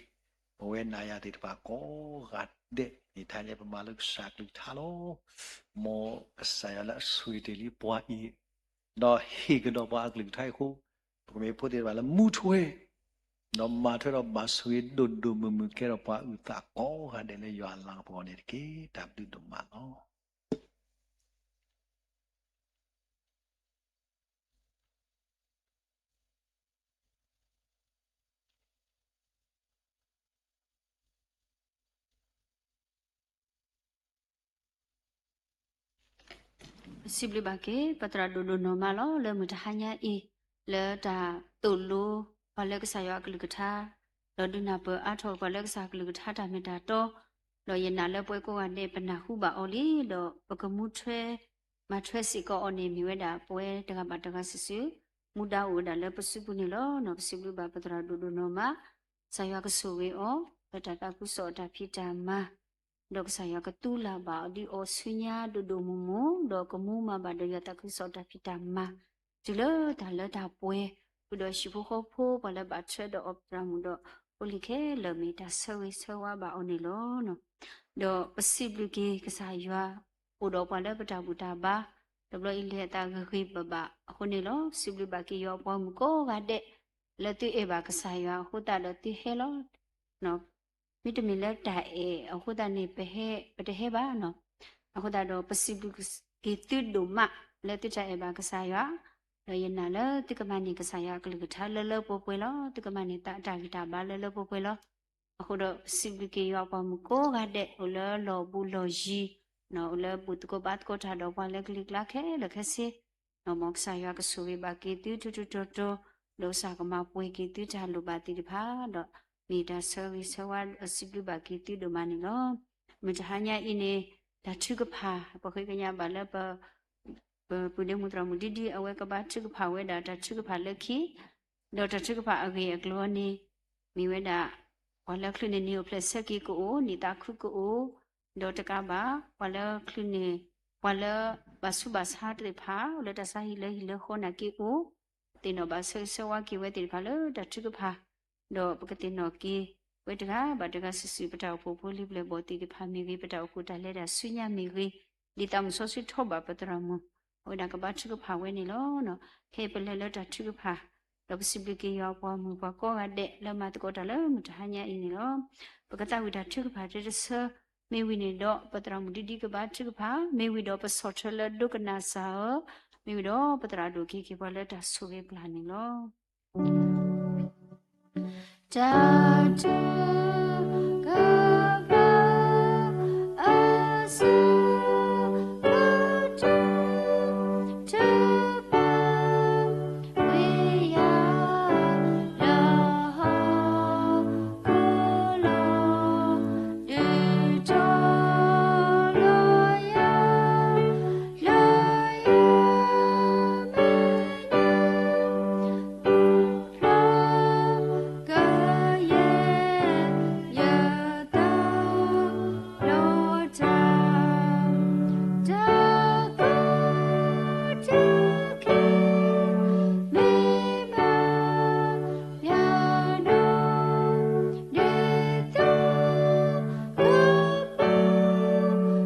ပဝဲနၤယၤသ့ၣ်တဖၣ်ကိးဂၤဒဲး မ့ၢ်ထဲလဲၣ် ပမၤလၢကစၢ်ကလုၢ်ကထါလီၤ. မ်ကစၢ်ယွၤလၢအဆိၣ်ဂ့ၤတ့ၢ်လံပှၤအံၤ, ဒီးဟ့ၣ်ကဒီးပှၤအကလုၢ်ကထါအံၤအဃိ, ပကမ့ၢ်ဖိသ့ၣ်တဖၣ်လၢမူထွဲ ဒီးမၤထွဲဒီးဘၣ်ဆိၣ်ဂ့ၤဒိၣ်ဒိၣ်မုၢ်မုၢ် ကဲထီၣ်ပှၤအုၣ်သးကိးဂၤဒဲးလၢယွၤအလၤကပီၤန့ၣ်တက့ၢ်. တၢ်ဘျုးဒိၣ်မးလီၤ. စံးဘျုးဘၣ်က့ၤ ပသရၣ်ဒိၣ်ဒိၣ်နီၢ်မးလီၤ လၢမုၢ်တဟါညါအံၤ လၢတၢ်သိၣ်လိပှၤလၢကစၢ်ယွၤအကလုၢ်ကထါ, ဒီးဒုးနၢ်ပၢၢ်အါထီၣ်ပှၤလၢကစၢ်ကလုၢ်ကထါတၢ်မ့ၢ်တၢ်တီ, ဒီးယနာ်လၢပဝဲကိးဂၤဒဲး ပနၢ်ဟူဘၣ်အီၤလံ, ဒီးပကမူထွဲ မၤထွဲစ့ၢ်ကီးအီၤန့ၣ် မ့ၢ်ဝဲဒၣ်ပဝဲတဂၤဘၣ်တဂၤစုာ်စုာ်, မူဒါအိၣ်ဝဲဒၣ်လၢပစုပူၤန့ၣ်လီၤ. ပစံးဘျုးဘၣ်ပသရၣ်ဒိၣ်ဒိၣ်နီၢ်မး, ကစၢ်ယွၤကဆိၣ်ဂ့ၤအီၤ လၢတၢ်သးခုကစီၣ်အတၢ်ဖံးတၢ်မၤ ဒီးကစၢ်ယွၤကသူလၢ်ဘၣ်အီၤဒ်အီၤဆူညါဒိၣ်ဒိၣ်မုၢ်မုၢ်, ဒီးကမူမၤဘၣ်ဒီးယွၤသးခုကစီၣ်တၢ်ဖံးတၢ်မၤ, တုၤလၢတၢ်လၢတၢ်ပှဲၤ, ဃုာ်ဒီးဟံၣ်ဖိဃီဖိ ပှၤလၢဘၣ်ထွဲဒီးအီၤပသရၣ်မုၣ်ဒီး ဖိလံၤခဲလၢာ်မ့ၢ်တၢ်ဆၢဂ့ၤဆၢဝါဘၣ်အီၤန့ၣ်လီၤ. ဒီးပစံးဘျုးက့ၤကစၢ်ယွၤ အိၣ်ဒီးပှၤလၢပတၢ်ဘူၣ်တၢ်ဘါ, တဘျီအံၤလဲၤအသးဂ့ၤဂ့ၤဘၣ်ဘၣ်အဃိန့ၣ်လီၤ. ပစံးဘျုးဘၣ်က့ၤယွၤပှၤမုၣ်ကိးဂၤဒဲး လၢသုအဲၣ်ဘၣ်ကစၢ်ယွၤအဃိသတးဒီးသုဟဲလီၤ. မ့တမ့ၢ်လၢတၢ်အဲၣ်အဃိသတးန့ၣ် ပဟဲ, ပတဟဲဘၣ်နီၤ. အဃိသတးဒီး ပစံးဘျုးက့ၤသုဒိၣ်မး လၢသုတၢ်အဲၣ်ဘၣ်ကစၢ်ယွၤ, ဒီးယနာ်လၢသုကမၤန့ၢ်ကစၢ်ယွၤအကလုၢ်ကထါလၢလၢပှဲၤပှဲၤလီၤ. သုကမၤန့ၢ်သးအတၢ်ဂံၢ်တၢ်ဘါလၢလၢပှဲၤပှဲၤလီၤ. အဃိဒီးပစံးဘျုးက့ၤယွၤပှၤမုၣ်ကိးဂၤဒဲး အိၣ်လၢလီၢ်ဘူးလီၢ်ယံၤ, အိၣ်လၢဘူၣ်သကိးဘါသကိးတၢ်ဒီးပှၤလၢကလံၤကျါခဲလၢာ်ခဲဆ့ မ်ကစၢ်ယွၤကဆိၣ်ဂ့ၤဘၣ်က့ၤသုထူထူတီၤတီၤ, ဒီးကစၢ်ကမၤပှဲၤက့ၤသုတၢ်လိၣ်ဘၣ်သ့ၣ်တဖၣ်, ဒီးမ့ၢ်တၢ်ဆၢဂ့ၤဆၢဝါဒီးစံးဘျုးဘၣ်က့ၤသုဒိၣ်မးန့ၣ်လီၤ. မုၢ်တဟါညါအံၤန့ၣ် တၢ်ထုကဖၣ် ပဃ့ကညးဘၣ်လၢပ ပပုၢ်ဒ့မုၣ်သရၣ်မုၣ်ဒ်ဒ် အဝဲကဘါထုကဖၣ်ဝဲဒၣ်တၢ်ထုကဖၣ်လၢခံ, ဒီးတၢ်ထုကဖၣ်အဂ့ၢ်အကျိၤန့ၣ် မ့ၢ်ဝဲဒၣ် ပှၤလၢချုးန့ၢ်နံၤအိၣ်ဖျဲၣ်ဆၢက့ၤကအိၣ်, နံၣ်သးခုကအိၣ်, ဒီးတကးဘၣ် ပှၤလၢချုးန့ၢ် ပှၤလၢဘၣ်ဆူးဘၣ်ဆါသ့ၣ်တဖၣ် လၢတၢ်ဆါဟံၣ်လၢဟံၣ်လၢဃီနာ်က့အိၣ်, သ့ၣ်နီၣ်ဘၣ်ဆၢဂ့ၤဆၢဝါက့ၤဝဲသ့ၣ်တဖၣ်လၢတၢ်ထုကဖၣ် ဒီးပကသ့ၣ်နီၣ်က့ၤ ဝဲတဂၤဘၣ်တဂၤစုာ်စုာ် ပတၢ်အိၣ်ဖှိၣ်ဖိလံၤပျဲၢ်ဘီၣ်သ့ၣ်တဖၣ်မ့ၢ်ဂ့ၤ, ပတၢ်အိၣ်ဖှိၣ်တၢ်လဲၤတၢ်ဆူညါမ့ၢ်ဂ့ၤ, ဒ်သးမုၢ်စီဆှံထီၣ်ဘၣ်ပသရၣ်မုၣ် အဝဲဒၣ်ကဘါထုကဖၣ်ဝဲန့ၣ်လီၤ. ခဲအံၤပလဲၤလၢတၢ်ထုကဖၣ်, ဒီးပစံးဘျုးက့ၤယွၤပှၤမုၣ်ပှၤကိးဂၤဒဲး လၢမၤသကိးတၢ်လၢမုၢ်တဟါညါအံၤန့ၣ်လီၤ. ပကသးဝံၣ်တၢ်ထုကဖၣ်တဆၢ, မ့ၢ်ဝံၤန့ၣ်ဒီး ပသရၣ်မုၣ်ဒ်ဒ်ကဘါထုကဖၣ်, မ့ၢ်ဝံၤဒီးပဆီၣ်ထွဲလၢဒိကနၣ်စၢ်ဧၢ, မ့ၢ်ဝံၤဒီးပသရၣ်ဒိၣ်က့ၤက့ၤပှၤလၢတၢ်ဆိၣ်ဂ့ၤပျၢ်န့ၣ်လီၤ. တၢ်ထုကဖၣ် အဆၢကတီၢ် ထုကဖၣ် ဝံယၤ လၢဟီၣ်ခိၣ်လီၤ ဒုးတီၤလီၤယၤ လၢယမဲာ်ညါ ပူၤဖျိး ကယဲၢ်ယသး လီၤတၢ် တၢ်ကီတၢ်ခဲ မ့ၢ်မၤ ယၤနီၢ် ဒ်သိး ကပၢၤ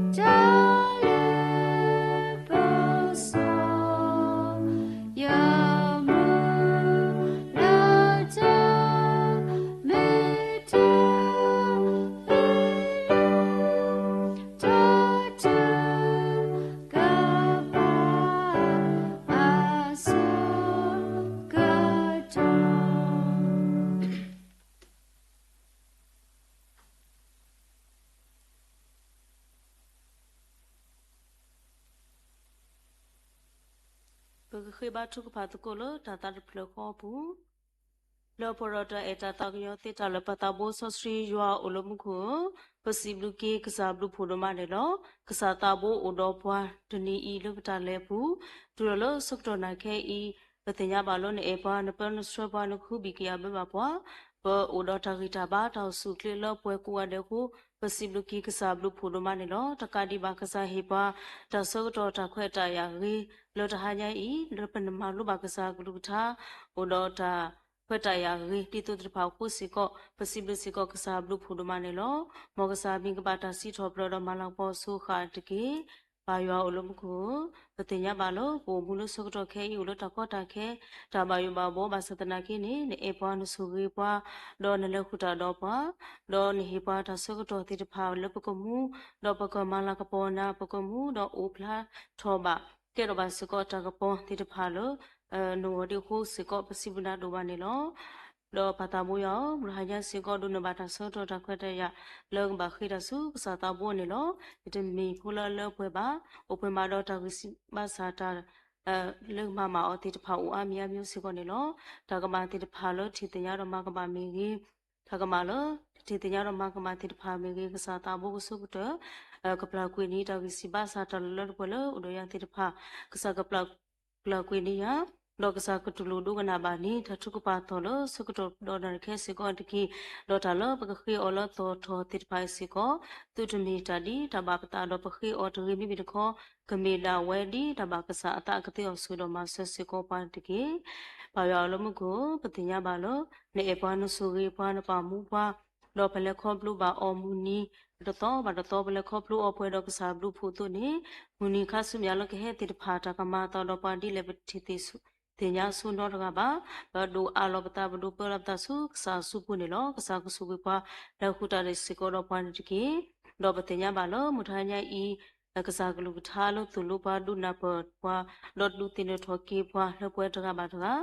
တၢ်လၢပစီၤ ယမုၢ်လၢတၢ်မ့ၢ်တၢ် တၢ်ထုကဖၣ် အဆၢကတီၢ် ပကဃ့ဘါထုကဖၣ်သကိးလၢတၢ်သးတဖျၢၣ်ဃီအပူၤ, လၢပှဲၤဒီးတၢ်အဲၣ်တၢ်သးကညီၤသ့တၢ်လၢ ပၢ်သးဘိစီဆှံယွၤအိၣ်လၢမူခိၣ်ဧၢ, ပစံးဘျုးက့ၤကစၢ်ဘျုးဖှိၣ်ဒိၣ်မးန့ၣ်လီၤ. ကစၢ်သးဘိအိၣ်ဒီးပှၤတနံၤအံၤလၢပတၢ်လဲၤအပူၤ, တုၤလီၤလၢဆၢကတီၢ်နၤခဲအံၤ, ပသ့ၣ်ညါဘၣ်လၢနအဲၣ်ပှၤ နပၢနဆှၢပှၤ နကဟုဘံၣ်ကယာ်ဘၢဘၣ်ပှၤ, ပအိၣ်ဒီးတၢ်ဂံၢ်တၢ်ဘါ တၢ်အိၣ်ဆူၣ်အိၣ်ချ့လၢပှဲၤကိးဂၤဒဲးအဃိ, ပစံးဘျုးက့ၤကစၢ်ဘျုးဖှိၣ်ဒိၣ်မးန့ၣ်လီၤ. တကးဒံးဘၣ် ကစၢ်ဟ့ၣ်ပှၤ တၢ်ဆၢကတီၢ်တၢ်ခွဲးတၢ်ယာ်ဂ့ၤ လၢတဟါညါအံၤ လၢပနမၤလိဘၣ်ကစၢ်ကလုၢ်ကထါ အိၣ်ဒီးတၢ်ခွဲးတၢ်ယာ်ဂ့ၤ ဒ်သိးသ့ၣ်တဖၣ်အဃိစ့ၢ်ကီး ပစံးဘျုးစ့ၢ်ကီးကစၢ်ဘျုးဖှိၣ်ဒိၣ်မးန့ၣ်လီၤ. မ်ကစၢ်မံၤကဘၣ်တၢ်စံးထီၣ်ပတြၢၤဒီးမၤလၤကပီၤအစိၤဃၣ်တက့ၢ်. ပၢ်ယွၤအိၣ်လၢမူခိၣ်ဧၢ, ပသ့ၣ်ညါဘၣ်လၢ ပအိၣ်မူလၢဆၢကတီၢ်ခဲအံၤ အိၣ်လၢတၢ်ကီတၢ်ခဲ တၢ်ဘၣ်ယိၣ်ဘၣ်ဘှီဘၣ်ဆၣ်သနာ်က့န့ၣ် နအဲၣ်ပှၤ နဆိၣ်ဂ့ၤပှၤ ဒီးနလဲၤဃုာ်တၢ်ဒီးပှၤ ဒီးနဟ့ၣ်ပှၤတၢ်ဆၢကတီၢ်သ့ၣ်တဖၣ်လၢပကမူ ဒီးပကမၤလၤကပီၤနၤ ပကမူဒီးအိၣ်ဖျါထီၣ်ဘၣ် ကဲထီၣ်ဘၣ်စ့ၢ်ကီးတၢ်ကပီၤသ့ၣ်တဖၣ်လၢ နဂီၢ်ဒ်အဃိစ့ၢ်ကီး ပစံးဘျုးနၤဒိၣ်မးန့ၣ်လီၤ. ဒီးပၢ်သးဘိယွၤဧၢ, မုၢ်တဟါညါစ့ၢ်ကီး ဒိးန့ၢ်ဘၣ်တၢ်ဆၢကတီၢ်တၢ်ခွဲးတၢ်ယာ် လၢကဘၣ်ဃ့တၢ်ဆူကစၢ်သးဘိန့ၣ်လီၤ. ယတမ့ၢ်ဖိလၢအလၢအပှဲၤဘၣ်, အိၣ်ပှဲၤမးဒီးတၢ်ဂံၢ်စၢ်ဘါစၢ်တၢ် လၢကမၤမၤအီၤသ့ၣ်တဖၣ်အိၣ်အါမံၤအါမံၤစ့ၢ်ကီးန့ၣ်လီၤ. တၢ်ကမၣ်သ့ၣ်တဖၣ်လၢထံၣ်သ့ၣ်ညါဒီးမၤကမၣ်မ့ၢ်ဂ့ၤ, တၢ်ကမၣ်လၢ ထံၣ်သ့ၣ်ညါဒီးမၤကမၣ်သ့ၣ်တဖၣ်မ့ၢ်ဂ့ၤ, ကစၢ်သးဘိကဆိကတၢၢ် ကပျၢ်ကွံာ်န့ၢ် တၢ်ဂံၢ်စၢ်ဘါစၢ်တၢ်လၢလၢပှဲၤပှဲၤလၢအိၣ်ဒီးယၤသ့ၣ်တဖၣ်, ကစၢ်ကပျၢ် ပျၢ်ကွံာ်န့ၢ်ယၤ, ဒီးကစၢ်ကတူၢ်လိာ်ဒိကနၣ်ဘၣ်န့ၢ် တၢ်ထုကဖၣ်သီၣ်လၢဆၢကတီၢ်ဒီးနၤခဲစ့ၢ်ကီးတက့ၢ်. ဒီးတၢ်လၢပကဃ့အီၤလၢသီၣ်ထီၣ်သ့ၣ်တဖၣ်အံၤစ့ၢ်ကီး, သုတမ့ၢ်တၢ်ဒ်တၢ်ဘၣ်ပသးဒီးပဃ့အီၤတဂ့ၤ မ့မ့ၢ်တခီ ကမ့ၢ်ဒၣ်ဝဲဒ်တၢ်ဘၣ်ကစၢ်အသး ကသ့အီၤဆိၣ်ဂ့ၤဒီးမၤစၢၤစ့ၢ်ကီးပှၤတက့ၢ်. ပၢ်ယွၤလၢမူခိၣ်ဧၢ, ပသ့ၣ်ညါဘၣ်လၢ နအဲၣ်ပှၤ နဆိၣ်ဂ့ၤပှၤ နပာ်မူပှၤ ဒီးပလဲၤခီဖျိဘၣ်အီၤမုၢ်နံၤတသီဘၣ်တသီ ပလဲၤခီဖျိအီၤပှဲၤဒီးကစၢ်ဘျုးဖှိၣ်အသိးန့ၣ်, မုၢ်နံၤခါဆူမဲာ်ညါလၢကဟဲသ့ၣ်တဖၣ် တၢ်ကမၤအသးဒီးပှၤဒ်လဲၣ် ပတထံၣ်သ့ၣ်ညါဆိနီတဂၤဘၣ်. ပဒိးအးလီၤပသး ပဒိးပၢလီၤပသးဆူကစၢ်အစုပူၤန့ၣ်လီၤ. ကစၢ်ကဆိၣ်ဂ့ၤပှၤ လဲၤဃုာ်တၢ်ဒီးစ့ၢ်ကီးဒီးပှၤန့ၣ်တက့ၢ်. ဒီးပသ့ၣ်ညါဘၣ်လၢ မုၢ်တဟါညါအံၤ ကစၢ်ကလုၢ်ကထါလၢသိၣ်လိပှၤ ဒုးနၢ်ပၢၢ်ပှၤ ဒီးဒုးသ့ၣ်နီၣ်ထီၣ်က့ၤပှၤလၢပှဲၤတဂၤဘၣ်တဂၤ,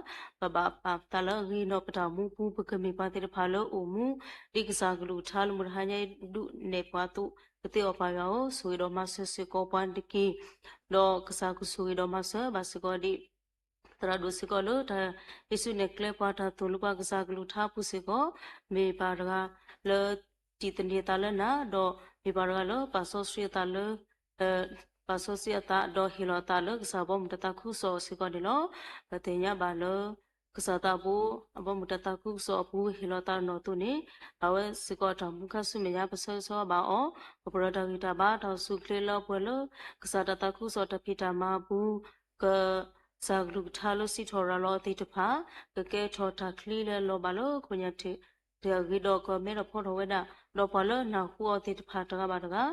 ပဘၣ်ပာ်ပသးလၢအဂ့ၤဒီးပတၢ်အိၣ်မူပူၤ ပကမ့ၢ်ပှၤသ့ၣ်တဖၣ်လၢအိၣ်မူ ဒ်ကစၢ်ကလုၢ်ကထါလၢမုၢ်တဟါညါအံၤ ဒုးနဲၣ်ပှၤအသိး ကသ့အီၤပၢ်ယွၤဧၢ, ဆိၣ်ဂ့ၤဒီးမၤစၢၤစ့ၢ်ကီးပှၤန့ၣ်တက့ၢ်. ဒီးကစၢ်ကဆိၣ်ဂ့ၤဒီးမၤစၢၤဘၣ်စ့ၢ်ကီးဒ် သရၣ်ဒိၣ်စ့ၢ်ကီးလၢတၢ်ဟ့ၣ်ဆူၣ်နဲၣ်ကျဲပှၤ တၢ်သိၣ်လိပှၤ ကစၢ်ကလုၢ်ကထါပူၤစ့ၢ်ကီး, မ့ၢ်ပှၤတဂၤလၢ တံၢ်သန့ၤအသးလၢနၤ, ဒီးမ့ၢ်ပှၤတဂၤလၢပာ်စီဆှံအသးလၢ ပာ်စီဆှံအသး ဒီးဟ့ၣ်လီၤအသးလၢကစၢ်ဘီမုၢ်တၢ်သးခုကစီၣ်စ့ၢ်ကီးန့ၣ်လီၤ. ပသ့ၣ်ညါဘၣ်လၢ ကစၢ်သးဘိ အဘီမုၢ်တၢ်သးခုကစီၣ်အပူၤ ဟ့ၣ်လီၤသးနီၢ်အသိးန့ၣ်, အဝဲစ့ၢ်ကီးအတၢ်မူခါဆူမဲာ်ညါ ပဆၢဂ့ၤဆၢဝါဘၣ်အီၤ, ပပှဲၤဒီးတၢ်ဂံၢ်တၢ်ဘါ တၢ်အိၣ်ဆူၣ်အိၣ်ချ့လၢပှဲၤလၢ ကစၢ်တၢ်သးခုကစီၣ်တၢ်ဖံးတၢ်မၤအပူၤ, က ကစၢ်ကလုၢ်ကထါလၢစံးထီၣ်ရၤလီၤအီၤသ့ၣ်တဖၣ်, ကကဲထီၣ်တၢ်ချံလၢအလီၤဘၣ်လၢခိၣ်ညါထံး တဂ့ၤဒီးကမဲထီၣ်ဖီထီၣ်ဝဲဒၣ်, ဒီးပှၤလၢနၢ်ဟူအီၤသ့ၣ်တဖၣ်တဂၤဘၣ်တဂၤ,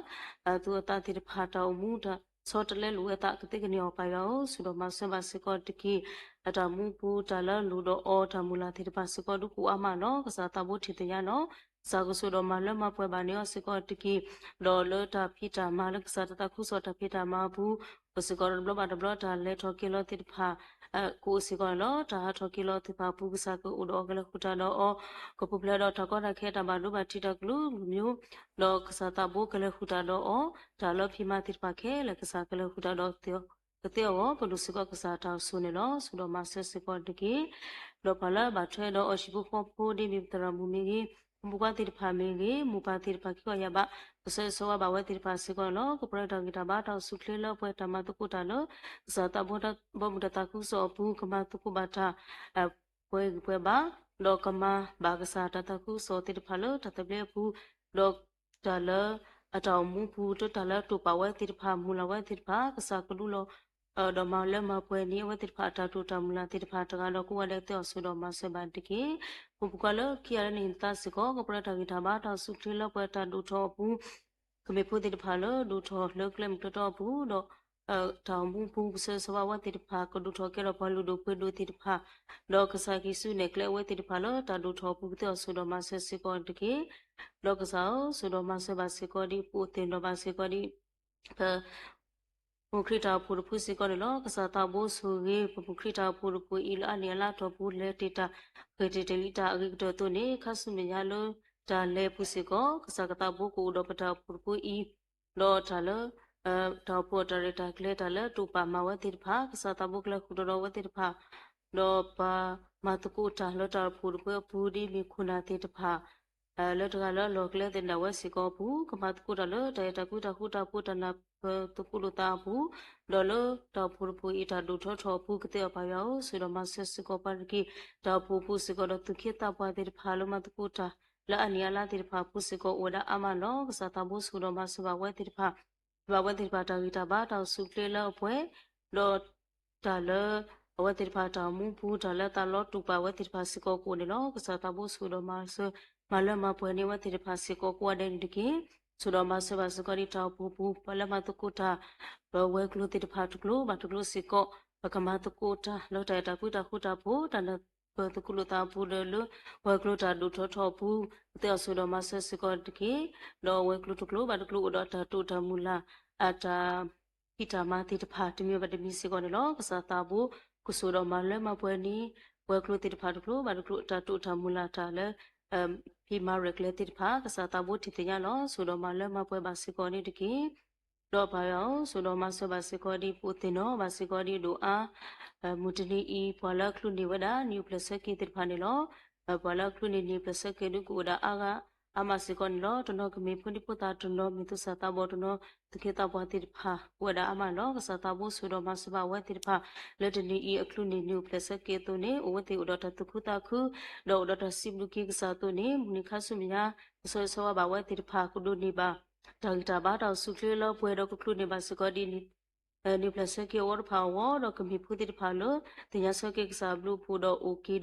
အသူၣ်အသးသ့ၣ်တဖၣ်တၢ်အိၣ်မူတၢ်ဆီတလဲလိာ်ဝဲအသး ကသ့ကန့ၢ်အီၤပၢ်ယွၤဧၢ, ဆိၣ်ဒီးမၤစၢၤဘၣ်စ့ၢ်ကီးတက့ၢ်. အတၢ်မူပူၤ တၢ်လၢအလိၣ်ဒီးအီၤ တၢ်မုၢ်လၢ်သ့ၣ်တဖၣ်စ့ၢ်ကီးဒုးကအိၣ်အါမးလီၤ. ကစၢ်သးဘိထံၣ်သ့ၣ်ညါလီၤ. ကစၢ်ကဆိၣ်ဒီးမၤလၢမၤပှဲၤဘၣ်န့ၢ်အီၤစ့ၢ်ကီးတက့ၢ်. ဒီးလၢတၢ်ဖံးတၢ်မၤလၢကစၢ်တၢ်သးခုကစီၣ်တၢ်ဖံးတၢ်မၤအပူၤ, ပစ့ၢ်ကီးတဘျီဘၣ်တဘျီတၢ်လဲၤထီၣ်က့ၤလီၤသ့ၣ်တဖၣ် ကအိၣ်စ့ၢ်ကီးန့ၣ်လီၤ. တၢ်ဟးထီၣ်က့ၤလီၤသ့ၣ်တဖၣ်အပူၤ ကစၢ်ကအိၣ်ဒီးအီၤကလဲၤဃုာ်တၢ်ဒီးအီၤ, ကပူၤဖျဲးဒီးတၢ်ကီတၢ်ခဲတၢ်ဘၣ်ဒိဘၣ်ထံးတၢ်ကလုာ်ကလုာ်မိ ဒီးကစၢ်သးဘိကလဲၤဃုာ်တၢ်ဒီးအီၤ, တၢ်လၢဖံးမၤသ့ၣ်တဖၣ်ခဲလၢာ် ကစၢ်ကလဲၤဃုာ်တၢ်ဒီး ကသ့အဂီၢ် ပဒိၣ်စ့ၢ်ကီးကစၢ်တၢ်အိၣ်ဆိၣ်န့ၣ်လီၤ. ဆိၣ်ဒီးမၤစၢၤစ့ၢ်ကီးတက့ၢ်. ဒီးပှၤလၢအဘၣ်ထွဲဒီးအီၤဟံၣ်ဖိဃီဖိ ဒ်မ့ၢ်ပသရၣ်မုၣ်မ့ၢ်ဂ့ၤ, ပမိၢ်ပှၢ်သ့ၣ်တဖၣ်မ့ၢ်ဂ့ၤ, မိၢ်ပၢ်သ့ၣ်တဖၣ်ခံဂၤယၤဘၣ်, ပဆၢဂ့ၤဆၢဝါဘၣ်ဝဲသ့ၣ်တဖၣ်စ့ၢ်ကီးန့ၣ်လီၤ. ကပှဲၤဒီးတၢ်ဂံၢ်တၢ်ဘါ တၢ်အိၣ်ဆူၣ်အိၣ်ချ့လၢပှဲၤ တၢ်မၤသကိးတၢ်လၢ ကစၢ်သးဘိ ဘီမုၢ်တၢ်သးခုကစီၣ်အပူၤ ကမၤသကိးဘၣ်တၢ် ပှဲၤဂံၢ်ပှဲၤဘါ, ဒီးကမၤဘၣ်ကစၢ်တၢ်သးခုကစီၣ်သ့ၣ်တဖၣ်လၢတၢ်သဘျ့အပူၤ, ဒီးတၢ်လၢအတၢ်အိၣ်မူပူၤ လၢတၢ်လၢတိာ်ပာ်ဝဲသ့ၣ်တဖၣ် မုၢ်လၢ်ဝဲသ့ၣ်တဖၣ် ကစၢ်ကဒုးလီၤ ဒီးမၤလၢမၤပှဲၤန့ၢ်အဝဲသ့ၣ်တဖၣ် အတၢ်တိာ်တၢ်မုၢ်လၢ်သ့ၣ်တဖၣ်တဂၤဒီး ကိးဂၤဒဲးသ့အီၤ ဆိၣ်ဒီးမၤစၢၤဘၣ်တက့ၢ်. ပပှၤလၢခံဂၤလၢနဟံၣ်နသးစ့ၢ်ကီး ကပှဲၤဒီးတၢ်ဂံၢ်တၢ်ဘါ တၢ်အိၣ်ဆူၣ်အိၣ်ချ့လၢပှဲၤ တၢ်ဒိၣ်ထီၣ်အပူၤ ကမ့ၢ်ဖိသ့ၣ်တဖၣ်လၢဒိၣ်ထီၣ်လၢကျဲမုၢ်ကျဲတီအပူၤဒီး တၢ်အိၣ်မူပူၤ ပဆၢဂ့ၤဆၢဝါဝဲသ့ၣ်တဖၣ် ကဒိၣ်ထီၣ်ကဲထီၣ်ပှၤလုၢ်ဒိၣ်ပှ့ၤဒိၣ်သ့ၣ်တဖၣ်, ဒီးကစၢ်က့ၤဆူနဲၣ်ကျဲအဝဲသ့ၣ်တဖၣ်လၢတၢ်ဒိၣ်ထီၣ်အပူၤကသ့အီၤ ဆိၣ်ဒီးမၤစၢၤစ့ၢ်ကီးတက့ၢ်. ဒီးကစၢ်ဧၢ, ဆိၣ်ဒီးမၤစၢၤဘၣ်စ့ၢ်ကီးဒ် ပအိၣ်သ့ၣ်နီၣ်ဘၣ်စ့ၢ်ကီးဒ် ပ ပမူခရံာ်တၢ်အိၣ်ဖှိၣ်တဖုစ့ၢ်ကီးန့ၣ်လီၤ. ကစၢ်သးဘိဆိၣ်ဂ့ၤ ပမူခရံာ်တၢ်အိၣ်ဖှိၣ်တဖုအံၤ လၢအါနံၣ်အလါအတီၢ်ပူၤ လဲၤတ့ၢ်တၢ် ဂဲၤတ့ၢ်တ့ၢ်လံတၢ်အဂ့ၤကတၢၢ်အသိးန့ၣ် ခါဆူမဲာ်ညါလၢတၢ်လဲၤအပူၤစ့ၢ်ကီး ကစၢ်ကသးဘိကအိၣ်ဒီးပတၢ်အိၣ်ဖှိၣ်တဖုအံၤ, ဒီးတၢ်လၢ တၢ်အိၣ်ဖှိၣ်အတၢ်ရဲၣ်တၢ်ကျဲၤ တၢ်လၢတိာ်ပာ်မၤဝဲသ့ၣ်တဖၣ် ကစၢ်သးဘိကလဲၤဃုာ်ဒီးအဝဲသ့ၣ်တဖၣ်, ဒီးပှၤ မၤသကိးတၢ်လၢတၢ်အိၣ်ဖှိၣ်တဖုအပူၤ ဒ်မ့ၢ်ခိၣ်နၢ်သ့ၣ်တဖၣ် လၢတဂၤလၢအလီၢ်ကျဲသ့ၣ်ဒၣ်ဝဲစ့ၢ်ကီးအပူၤ ကမၤသကိးတၢ်လၢတၢ်အဲၣ်တၢ်ကွံတၢ်ဃူတၢ်ဖိး တၢ်နၢ်ပၢၢ်သကိးလိာ်သးအပူၤ, ဒီးလၢတၢ်အိၣ်ဖှိၣ်တဖုအံၤတၢ်ဒိၣ်ထီၣ်ထီၣ်အပူၤကသ့အီၤပၢ်ယွၤဧၢ, ဆိၣ်ဒီးမၤစၢၤစ့ၢ်ကီးပှၤတက့ၢ်. တၢ်အိၣ်ဖှိၣ်အပူၤစ့ၢ်ကီးဒီးသူၣ်က့သးပှၢ်သ့ၣ်တဖၣ်လၢမၤသကိးတၢ် လၢအနံၣ်အလါသ့ၣ်တဖၣ်အပူၤစ့ၢ်ကီးအိၣ်ဝဲဒၣ်အါမးလီၤ. ကစၢ်သးဘိဆိၣ်ဒီးမၤစၢၤဘၣ်ဝဲသ့ၣ်တဖၣ် ဘၣ်ဝဲသ့ၣ်တဖၣ်တၢ်ဂံၢ်တၢ်ဘါတၢ်အိၣ်ဆူၣ်အိၣ်ချ့လၢအပှဲၤ, ဒီးတၢ်လၢ အဝဲသ့ၣ်တဖၣ်တၢ်အိၣ်မူပူၤ တၢ်လၢသးလီတူာ်ပာ်ဝဲသ့ၣ်တဖၣ်စ့ၢ်ကီးကအိၣ်န့ၣ်လီၤ. ကစၢ်သးဘိဆိၣ်ဒီးမၤစၢၤ မၤလၢမၤပှဲၤန့ၢ်ဝဲသ့ၣ်တဖၣ်စ့ၢ်ကီးကိးဂၤဒဲးန့ၣ်တက့ၢ်. ဆိၣ်ဒီးမၤစၢၤဘၣ်စ့ၢ်ကီးဒ်တၢ်အိၣ်ဖှိၣ်ပူၤ ပှၤလၢမၤသကိးတၢ် ဒီးဝဲၤကျိၤသ့ၣ်တဖၣ်တကျိၤဘၣ်တကျိၤစ့ၢ်ကီး ပကမၤသကိးတၢ်လၢတၢ်အဲၣ်တၢ်ကွံတၢ်ဃူတၢ်ဖိး တၢ်နၢ်ပၢၢ်သကိးလိာ်သးအပူၤဒီးလၢ ဝဲၤကျိၤတၢ်ဒိၣ်ထီၣ်ထီၣ်အပူၤ ကသ့အီၤဆိၣ်ဒီးမၤစၢၤစ့ၢ်ကီးတက့ၢ်. ဒီးဝဲၤကျိၤတကျိၤဘၣ်တကျိၤအိၣ်ဒီးတၢ်တိာ်တၢ်မုၢ်လၢ် အတၢ် ဖံးတၢ်မၤသ့ၣ်တဖၣ် တမံၤဘၣ်တမံၤစ့ၢ်ကီးန့ၣ်လီၤ. ကစၢ်သးဘိ ကဆိၣ်ဒီးမၤလၢမၤပှဲၤန့ၢ် ဝဲၤကျိၤသ့ၣ်တဖၣ်တကျိၤဘၣ်တကျိၤ တၢ်တိာ်တၢ်မုၢ်လၢ်တၢ်လၢ ဖံးမၤရဲၣ်ကျဲၤသ့ၣ်တဖၣ် ကစၢ်သးဘိထံၣ်သ့ၣ်ညါလီၤ. ဆိၣ်ဒီးမၤလၢမၤပှဲၤဘၣ်စ့ၢ်ကီးန့ၣ်တက့ၢ်. ဒီးပၢ်ယွၤဧၢ, ဆိၣ်ဒီးမၤစၢၤဘၣ်စ့ၢ်ကီးဒ် ပအိၣ်သ့ၣ်နီၣ်ဘၣ်စ့ၢ်ကီးဒ်ဒိၣ်အါ မုၢ်တနံၤအံၤ ပှၤလၢအချုးန့ၢ်ဝဲဒၣ် နံၣ်အိၣ်ဖျဲၣ်ဆၢက့ၤသ့ၣ်တဖၣ်န့ၣ်လီၤ. ပှၤလၢအချုးန့ၢ်နံၣ်အိၣ်ဖျဲၣ်ဆၢက့ၤဒုးကအိၣ်ဝဲဒၣ်အါဂၤ အါမးစ့ၢ်ကီးန့ၣ်လီၤ. တနီၤကမ့ၢ်ဖိဒံဖိသၣ်, တနီၤမ့ၢ်သူၣ်စၢ်သးဘီၣ်, တနီၤသူၣ်က့သးပှၢ်သ့ၣ်တဖၣ် အိၣ်ဝဲဒၣ်အါမးန့ၣ်လီၤ. ကစၢ်သးဘိဆိၣ်ဒီးမၤစၢၤဘၣ်အဝဲသ့ၣ်တဖၣ် လၢတနံၤအံၤအချုးန့ၢ်နံၣ်အိၣ်ဖျဲၣ်ဆၢက့ၤအသိးန့ၣ် အိၣ်ဝဲသ့ၣ်အိၣ်ဒီးတၢ်သူၣ်ခုသးခု ဒီးအိၣ်ဒီးတၢ်စံးဘျုးက့ၤကစၢ်အသိးန့ၣ် မုၢ်နံၤခါဆူမဲာ်ညါ ကဆီဂံၢ်ဆီဘါဘၣ်ဝဲသ့ၣ်တဖၣ် ကဒိးန့ၢ်ဘၣ် တၢ်ဂံၢ်တၢ်ဘါတၢ်အိၣ်ဆူၣ်အိၣ်ချ့လၢပှဲၤဒီးကချုးန့ၢ်ဘၣ်စ့ၢ်ကီးဒ် နံၣ်အိၣ်ဖျဲၣ်ဆၢက့ၤအဝီတဖၣ်အဂီၢ် ဒီးကမ့ၢ်ဖိသ့ၣ်တဖၣ်လၢ သ့ၣ်ညါဆၢက့ၤကစၢ်အဘျုးအဖှိၣ်ဒီးအိၣ်က့ၤဒီး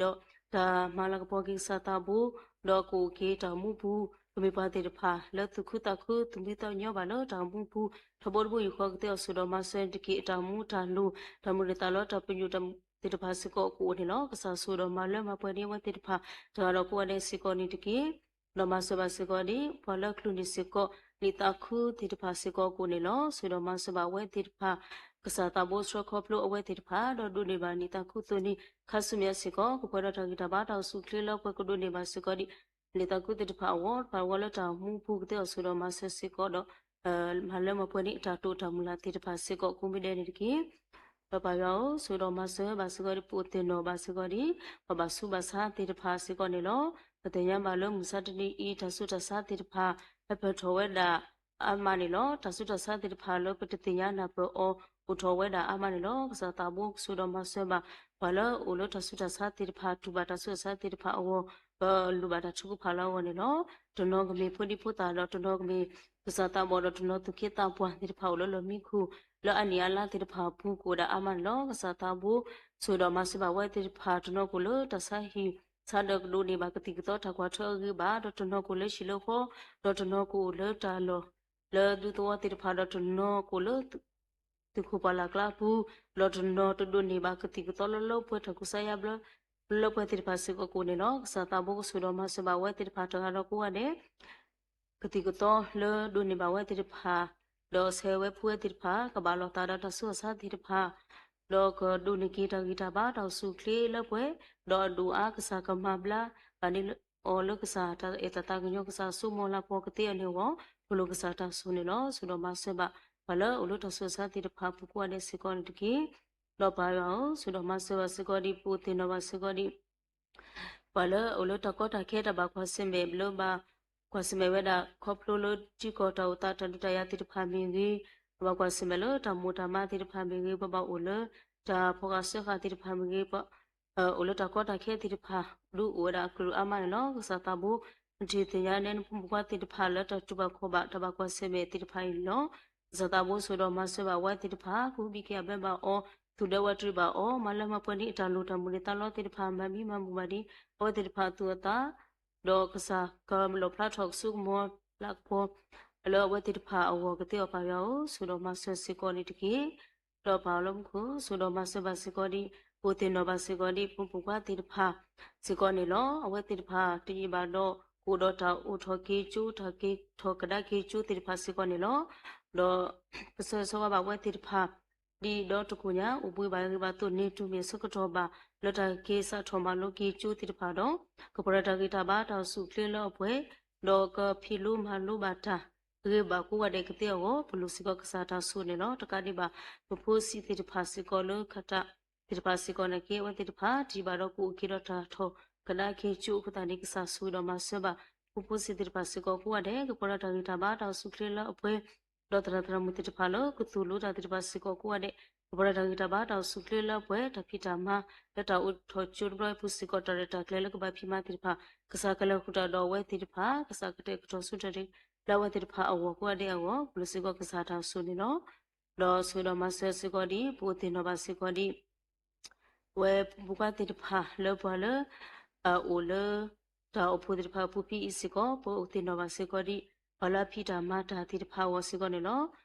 တၢ်မၤလၤကပီၤက့ၤကစၢ်သးဘိ ဒီးကအိၣ်က့ၤတၢ်အိၣ်မူပူၤ ကမ့ၢ်ပှၤသ့ၣ်တဖၣ်လၢသူၣ်ခုသးခု သူၣ်မံသးညီဘၣ်လၢတၢ်အိၣ်မူပူၤ ထီဘိတဘိယူၢ်ဃီကသ့အီၤဆိၣ်ဒီးမၤစၢၤတက့ၢ်. အတၢ်မူတၢ်လိၤ တၢ်မုၢ်လၢ်သးလီတၢ်ပညိၣ်သ့ၣ်တဖၣ်စ့ၢ်ကီးကအိၣ်န့ၣ်လီၤ. ကစၢ်ဆိၣ်ဒီးမၤလၢမၤပှဲၤန့ၢ်အဝဲသ့ၣ်တဖၣ် တဂၤဒီးကိးဂၤဒဲးစ့ၢ်ကီးန့ၣ်တက့ၢ်. ဒီးမၤစၢၤဘၣ်စ့ၢ်ကီးဒ် ပှၤလၢအချုးန့ၢ်စ့ၢ်ကီး နံၣ်သးခုသ့ၣ်တဖၣ်စ့ၢ်ကီးကအိၣ်န့ၣ်လီၤ. ဆိၣ်ဒီးမၤစၢၤဘၣ်အဝဲသ့ၣ်တဖၣ် ကစၢ်သးဘိဆှၢခီဖျိအဝဲသ့ၣ်တဖၣ် ဒီးဒိးန့ၢ်ဘၣ်နံၣ်သးခုအသိးန့ၣ် ခါဆူမဲာ်ညါစ့ၢ်ကီး ကပှဲၤဒီးတၢ်ဂံၢ်တၢ်ဘါတၢ်အိၣ်ဆူၣ်အိၣ်ချ့လၢပှဲၤကဒိးန့ၢ်ဘၣ်စ့ၢ်ကီးဒ် နံၣ်သးခုသ့ၣ်တဖၣ်အဂီၢ် တဖၣ်အဂီၢ်လၢတၢ်အိၣ်မူပူၤကသ့အီၤဆိၣ်ဒီးမၤစၢၤစ့ၢ်ကီးဒီး မၤလၢမၤပှဲၤန့ၢ်အတၢ်တိာ်တၢ်မုၢ်လၢ်သ့ၣ်တဖၣ်စ့ၢ်ကီးကိးမံၤဒဲးန့ၣ်တက့ၢ်. ဒီးပၢ်ယွၤဧၢ, ဆိၣ်ဒီးမၤစၢၤဘၣ်စ့ၢ်ကီးဒ် ပအိၣ်သ့ၣ်နီၣ်ဘၣ်စ့ၢ်ကီးဒ် ပှၤဘၣ်ဆူးဘၣ်ဆါသ့ၣ်တဖၣ်စ့ၢ်ကီးန့ၣ်လီၤ. ပသ့ၣ်ညါဘၣ်လၢမုၢ်ဆါတနံၤအံၤ တၢ်ဆူးတၢ်ဆါသ့ၣ်တဖၣ် ဟဲပၢၢ်ထီၣ်ဝဲဒၣ်အါမးန့ၣ်လီၤ. တၢ်ဆူးတၢ်ဆါသ့ၣ်တဖၣ်လၢပတသ့ၣ်ညါနၢ်ပၢၢ်အီၤ အိၣ်ထီၣ်ဝဲဒၣ်အါမးန့ၣ်လီၤ. ကစၢ်သးဘိကဆိၣ်ဒီးမၤစၢၤဘၣ် ပှၤလၢအအိၣ်လၢတၢ်ဆူးတၢ်ဆါသ့ၣ်တဖၣ် တူၢ်ဘၣ်တၢ်ဆူးတၢ်ဆါသ့ၣ်တဖၣ်အဂီၢ် ပလိၣ်ဘၣ်တၢ်ထုကဖၣ်လၢအဂီၢ်န့ၣ်လီၤ. တနီၤကမ့ၢ်ဖိဒံဖိသၣ်ဒီး တနီၤကမ့ၢ်သူၣ်စၢ်သးဘီၣ်ဒီး တနီၤသူၣ်က့သးပှၢ်သ့ၣ်တဖၣ်အိၣ်လၢလီၢ်မံခိၣ် လၢအနံၣ်အလါသ့ၣ်တဖၣ်အပူၤကအိၣ်ဝဲဒၣ်အါမးန့ၣ်လီၤ. ကစၢ်သးဘိ ဆိၣ်ဒီးမၤစၢၤဘၣ်ဝဲသ့ၣ်တဖၣ် တနီၤကအိၣ်လၢတၢ်ဆါဟံၣ်ဆါဒၢးကဒိးန့ၢ်ဘၣ်ကသံၣ်ကသီတၢ်ကွၢ်ထွဲအဂ့ၤဘၣ် ဒီးတနီၤကအိၣ်လၢဟံၣ်လၢဃီ ဒီးတနီၤကအိၣ်လၢတၢ်လီၢ်လၢဒူသဝီသ့ၣ်တဖၣ် ဒီးတနီၤကအိၣ်လၢ သုးခိၣ်ပှၢ်လၢ်ကျါပူၤ, ဒီးတနီၤတဒိးန့ၢ်ဘၣ်ကသံၣ်ကသီလၢလၢပှဲၤ တၢ်ကူစါယါဘျၢ လၢပှဲၤသ့ၣ်တဖၣ်စ့ၢ်ကီးကအိၣ်န့ၣ်လီၤ. ကစၢ်သးဘိကဆိၣ်ဒီးမၤစၢၤဘၣ်ဝဲသ့ၣ်တဖၣ်တဂၤဒီးကိးဂၤဒဲး ကသံၣ်ကသီလၢဒိးန့ၢ်ဘၣ်ဝဲသ့ၣ်တဖၣ်, ဒီးဆဲးဝဲဖှူဝဲသ့ၣ်တဖၣ် ကဘၣ်လီၤသးဒီးတၢ်ဆူးတၢ်ဆါသ့ၣ်တဖၣ်, ဒီးကဒိးန့ၢ်က့ၤတၢ်ဂံၢ်တၢ်ဘါတၢ်အိၣ်ဆူၣ်အိၣ်ချ့လၢပှဲၤ, ဒီးအဒိၣ်အါကစၢ်ကမၤဘျါဘၣ်န့ၢ်အီၤလၢကစၢ်တၢ်အဲၣ်တၢ်သးကညီၤ ကစၢ်စိကမီၤလၤကပီၤကသ့အီၤန့ၣ်အဂီၢ် ပလိၣ်ကစၢ်တၢ်ဆိၣ်န့ၣ်လီၤ. ဆိၣ်ဒီးမၤစၢၤဘၣ်ပှၤလၢအအိၣ်လၢတၢ်ဆူးတၢ်ဆါသ့ၣ်တဖၣ်အပူၤကိးဂၤဒဲးစ့ၢ်ကီးန့ၣ်တက့ၢ်. ဒီးပၢ်ယွၤဧၢ, ဆိၣ်ဒီးမၤစၢၤဘၣ်စ့ၢ်ကီးဒ် ပအိၣ်သ့ၣ်နီၣ်ဘၣ်စ့ၢ်ကီးဒ် ပှၤလၢအအိၣ်လၢတၢ်ကီတၢ်ခဲတၢ်ဘၣ်ကွၢ်ဆၢၣ်မဲာ် လၢဘၣ်ကွၢ်ဆၢၣ်မဲာ်ဝဲဒၣ်ခီဖျိလၢထံကီၢ်တၢ်အိၣ်သးတၢ်ဒုးတၢ်ယၤသ့ၣ်တဖၣ်မ့ၢ်ဂ့ၤ, ပဘၣ်ကွၢ်ဆၢၣ်မဲာ်လၢတၢ်မိၢ်တၢ်မါသ့ၣ်တဖၣ်မ့ၢ်ဂ့ၤ, ပဘၣ်အိၣ်လၢတၢ်ဖီၣ်ဃာ်စၢဃာ်သ့ၣ်တဖၣ်မ့ၢ်ဂ့ၤ, ပအိၣ်လၢတၢ်ကီတၢ်ခဲသ့ၣ်တဖၣ် ဒုးအိၣ်ဝဲဒၣ်အကလုာ်အါမးန့ၣ်လီၤ. ကစၢ်သးဘိ နထံၣ်သ့ၣ်ညါနဲနဖိမုၣ်ဖိခွါသ့ၣ်တဖၣ်လၢတၢ်တူၢ်ဘၣ်ခီၣ်ဘၣ်တၢ်ဘၣ်ကွၢ်ဆၢၣ်မဲာ်သ့ၣ်တဖၣ်အံၤန့ၣ်လီၤ. ကစၢ်သးဘိဆိၣ်ဒီးမၤစၢၤဘၣ်ဝဲသ့ၣ်တဖၣ် ကဟူးဘံၣ်က့ၤအဘဲဘၣ်အီၤ, သူၣ်ဒၢဝးတရံးဘၣ်အီၤ, မၤလၢမၤပှဲၤဒ်အတၢ်လိၣ်တၢ်မုၢ်လၢ်သးလီသ့ၣ်တဖၣ် မၤမံမၤမုာ်ဘၣ်ဒ် အဝဲသ့ၣ်တဖၣ်အသူၣ်အသး ဒီးကစၢ်ကလီၣ်ဖျါထီၣ်ကဆိကမိၣ်လၤကပီၤ လၢအဝဲသ့ၣ်တဖၣ်အဂီၢ်ကသ့အီၤပၢ်ယွၤဧၢ, ဆိၣ်ဒီးမၤစၢၤစ့ၢ်ကီးန့ၣ်တက့ၢ်. ဒီးပၢ်လၢမူခိၣ် ဆိၣ်ဒီးမၤစၢၤဘၣ်စ့ၢ်ကီးဒ် ပအိၣ်သ့ၣ်နီၣ်ဘၣ်စ့ၢ်ကီးဒ် ဖိမုၣ်ဖိခွါသ့ၣ်တဖၣ်စ့ၢ်ကီးန့ၣ်လီၤ. အဝဲသ့ၣ်တဖၣ်တယံာ်ဘၣ်ဒီး ကအိၣ်ဒီးတၢ်အိၣ်ထီၣ်က့ၤကၠိ တၢ်က့ၤထီၣ်ကဒါက့ၤကၠိသ့ၣ်တဖၣ်စ့ၢ်ကီးန့ၣ်လီၤ. ဒီးကဆၢဂ့ၤဆၢဝါဘၣ်ဝဲသ့ၣ်တဖၣ် ဒ်ဒီတကိညါ အိၣ်ဘှံးဘၣ်ဂ့ၤဘၣ်သိးန့ၢ်တုၤမ့ၢ်ဆၢကတီၢ်ဘၣ် လၢတၢ်က့ၤစးထီၣ်မၤလိက့ၤကၠိသ့ၣ်တဖၣ်ဒီး ကပှဲၤဒီးတၢ်ဂံၢ်တၢ်ဘါတၢ်အိၣ်ဆူၣ်အိၣ်ချ့လၢအပှဲၤ, ဒီးကဖံးလိမၤလိဘၣ်တၢ်ဂ့ၤဘၣ်ကိးဂၤဒဲးကသ့အဂီၢ် ပလိၣ်စ့ၢ်ကီးကစၢ်တၢ်ဆိၣ်န့ၣ်လီၤ. တကးဒံးဘၣ် ပဖိဆံးသ့ၣ်တဖၣ်စ့ၢ်ကီးလၢခးတၢ် သ့ၣ်တဖၣ်စ့ၢ်ကီးန့ၣ်က့ အဝဲသ့ၣ်တဖၣ် ထံၣ်ဘၣ်ဒီးကအိၣ်က့ၤဒီးတၢ်ထီၣ်ကဒါက့ၤကၠိအဃိသတးန့ၣ် ကစၢ်ဆိၣ်ဂ့ၤဒီးမၤစၢၤဘၣ် ဖိဖိစ့သ့ၣ်တဖၣ်စ့ၢ်ကီးကိးဂၤဒဲး ကပှဲၤဒီးတၢ်ဂံၢ်တၢ်ဘါ တၢ်အိၣ်ဆူၣ်အိၣ်ချ့လၢအပှဲၤ ဒီးသရၣ်သရၣ်မုၣ်သ့ၣ်တဖၣ်လၢကသိၣ်လိတၢ်သ့ၣ်တဖၣ်စ့ၢ်ကီးကိးဂၤဒဲး ကပှဲၤဒီးတၢ်ဂံၢ်တၢ်ဘါ တၢ်အိၣ်ဆူၣ်အိၣ်ချ့လၢအပှဲၤ တၢ်ဖံးတၢ်မၤလၢတၢ်အိၣ်ထီၣ်ကၠိတဘျီအံၤပူၤစ့ၢ်ကီး တၢ်ရဲၣ်တၢ်ကျဲၤလၢကဘၣ်ဖံးမၤသ့ၣ်တဖၣ် ကစၢ်ကလဲၤဃုာ်တၢ်ဒီးအဝဲသ့ၣ်တဖၣ် ကစၢ်ကတဲာ်ကတီၤဆူတၢ်ဒ့လၢအဝဲသ့ၣ်တဖၣ်အဂီၢ်ကိးဂၤဒဲးအဂီၢ် ပလိၣ်စ့ၢ်ကီးကစၢ်တၢ်ဆိၣ်ဂ့ၤန့ၣ်လီၤ. ဒီးဆိၣ်ဂ့ၤဒီးမၤစၢၤစ့ၢ်ကီးဒ် ပအိၣ်သ့ၣ်နီၣ်ဘၣ်စ့ၢ်ကီးဒ် ဝဲဖိမုၣ်ဖိခွါသ့ၣ်တဖၣ်လၢပှၤလၢ အအိၣ်လၢ တၢ်အိၣ်ဖှိၣ်သ့ၣ်တဖၣ်အပူၤဖဲအံၤစ့ၢ်ကီး ပအိၣ်သ့ၣ်နီၣ်ဘၣ်စ့ၢ်ကီးဒ် ပှၤလၢအဖံးတၢ်မၤတၢ်သ့ၣ်တဖၣ်အဂီၢ်စ့ၢ်ကီးန့ၣ်လီၤ.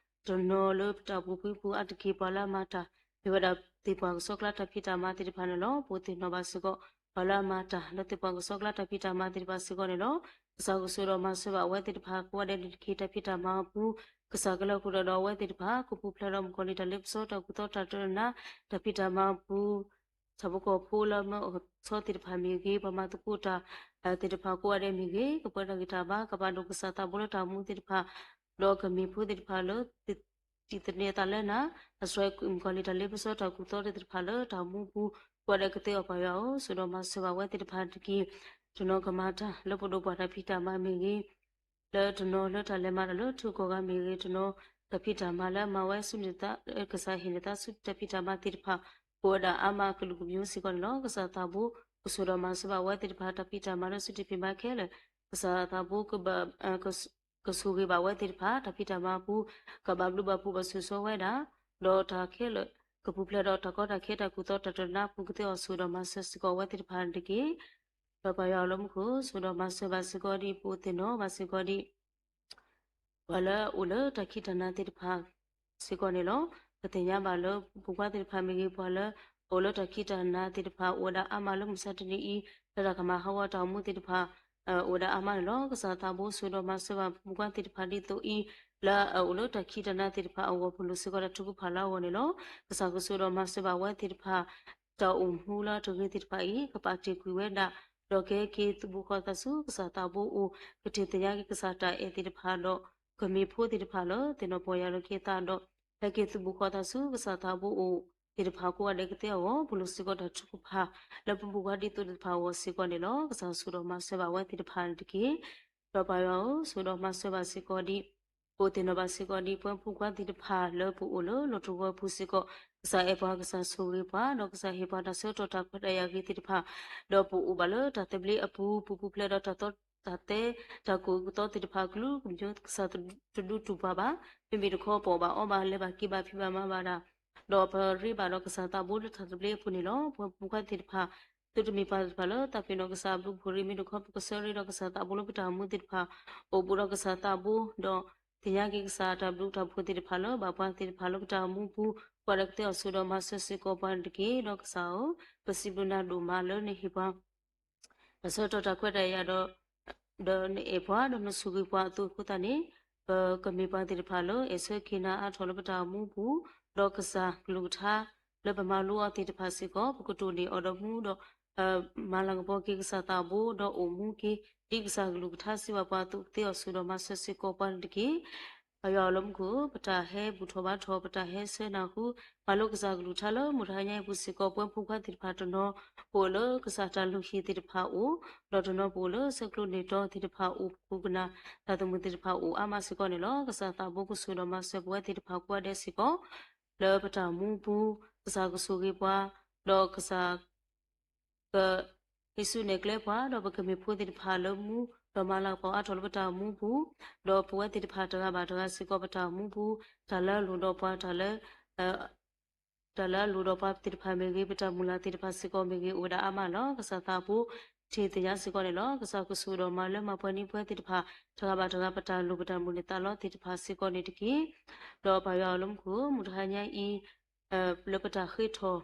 တနီၤလၢပတၢ်အိၣ်ဖှိၣ်ပူၤအါတက့ၢ် ပှၤလၢအမၤတၢ် မ့ၢ်ဝဲဒၣ်သ့ၣ်ပှၢ်ကစီကျါတၢ်ဖံးတၢ်မၤသ့ၣ်တဖၣ်န့ၣ်လီၤ. ပအိၣ်သ့ၣ်နီၣ်ဘၣ်စ့ၢ်ကီး ပှၤလၢအမၤတၢ်လၢသ့ၣ်ပှၢ်ကစီကျါတၢ်ဖံးတၢ်မၤသ့ၣ်တဖၣ်စ့ၢ်ကီးန့ၣ်လီၤ. ကစၢ်ကဆိၣ်ဂ့ၤဒီးမၤစၢၤဘၣ်အဝဲသ့ၣ်တဖၣ်ကိးဂၤဒဲးန့ၣ်တက့ၢ် တၢ်ဖံးတၢ်မၤအပူၤ ကစၢ်ကလဲၤဃုာ်တၢ်ဒီးအဝဲသ့ၣ်တဖၣ် ကပူၤဖျဲးဒီးမုၣ်ကီၤလံၢ်တၢ်လ့ပစီ တၢ်ကူၣ်သီတၢ်တနါ တၢ်ဖံးတၢ်မၤအပူၤ ဆၣ်ဖိကီၢ်ဖိလၢမၢအီၣ်ဆီသ့ၣ်တဖၣ်မ့ၢ်ဂ့ၤ ပှၤမၤသကိးတၢ် သ့ၣ်တဖၣ်ကိးဂၤဒဲးမ့ၢ်ဂ့ၤ ကပှဲၤတၢ်ဂံၢ်တၢ်ဘါ ကဘၣ်ဒိၣ်ကစၢ်သးဘိလၢတၢ်မူသ့ၣ်တဖၣ် ဒီးကမ့ၢ်ဖိသ့ၣ်တဖၣ်လၢ တံၢ်သန့ၤအသးလၢနၤ အစှၤမုၣ်ကီၤလံၢ်တၢ်လ့ပစီတၢ်ကူၣ်သီသ့ၣ်တဖၣ်လၢတၢ်မူပူၤ ကိးဂၤဒဲးကသ့အီၤပၢ်ယွၤဧၢ ဆိၣ်ဂ့ၤဒီးမၤစၢၤဘၣ်ဝဲသ့ၣ်တဖၣ်တက့ၢ်. တနီၤကမၤတၢ်လၢပဒိၣ်ပှၢ်တၢ်ဖံးတၢ်မၤမ့ၢ်ဂ့ၤ လၢတနီၤလၢတၢ်လဲၤမၤတၢ်လၢထံဂုၤကီၢ်ဂၤမ့ၢ်ဂ့ၤ တနီၤတၢ်ဖံးတၢ်မၤလၢအမၤဝဲဆူန့ၣ်သး ကစၢ်ဟ့ၣ်န့ၢ်သးဆူတၢ်ဖံးတၢ်မၤသ့ၣ်တဖၣ် အိၣ်ဝဲဒၣ်အါမးကလုာ်ကမျိုးစ့ၢ်ကီးန့ၣ်လီၤ. ကစၢ်သးဘိ ကဆိၣ်ဂ့ၤဒီးမၤစၢၤဘၣ်ဝဲသ့ၣ်တဖၣ် တၢ်ဖံးတၢ်မၤလၢစုတဖံးမၤခဲလၢာ် ကစၢ်သးဘိ ကဘၣ် ကဆိၣ်ဂ့ၤဘၣ်ဝဲသ့ၣ်တဖၣ် တၢ်ဖံးတၢ်မၤအပူၤ ကဘၣ်ဘျုးဘၣ်ဖှိၣ်ဘၣ်ဆိၣ်ဂ့ၤဝဲဒၣ် ဒီးတၢ်ခဲလၢာ် ကပူၤဖျဲးဒီးတၢ်ကီတၢ်ခဲတၢ်ကူၣ်သီတၢ်တနါအပူၤ ကသ့အီၤဆိၣ်ဂ့ၤဒီးမၤစၢၤစ့ၢ်ကီးဝဲသ့ၣ်တဖၣ်န့ၣ်တက့ၢ်. ဒီးပၢ်ယွၤလၢမူခိၣ် ဆိၣ်ဂ့ၤဒီးမၤစၢၤဘၣ်စ့ၢ်ကီးဒ် ပအိၣ်သ့ၣ်နီၣ်ဘၣ်စ့ၢ်ကီးဒ် ပှၤလၢအအိၣ်လၢတၢ်ခံးတၢ်နၤသ့ၣ်တဖၣ်စ့ၢ်ကီးန့ၣ်လီၤ. ပသ့ၣ်ညါဘၣ်လၢ ဖိခွါသ့ၣ်တဖၣ်မ့ၢ်ဂ့ၤ ပှၤလၢအအိၣ်လၢတၢ်ခံးတၢ်နၤသ့ၣ်တဖၣ် အိၣ်ဝဲဒၣ်အါမးလၢမုၢ်ဆါတနံၤအံၤ လၢတၢ်ကမၤဟးဂီၤတၢ်အိၣ်မူသ့ၣ်တဖၣ် အိၣ်ဝဲဒၣ်အါမးန့ၣ်လီၤ. ကစၢ်သးဘိ ဆိၣ်ဂ့ၤဒီးမၤစၢၤဘၣ်ဖိခွါသ့ၣ်တဖၣ်ဒ်သိးအံၤ လၢအအိၣ်လၢတၢ်ခံးတၢ်နၤသ့ၣ်တဖၣ်အဂီၢ် ပလိၣ်စ့ၢ်ကီးတၢ်ထုကဖၣ်လၢအဂီၢ်န့ၣ်လီၤ. ကစၢ်ကဆိၣ်ဂ့ၤဒီးမၤစၢၤဘၣ်ဝဲသ့ၣ်တဖၣ် တၢ်အိၣ်မူလၢတဂ့ၤသ့ၣ်တဖၣ်အံၤ ကပာ်တ့ၢ်ကွံာ်ဝဲဒၣ် ဒီးကဟဲက့ၤသူၣ်ဘိးဃီသးဆူ ကစၢ်သးဘိအအိၣ် ကထံၣ်သညါက့ၤကစၢ်တၢ်အဲၣ်သ့ၣ်တဖၣ်ဒီး ကမ့ၢ်ဖိသ့ၣ်တဖၣ်လၢ သ့ၣ်နီၣ်ပီၢ်ယၢ်လီၤက့ၤအသးဒီး ဟဲက့ၤသူၣ်ဘိးဃီသးဆူ ကစၢ်သးဘိအအိၣ်သ့ၣ်တဖၣ် ကိးဂၤဒဲးကသ့အဂီၢ် ပလိၣ်စ့ၢ်ကီးတၢ်ထုကဖၣ် လၢပမူပှၤဒ်သိးသ့ၣ်တဖၣ်အဂီၢ်စ့ၢ်ကီးန့ၣ်လီၤ. ကစၢ်ဆိၣ်ဂ့ၤဒီးမၤစၢၤဘၣ်ဝဲသ့ၣ်တဖၣ်န့ၣ်တက့ၢ်. ဒီးပၢ်ယွၤဧၢ, ဆိၣ်ဂ့ၤဒီးမၤစၢၤဘၣ်စ့ၢ်ကီးဒ် ပအိၣ်သ့ၣ်နီၣ်ဘၣ်စ့ၢ်ကီးဒ် ပှၤဖိခွါသ့ၣ်တဖၣ်လၢပအိၣ်လၢလီၢ်တဝၢပူၤစ့ၢ်ကီး, ကစၢ်အဲၣ်ပှၤ, ကစၢ်ဆိၣ်ဂ့ၤပှၤ, ဒီးကစၢ်ဟ့ၣ်ပှၤတၢ်ဆၢကတီၢ်တၢ်ခွဲးတၢ်ယာ်ဂ့ၤသ့ၣ်တဖၣ်, ဒီးပအိၣ်ဘၣ်လၢတၢ်သဘျ့အပူၤ, ပပူၤဖျဲးဒီးတၢ်သီတၢ်သဲ, တၢ်ကူၣ်သီသ့ၣ်တဖၣ်ကလုာ်ကညီ, ကစၢ်တဒူတပှၢ်ဘၣ်, မ့မ့ၢ်တခီပအီၣ်ဘၣ်အီဘၣ်, လဲၤဘၣ်က့ၤဘၣ်, ဖံးဘၣ်မၤဘၣ်ဒၣ်, ဒီးပရ့ဘၣ်ဒီးကစၢ်သးဘိလၢတၢ်သဘျ့အပူၤန့ၣ်လီၤ. ပှၤဖိခွါသ့ၣ်တဖၣ် သုတမ့ၢ်ပှၤသ့ၣ်တဖၣ်လၢတၢ်ပ့ၤနီၣ်ကစၢ်အဘျုးအဖှိၣ်ရ့, မ့ၢ်တခီပကဆၢရ့ဒီးကစၢ်သးဘိလၢပတၢ်အိၣ်မူသ့ၣ်တဖၣ်, အိၣ်ဘူးဒီးကစၢ်သးဘိ, ဒီးသ့ၣ်ညါက့ၤကစၢ်တၢ်ဘျုးတၢ်ဖှိၣ်သ့ၣ်တဖၣ်လၢဘၣ်ပှၤသ့ၣ်တဖၣ်လၢပတၢ်အိၣ်မူပူၤ, ပှၤဒီးကသ့အီၤဆိၣ်ဒီးမၤစၢၤစ့ၢ်ကီးပှၤန့ၣ်တက့ၢ်. ဒီးကစၢ်ဧၢ, ပစံးဘျုးနၤဒိၣ်မးလၢနဟ့ၣ်ပှၤ တၢ်ဆၢကတီၢ်တၢ်ခွဲးတၢ်ယာ်ဒီး ဒီးနအဲၣ်ပှၤ, ဒီးနဆိၣ်ဂ့ၤပှၤအသိးအဃိသတးန့ၣ်, ပကမ့ၢ်ပှၤသ့ၣ်တဖၣ်လၢအဲၣ်ဆၢက့ၤနၤအါထီၣ်လၢပတၢ်အိၣ်မူပူၤ, ဒီးကစၢ်ကလုၢ်ကထါလၢပမၤလိအီၤသ့ၣ်တဖၣ်စ့ၢ်ကီး, ပကတိၢ်န့ၢ်အီၤဒီးမူဒီး မၤလၤကပီၤက့ၤကစၢ်သးဘိ, ဒီးအိၣ်မူက့ၤ ဒ်ကစၢ်ကလုၢ်ကထါစံးဘၣ်ပှၤအသိး ကသ့အီၤဆိၣ်ဒီးမၤစၢၤစ့ၢ်ကီးပှၤန့ၣ်တက့ၢ်. ပၢ်ယွၤလၢမူခိၣ်, ပတၢ်ဟဲဘူၣ်ထီၣ်ဘါထီၣ်, ပတၢ်ဟဲဆၢနၢ်ဟူ မၤလိကစၢ်ကလုၢ်ကထါလၢမုၢ်တဟါညါအံၤပူၤစ့ၢ်ကီး, ပှၤဖိခွါသ့ၣ်တဖၣ်တနီၤ ပအိၣ်လၢကစၢ်တၢ်လုၢ်ဟံၣ်သ့ၣ်တဖၣ်အအိၣ်, ဒီးတနီၤပအိၣ်လၢဆဲးကျိးန့ၢ်တီသ့ၣ်တဖၣ်အအိၣ်, ပခိၣ်ပနၢ် တၢ်သမူသ့ၣ်တဖၣ်အိၣ်အါမးစ့ၢ်ကီးန့ၣ်လီၤ. ကစၢ်သးဘိကဆိၣ်ဒီးမၤစၢၤပဝဲသ့ၣ်တဖၣ်ကိးဂၤဒဲးစ့ၢ်ကီး လၢပတၢ်အိၣ်မူပူၤ, ကစၢ်ကဆိၣ်ဂ့ၤပှၤ, ဒီးကစၢ် ကဟ့ၣ်ဆူၣ်နဲၣ်ကျဲပှၤ, ဒီးပကမ့ၢ်ဖိသ့ၣ်တဖၣ်လၢမူ, ဒီးမၤလၤကပီၤအါထီၣ်လၢပတၢ်အိၣ်မူပူၤ, ဒီးပဝဲသ့ၣ်တဖၣ်တဂၤဘၣ်တဂၤစ့ၢ်ကီး ပတၢ်အိၣ်မူပူၤ, တၢ်လၢအလိၣ်ဒီးပှၤ, တၢ်လၢ တၢ်လၢအလိၣ်ဒီးပှၤသ့ၣ်တဖၣ်မ့ၢ်ဂ့ၤ, ပတၢ်မုၢ်လၢ်သ့ၣ်တဖၣ်စ့ၢ်ကီးမ့ၢ်ဂ့ၤ, အိၣ်ဝဲဒၣ်အါမးလီၤ. ကစၢ်သးဘိထံၣ်သညါစ့ၢ်ကီးန့ၣ်လီၤ. ကစၢ်ကဆိၣ်ဒီးမၤလၢမၤပှဲၤန့ၢ်ပဝဲသ့ၣ်တဖၣ် တဂၤဘၣ်တဂၤ ပတၢ်လိၣ်ပတၢ်မုၢ်လၢ်သးလီသ့ၣ်တဖၣ်စ့ၢ်ကီးန့ၣ်တက့ၢ်. ဒီးပၢ်ယွၤလၢမူခိၣ်, မုၢ်တဟါညါအံၤ လၢပတၢ်ဃ့ထီၣ်,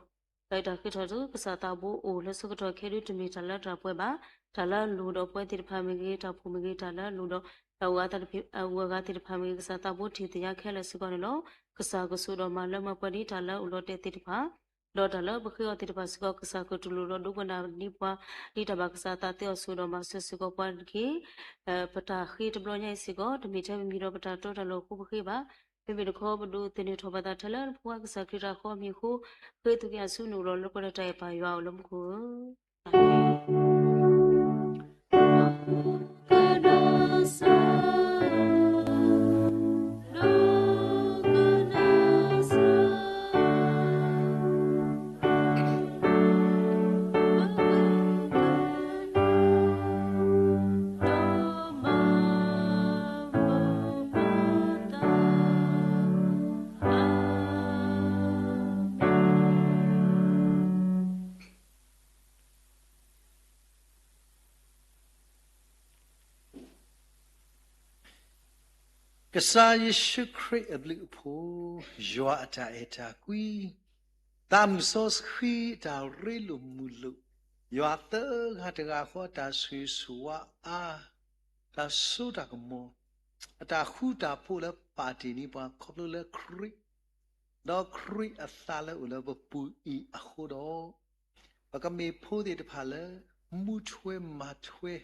လၢတၢ်ဃ့ထီၣ်ဆူကစၢ်သးဘိအအိၣ်လၢဆၢကတီၢ်ခဲဒု တမ့ၢ်တၢ်လၢတၢ်ပှဲၤဘၣ်. တၢ်လၢအလိၣ်ဒီးပဝဲသ့ၣ်တဖၣ်မ့ၢ်ဂ့ၤ, တၢ်ဖှိၣ်မ့ၢ်ဂ့ၤ, တၢ်လၢအလိၣ်ဒီး တၢ်အဂုၤအဂၤသ့ၣ်တဖၣ်မ့ၢ်ဂ့ၤ, ကစၢ်သးဘိထံၣ်သညါခဲလၢာ်စ့ၢ်ကီးန့ၣ်လီၤ. ကစၢ်ကဆိၣ်ဒီးမၤလၢမၤပှဲၤန့ၢ်တၢ်လၢအအိၣ်လီၤတဲာ်သ့ၣ်တဖၣ်, ဒီးတၢ်လၢပဃ့အီၤသ့ၣ်တဖၣ်စ့ၢ်ကီး, ကစၢ်ကတူၢ်လိာ်ဒီးဒိကနၣ်န့ၢ်ပှၤ ဒ်တၢ်ဘၣ်ကစၢ်သးသ့အီၤဆိၣ်ဒီးမၤစၢၤစ့ၢ်ကီးပှၤန့ၣ်တက့ၢ်. ပတၢ်ဃ့တဘျီညါအံၤစ့ၢ်ကီး, တမ့ၢ်ထဲပမံၤဒီးပတၢ်တီတၢ်လိၤအဃိပဃ့ဘၣ်. မ့မ့ၢ်တခီ ပဒိးသန့ၤထီၣ်ပသးထဲလၢနဖိခွါကစၢ်ခရံာ်တၢ်ဃီအမံၤအဃိ, ဃ့သုက့ၤအဆူနအိၣ်ဒီးလၢပှဲၤဒီးတၢ်အဲၣ်ပၢ်ယွၤအိၣ်လၢမူခိၣ်ဧၢ. Amen. ကစၢ်ယ့ၣ်ၡူးခရံာ်အဘျုးအဖှိၣ်, ယွၤအတၢ်အဲၣ်တၢ်ကွံ, သးမုၣ်စီဆှံအတၢ်ရ့လိာ်မုာ်လိာ်, ယွၤသၢဂၤတဂၤဃီအတၢ်ဆိၣ်ဂ့ၤဆိၣ်ဝါအါ, တၢ်စိတၢ်ကမီၤ, အတၢ်ဃူတၢ်ဖိးလၢပာ်တ့ၢ်န့ၢ်ပှၤခီဖျိလၢခရံာ်, ဒီးခရံာ်အသးလၢအိၣ်လၢပပူၤအံၤအဃိဒီး, ပကမ့ၢ်ဖိသ့ၣ်တဖၣ်လၢ မူထွဲမၤထွဲ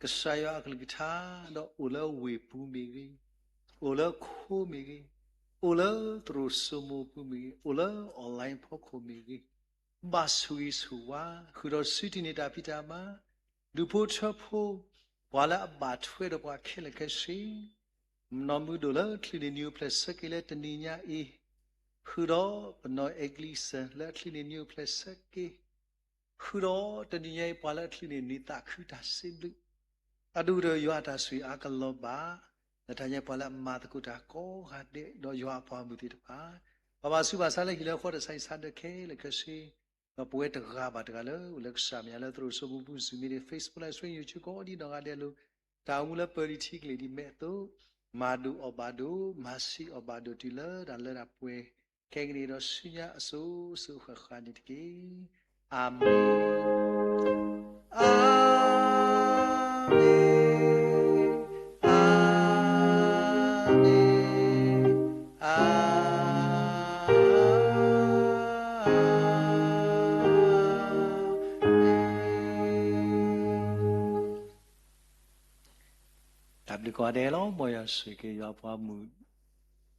ကစၢ်ယွၤအကလုၢ်ကထါ, ဒီးအိၣ်လၢဝ့ၢ်ပူၤမ့ၢ်ဂ့ၤ, အိၣ်လၢခိမ့ၢ်ဂ့ၤ, အိၣ်လၢသရိာ်စိမိၤပူၤမ့ၢ်ဂ့ၤ, အိၣ်လၢ online ဖီခိၣ်မ့ၢ်ဂ့ၤ, ဘၣ်ဆိၣ်ဂ့ၤဆိၣ်ဝါ, ဃုာ်ဒီးစုတံၢ်န့ၢ်တၢ်ဖံးတၢ်မၤ, ဒူၣ်ဖိထၢဖိ, ပှၤလၢအဘၣ်ထွဲဒီးပှၤခဲလၢာ်ခဲဆ့ နီၢ်မုာ်ဒိၣ်လၢအချံးန့ၢ်နံၤအိၣ်ဖျဲၣ်ဆၢက့ၤလၢတနံၤညါအံၤ, ဃုာ်ဒီးပနီၢ်အဲကလံးစၢၣ်လၢအချံးန့ၢ်နံၤအိၣ်ဖျဲၣ်ဆၢက့ၤ, ဃုာ်ဒီးတနံၤညါအံၤပှၤလၢအချံးန့ၢ်နံၤသးခုတၢ်စံးဘျုး, အဒိၣ်ဒီးယွၤအတၢ်ဆိၣ်ဂ့ၤအါကလီၤဘၣ်, လၢတၢ်ညါပှၤလၢအမၤသကိးတၢ်ကိးဂၤဒဲး ဒီးယွၤအပှၤမုၣ်သ့ၣ်တဖၣ်, ပှၤဘၣ်ဆူးဘၣ်ဆါလၢဟံၣ်လၢဃီတၢ်ဆါဟံၣ်ဆါဒၢးခဲလၢာ်ခဲဆ့, ဒီးပဝဲတဂၤဘၣ်တဂၤလၢအိၣ်လၢကစၢ်မဲာ်ညါလၢသရိာ်စိမိၤပူၤ Zoom meeting, Facebook Live Stream, YouTube ကိးဒံးနီၢ်ဂၤဒဲးအလိၤ, တၢ်အိၣ်မူလၢပၢၤလံၤထံကလ့ၢ်ဒ်မဲာ်အသိး, မၤဒိၣ်အီၣ်ဘၣ်ဒိၣ်, မၤဆံးအီၣ်ဘၣ်ဒိၣ်တုၤလၢတၢ်လၢတၢ်ပှဲၤ, ခဲကနံၣ်ဒီးဆူညါအစိၤစိၤဃၣ်ဃၣ်န့ၣ်တက့ၢ်. အၤမ့ၣ်, အၤမ့ၣ်, အၤမ့ၣ်, အၤမ့ၣ်. တၢ်ဘျုးကိးဂၤဒဲးလီၤ. မ်ယွၤဆိၣ်ဂ့ၤက့ၤယွၤအပှၤမုၣ်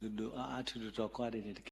ဒိၣ်ဒိၣ်အါအါ ထူးထူးတီၤတီၤကိးဂၤဒဲးန့ၣ်တက့ၢ်.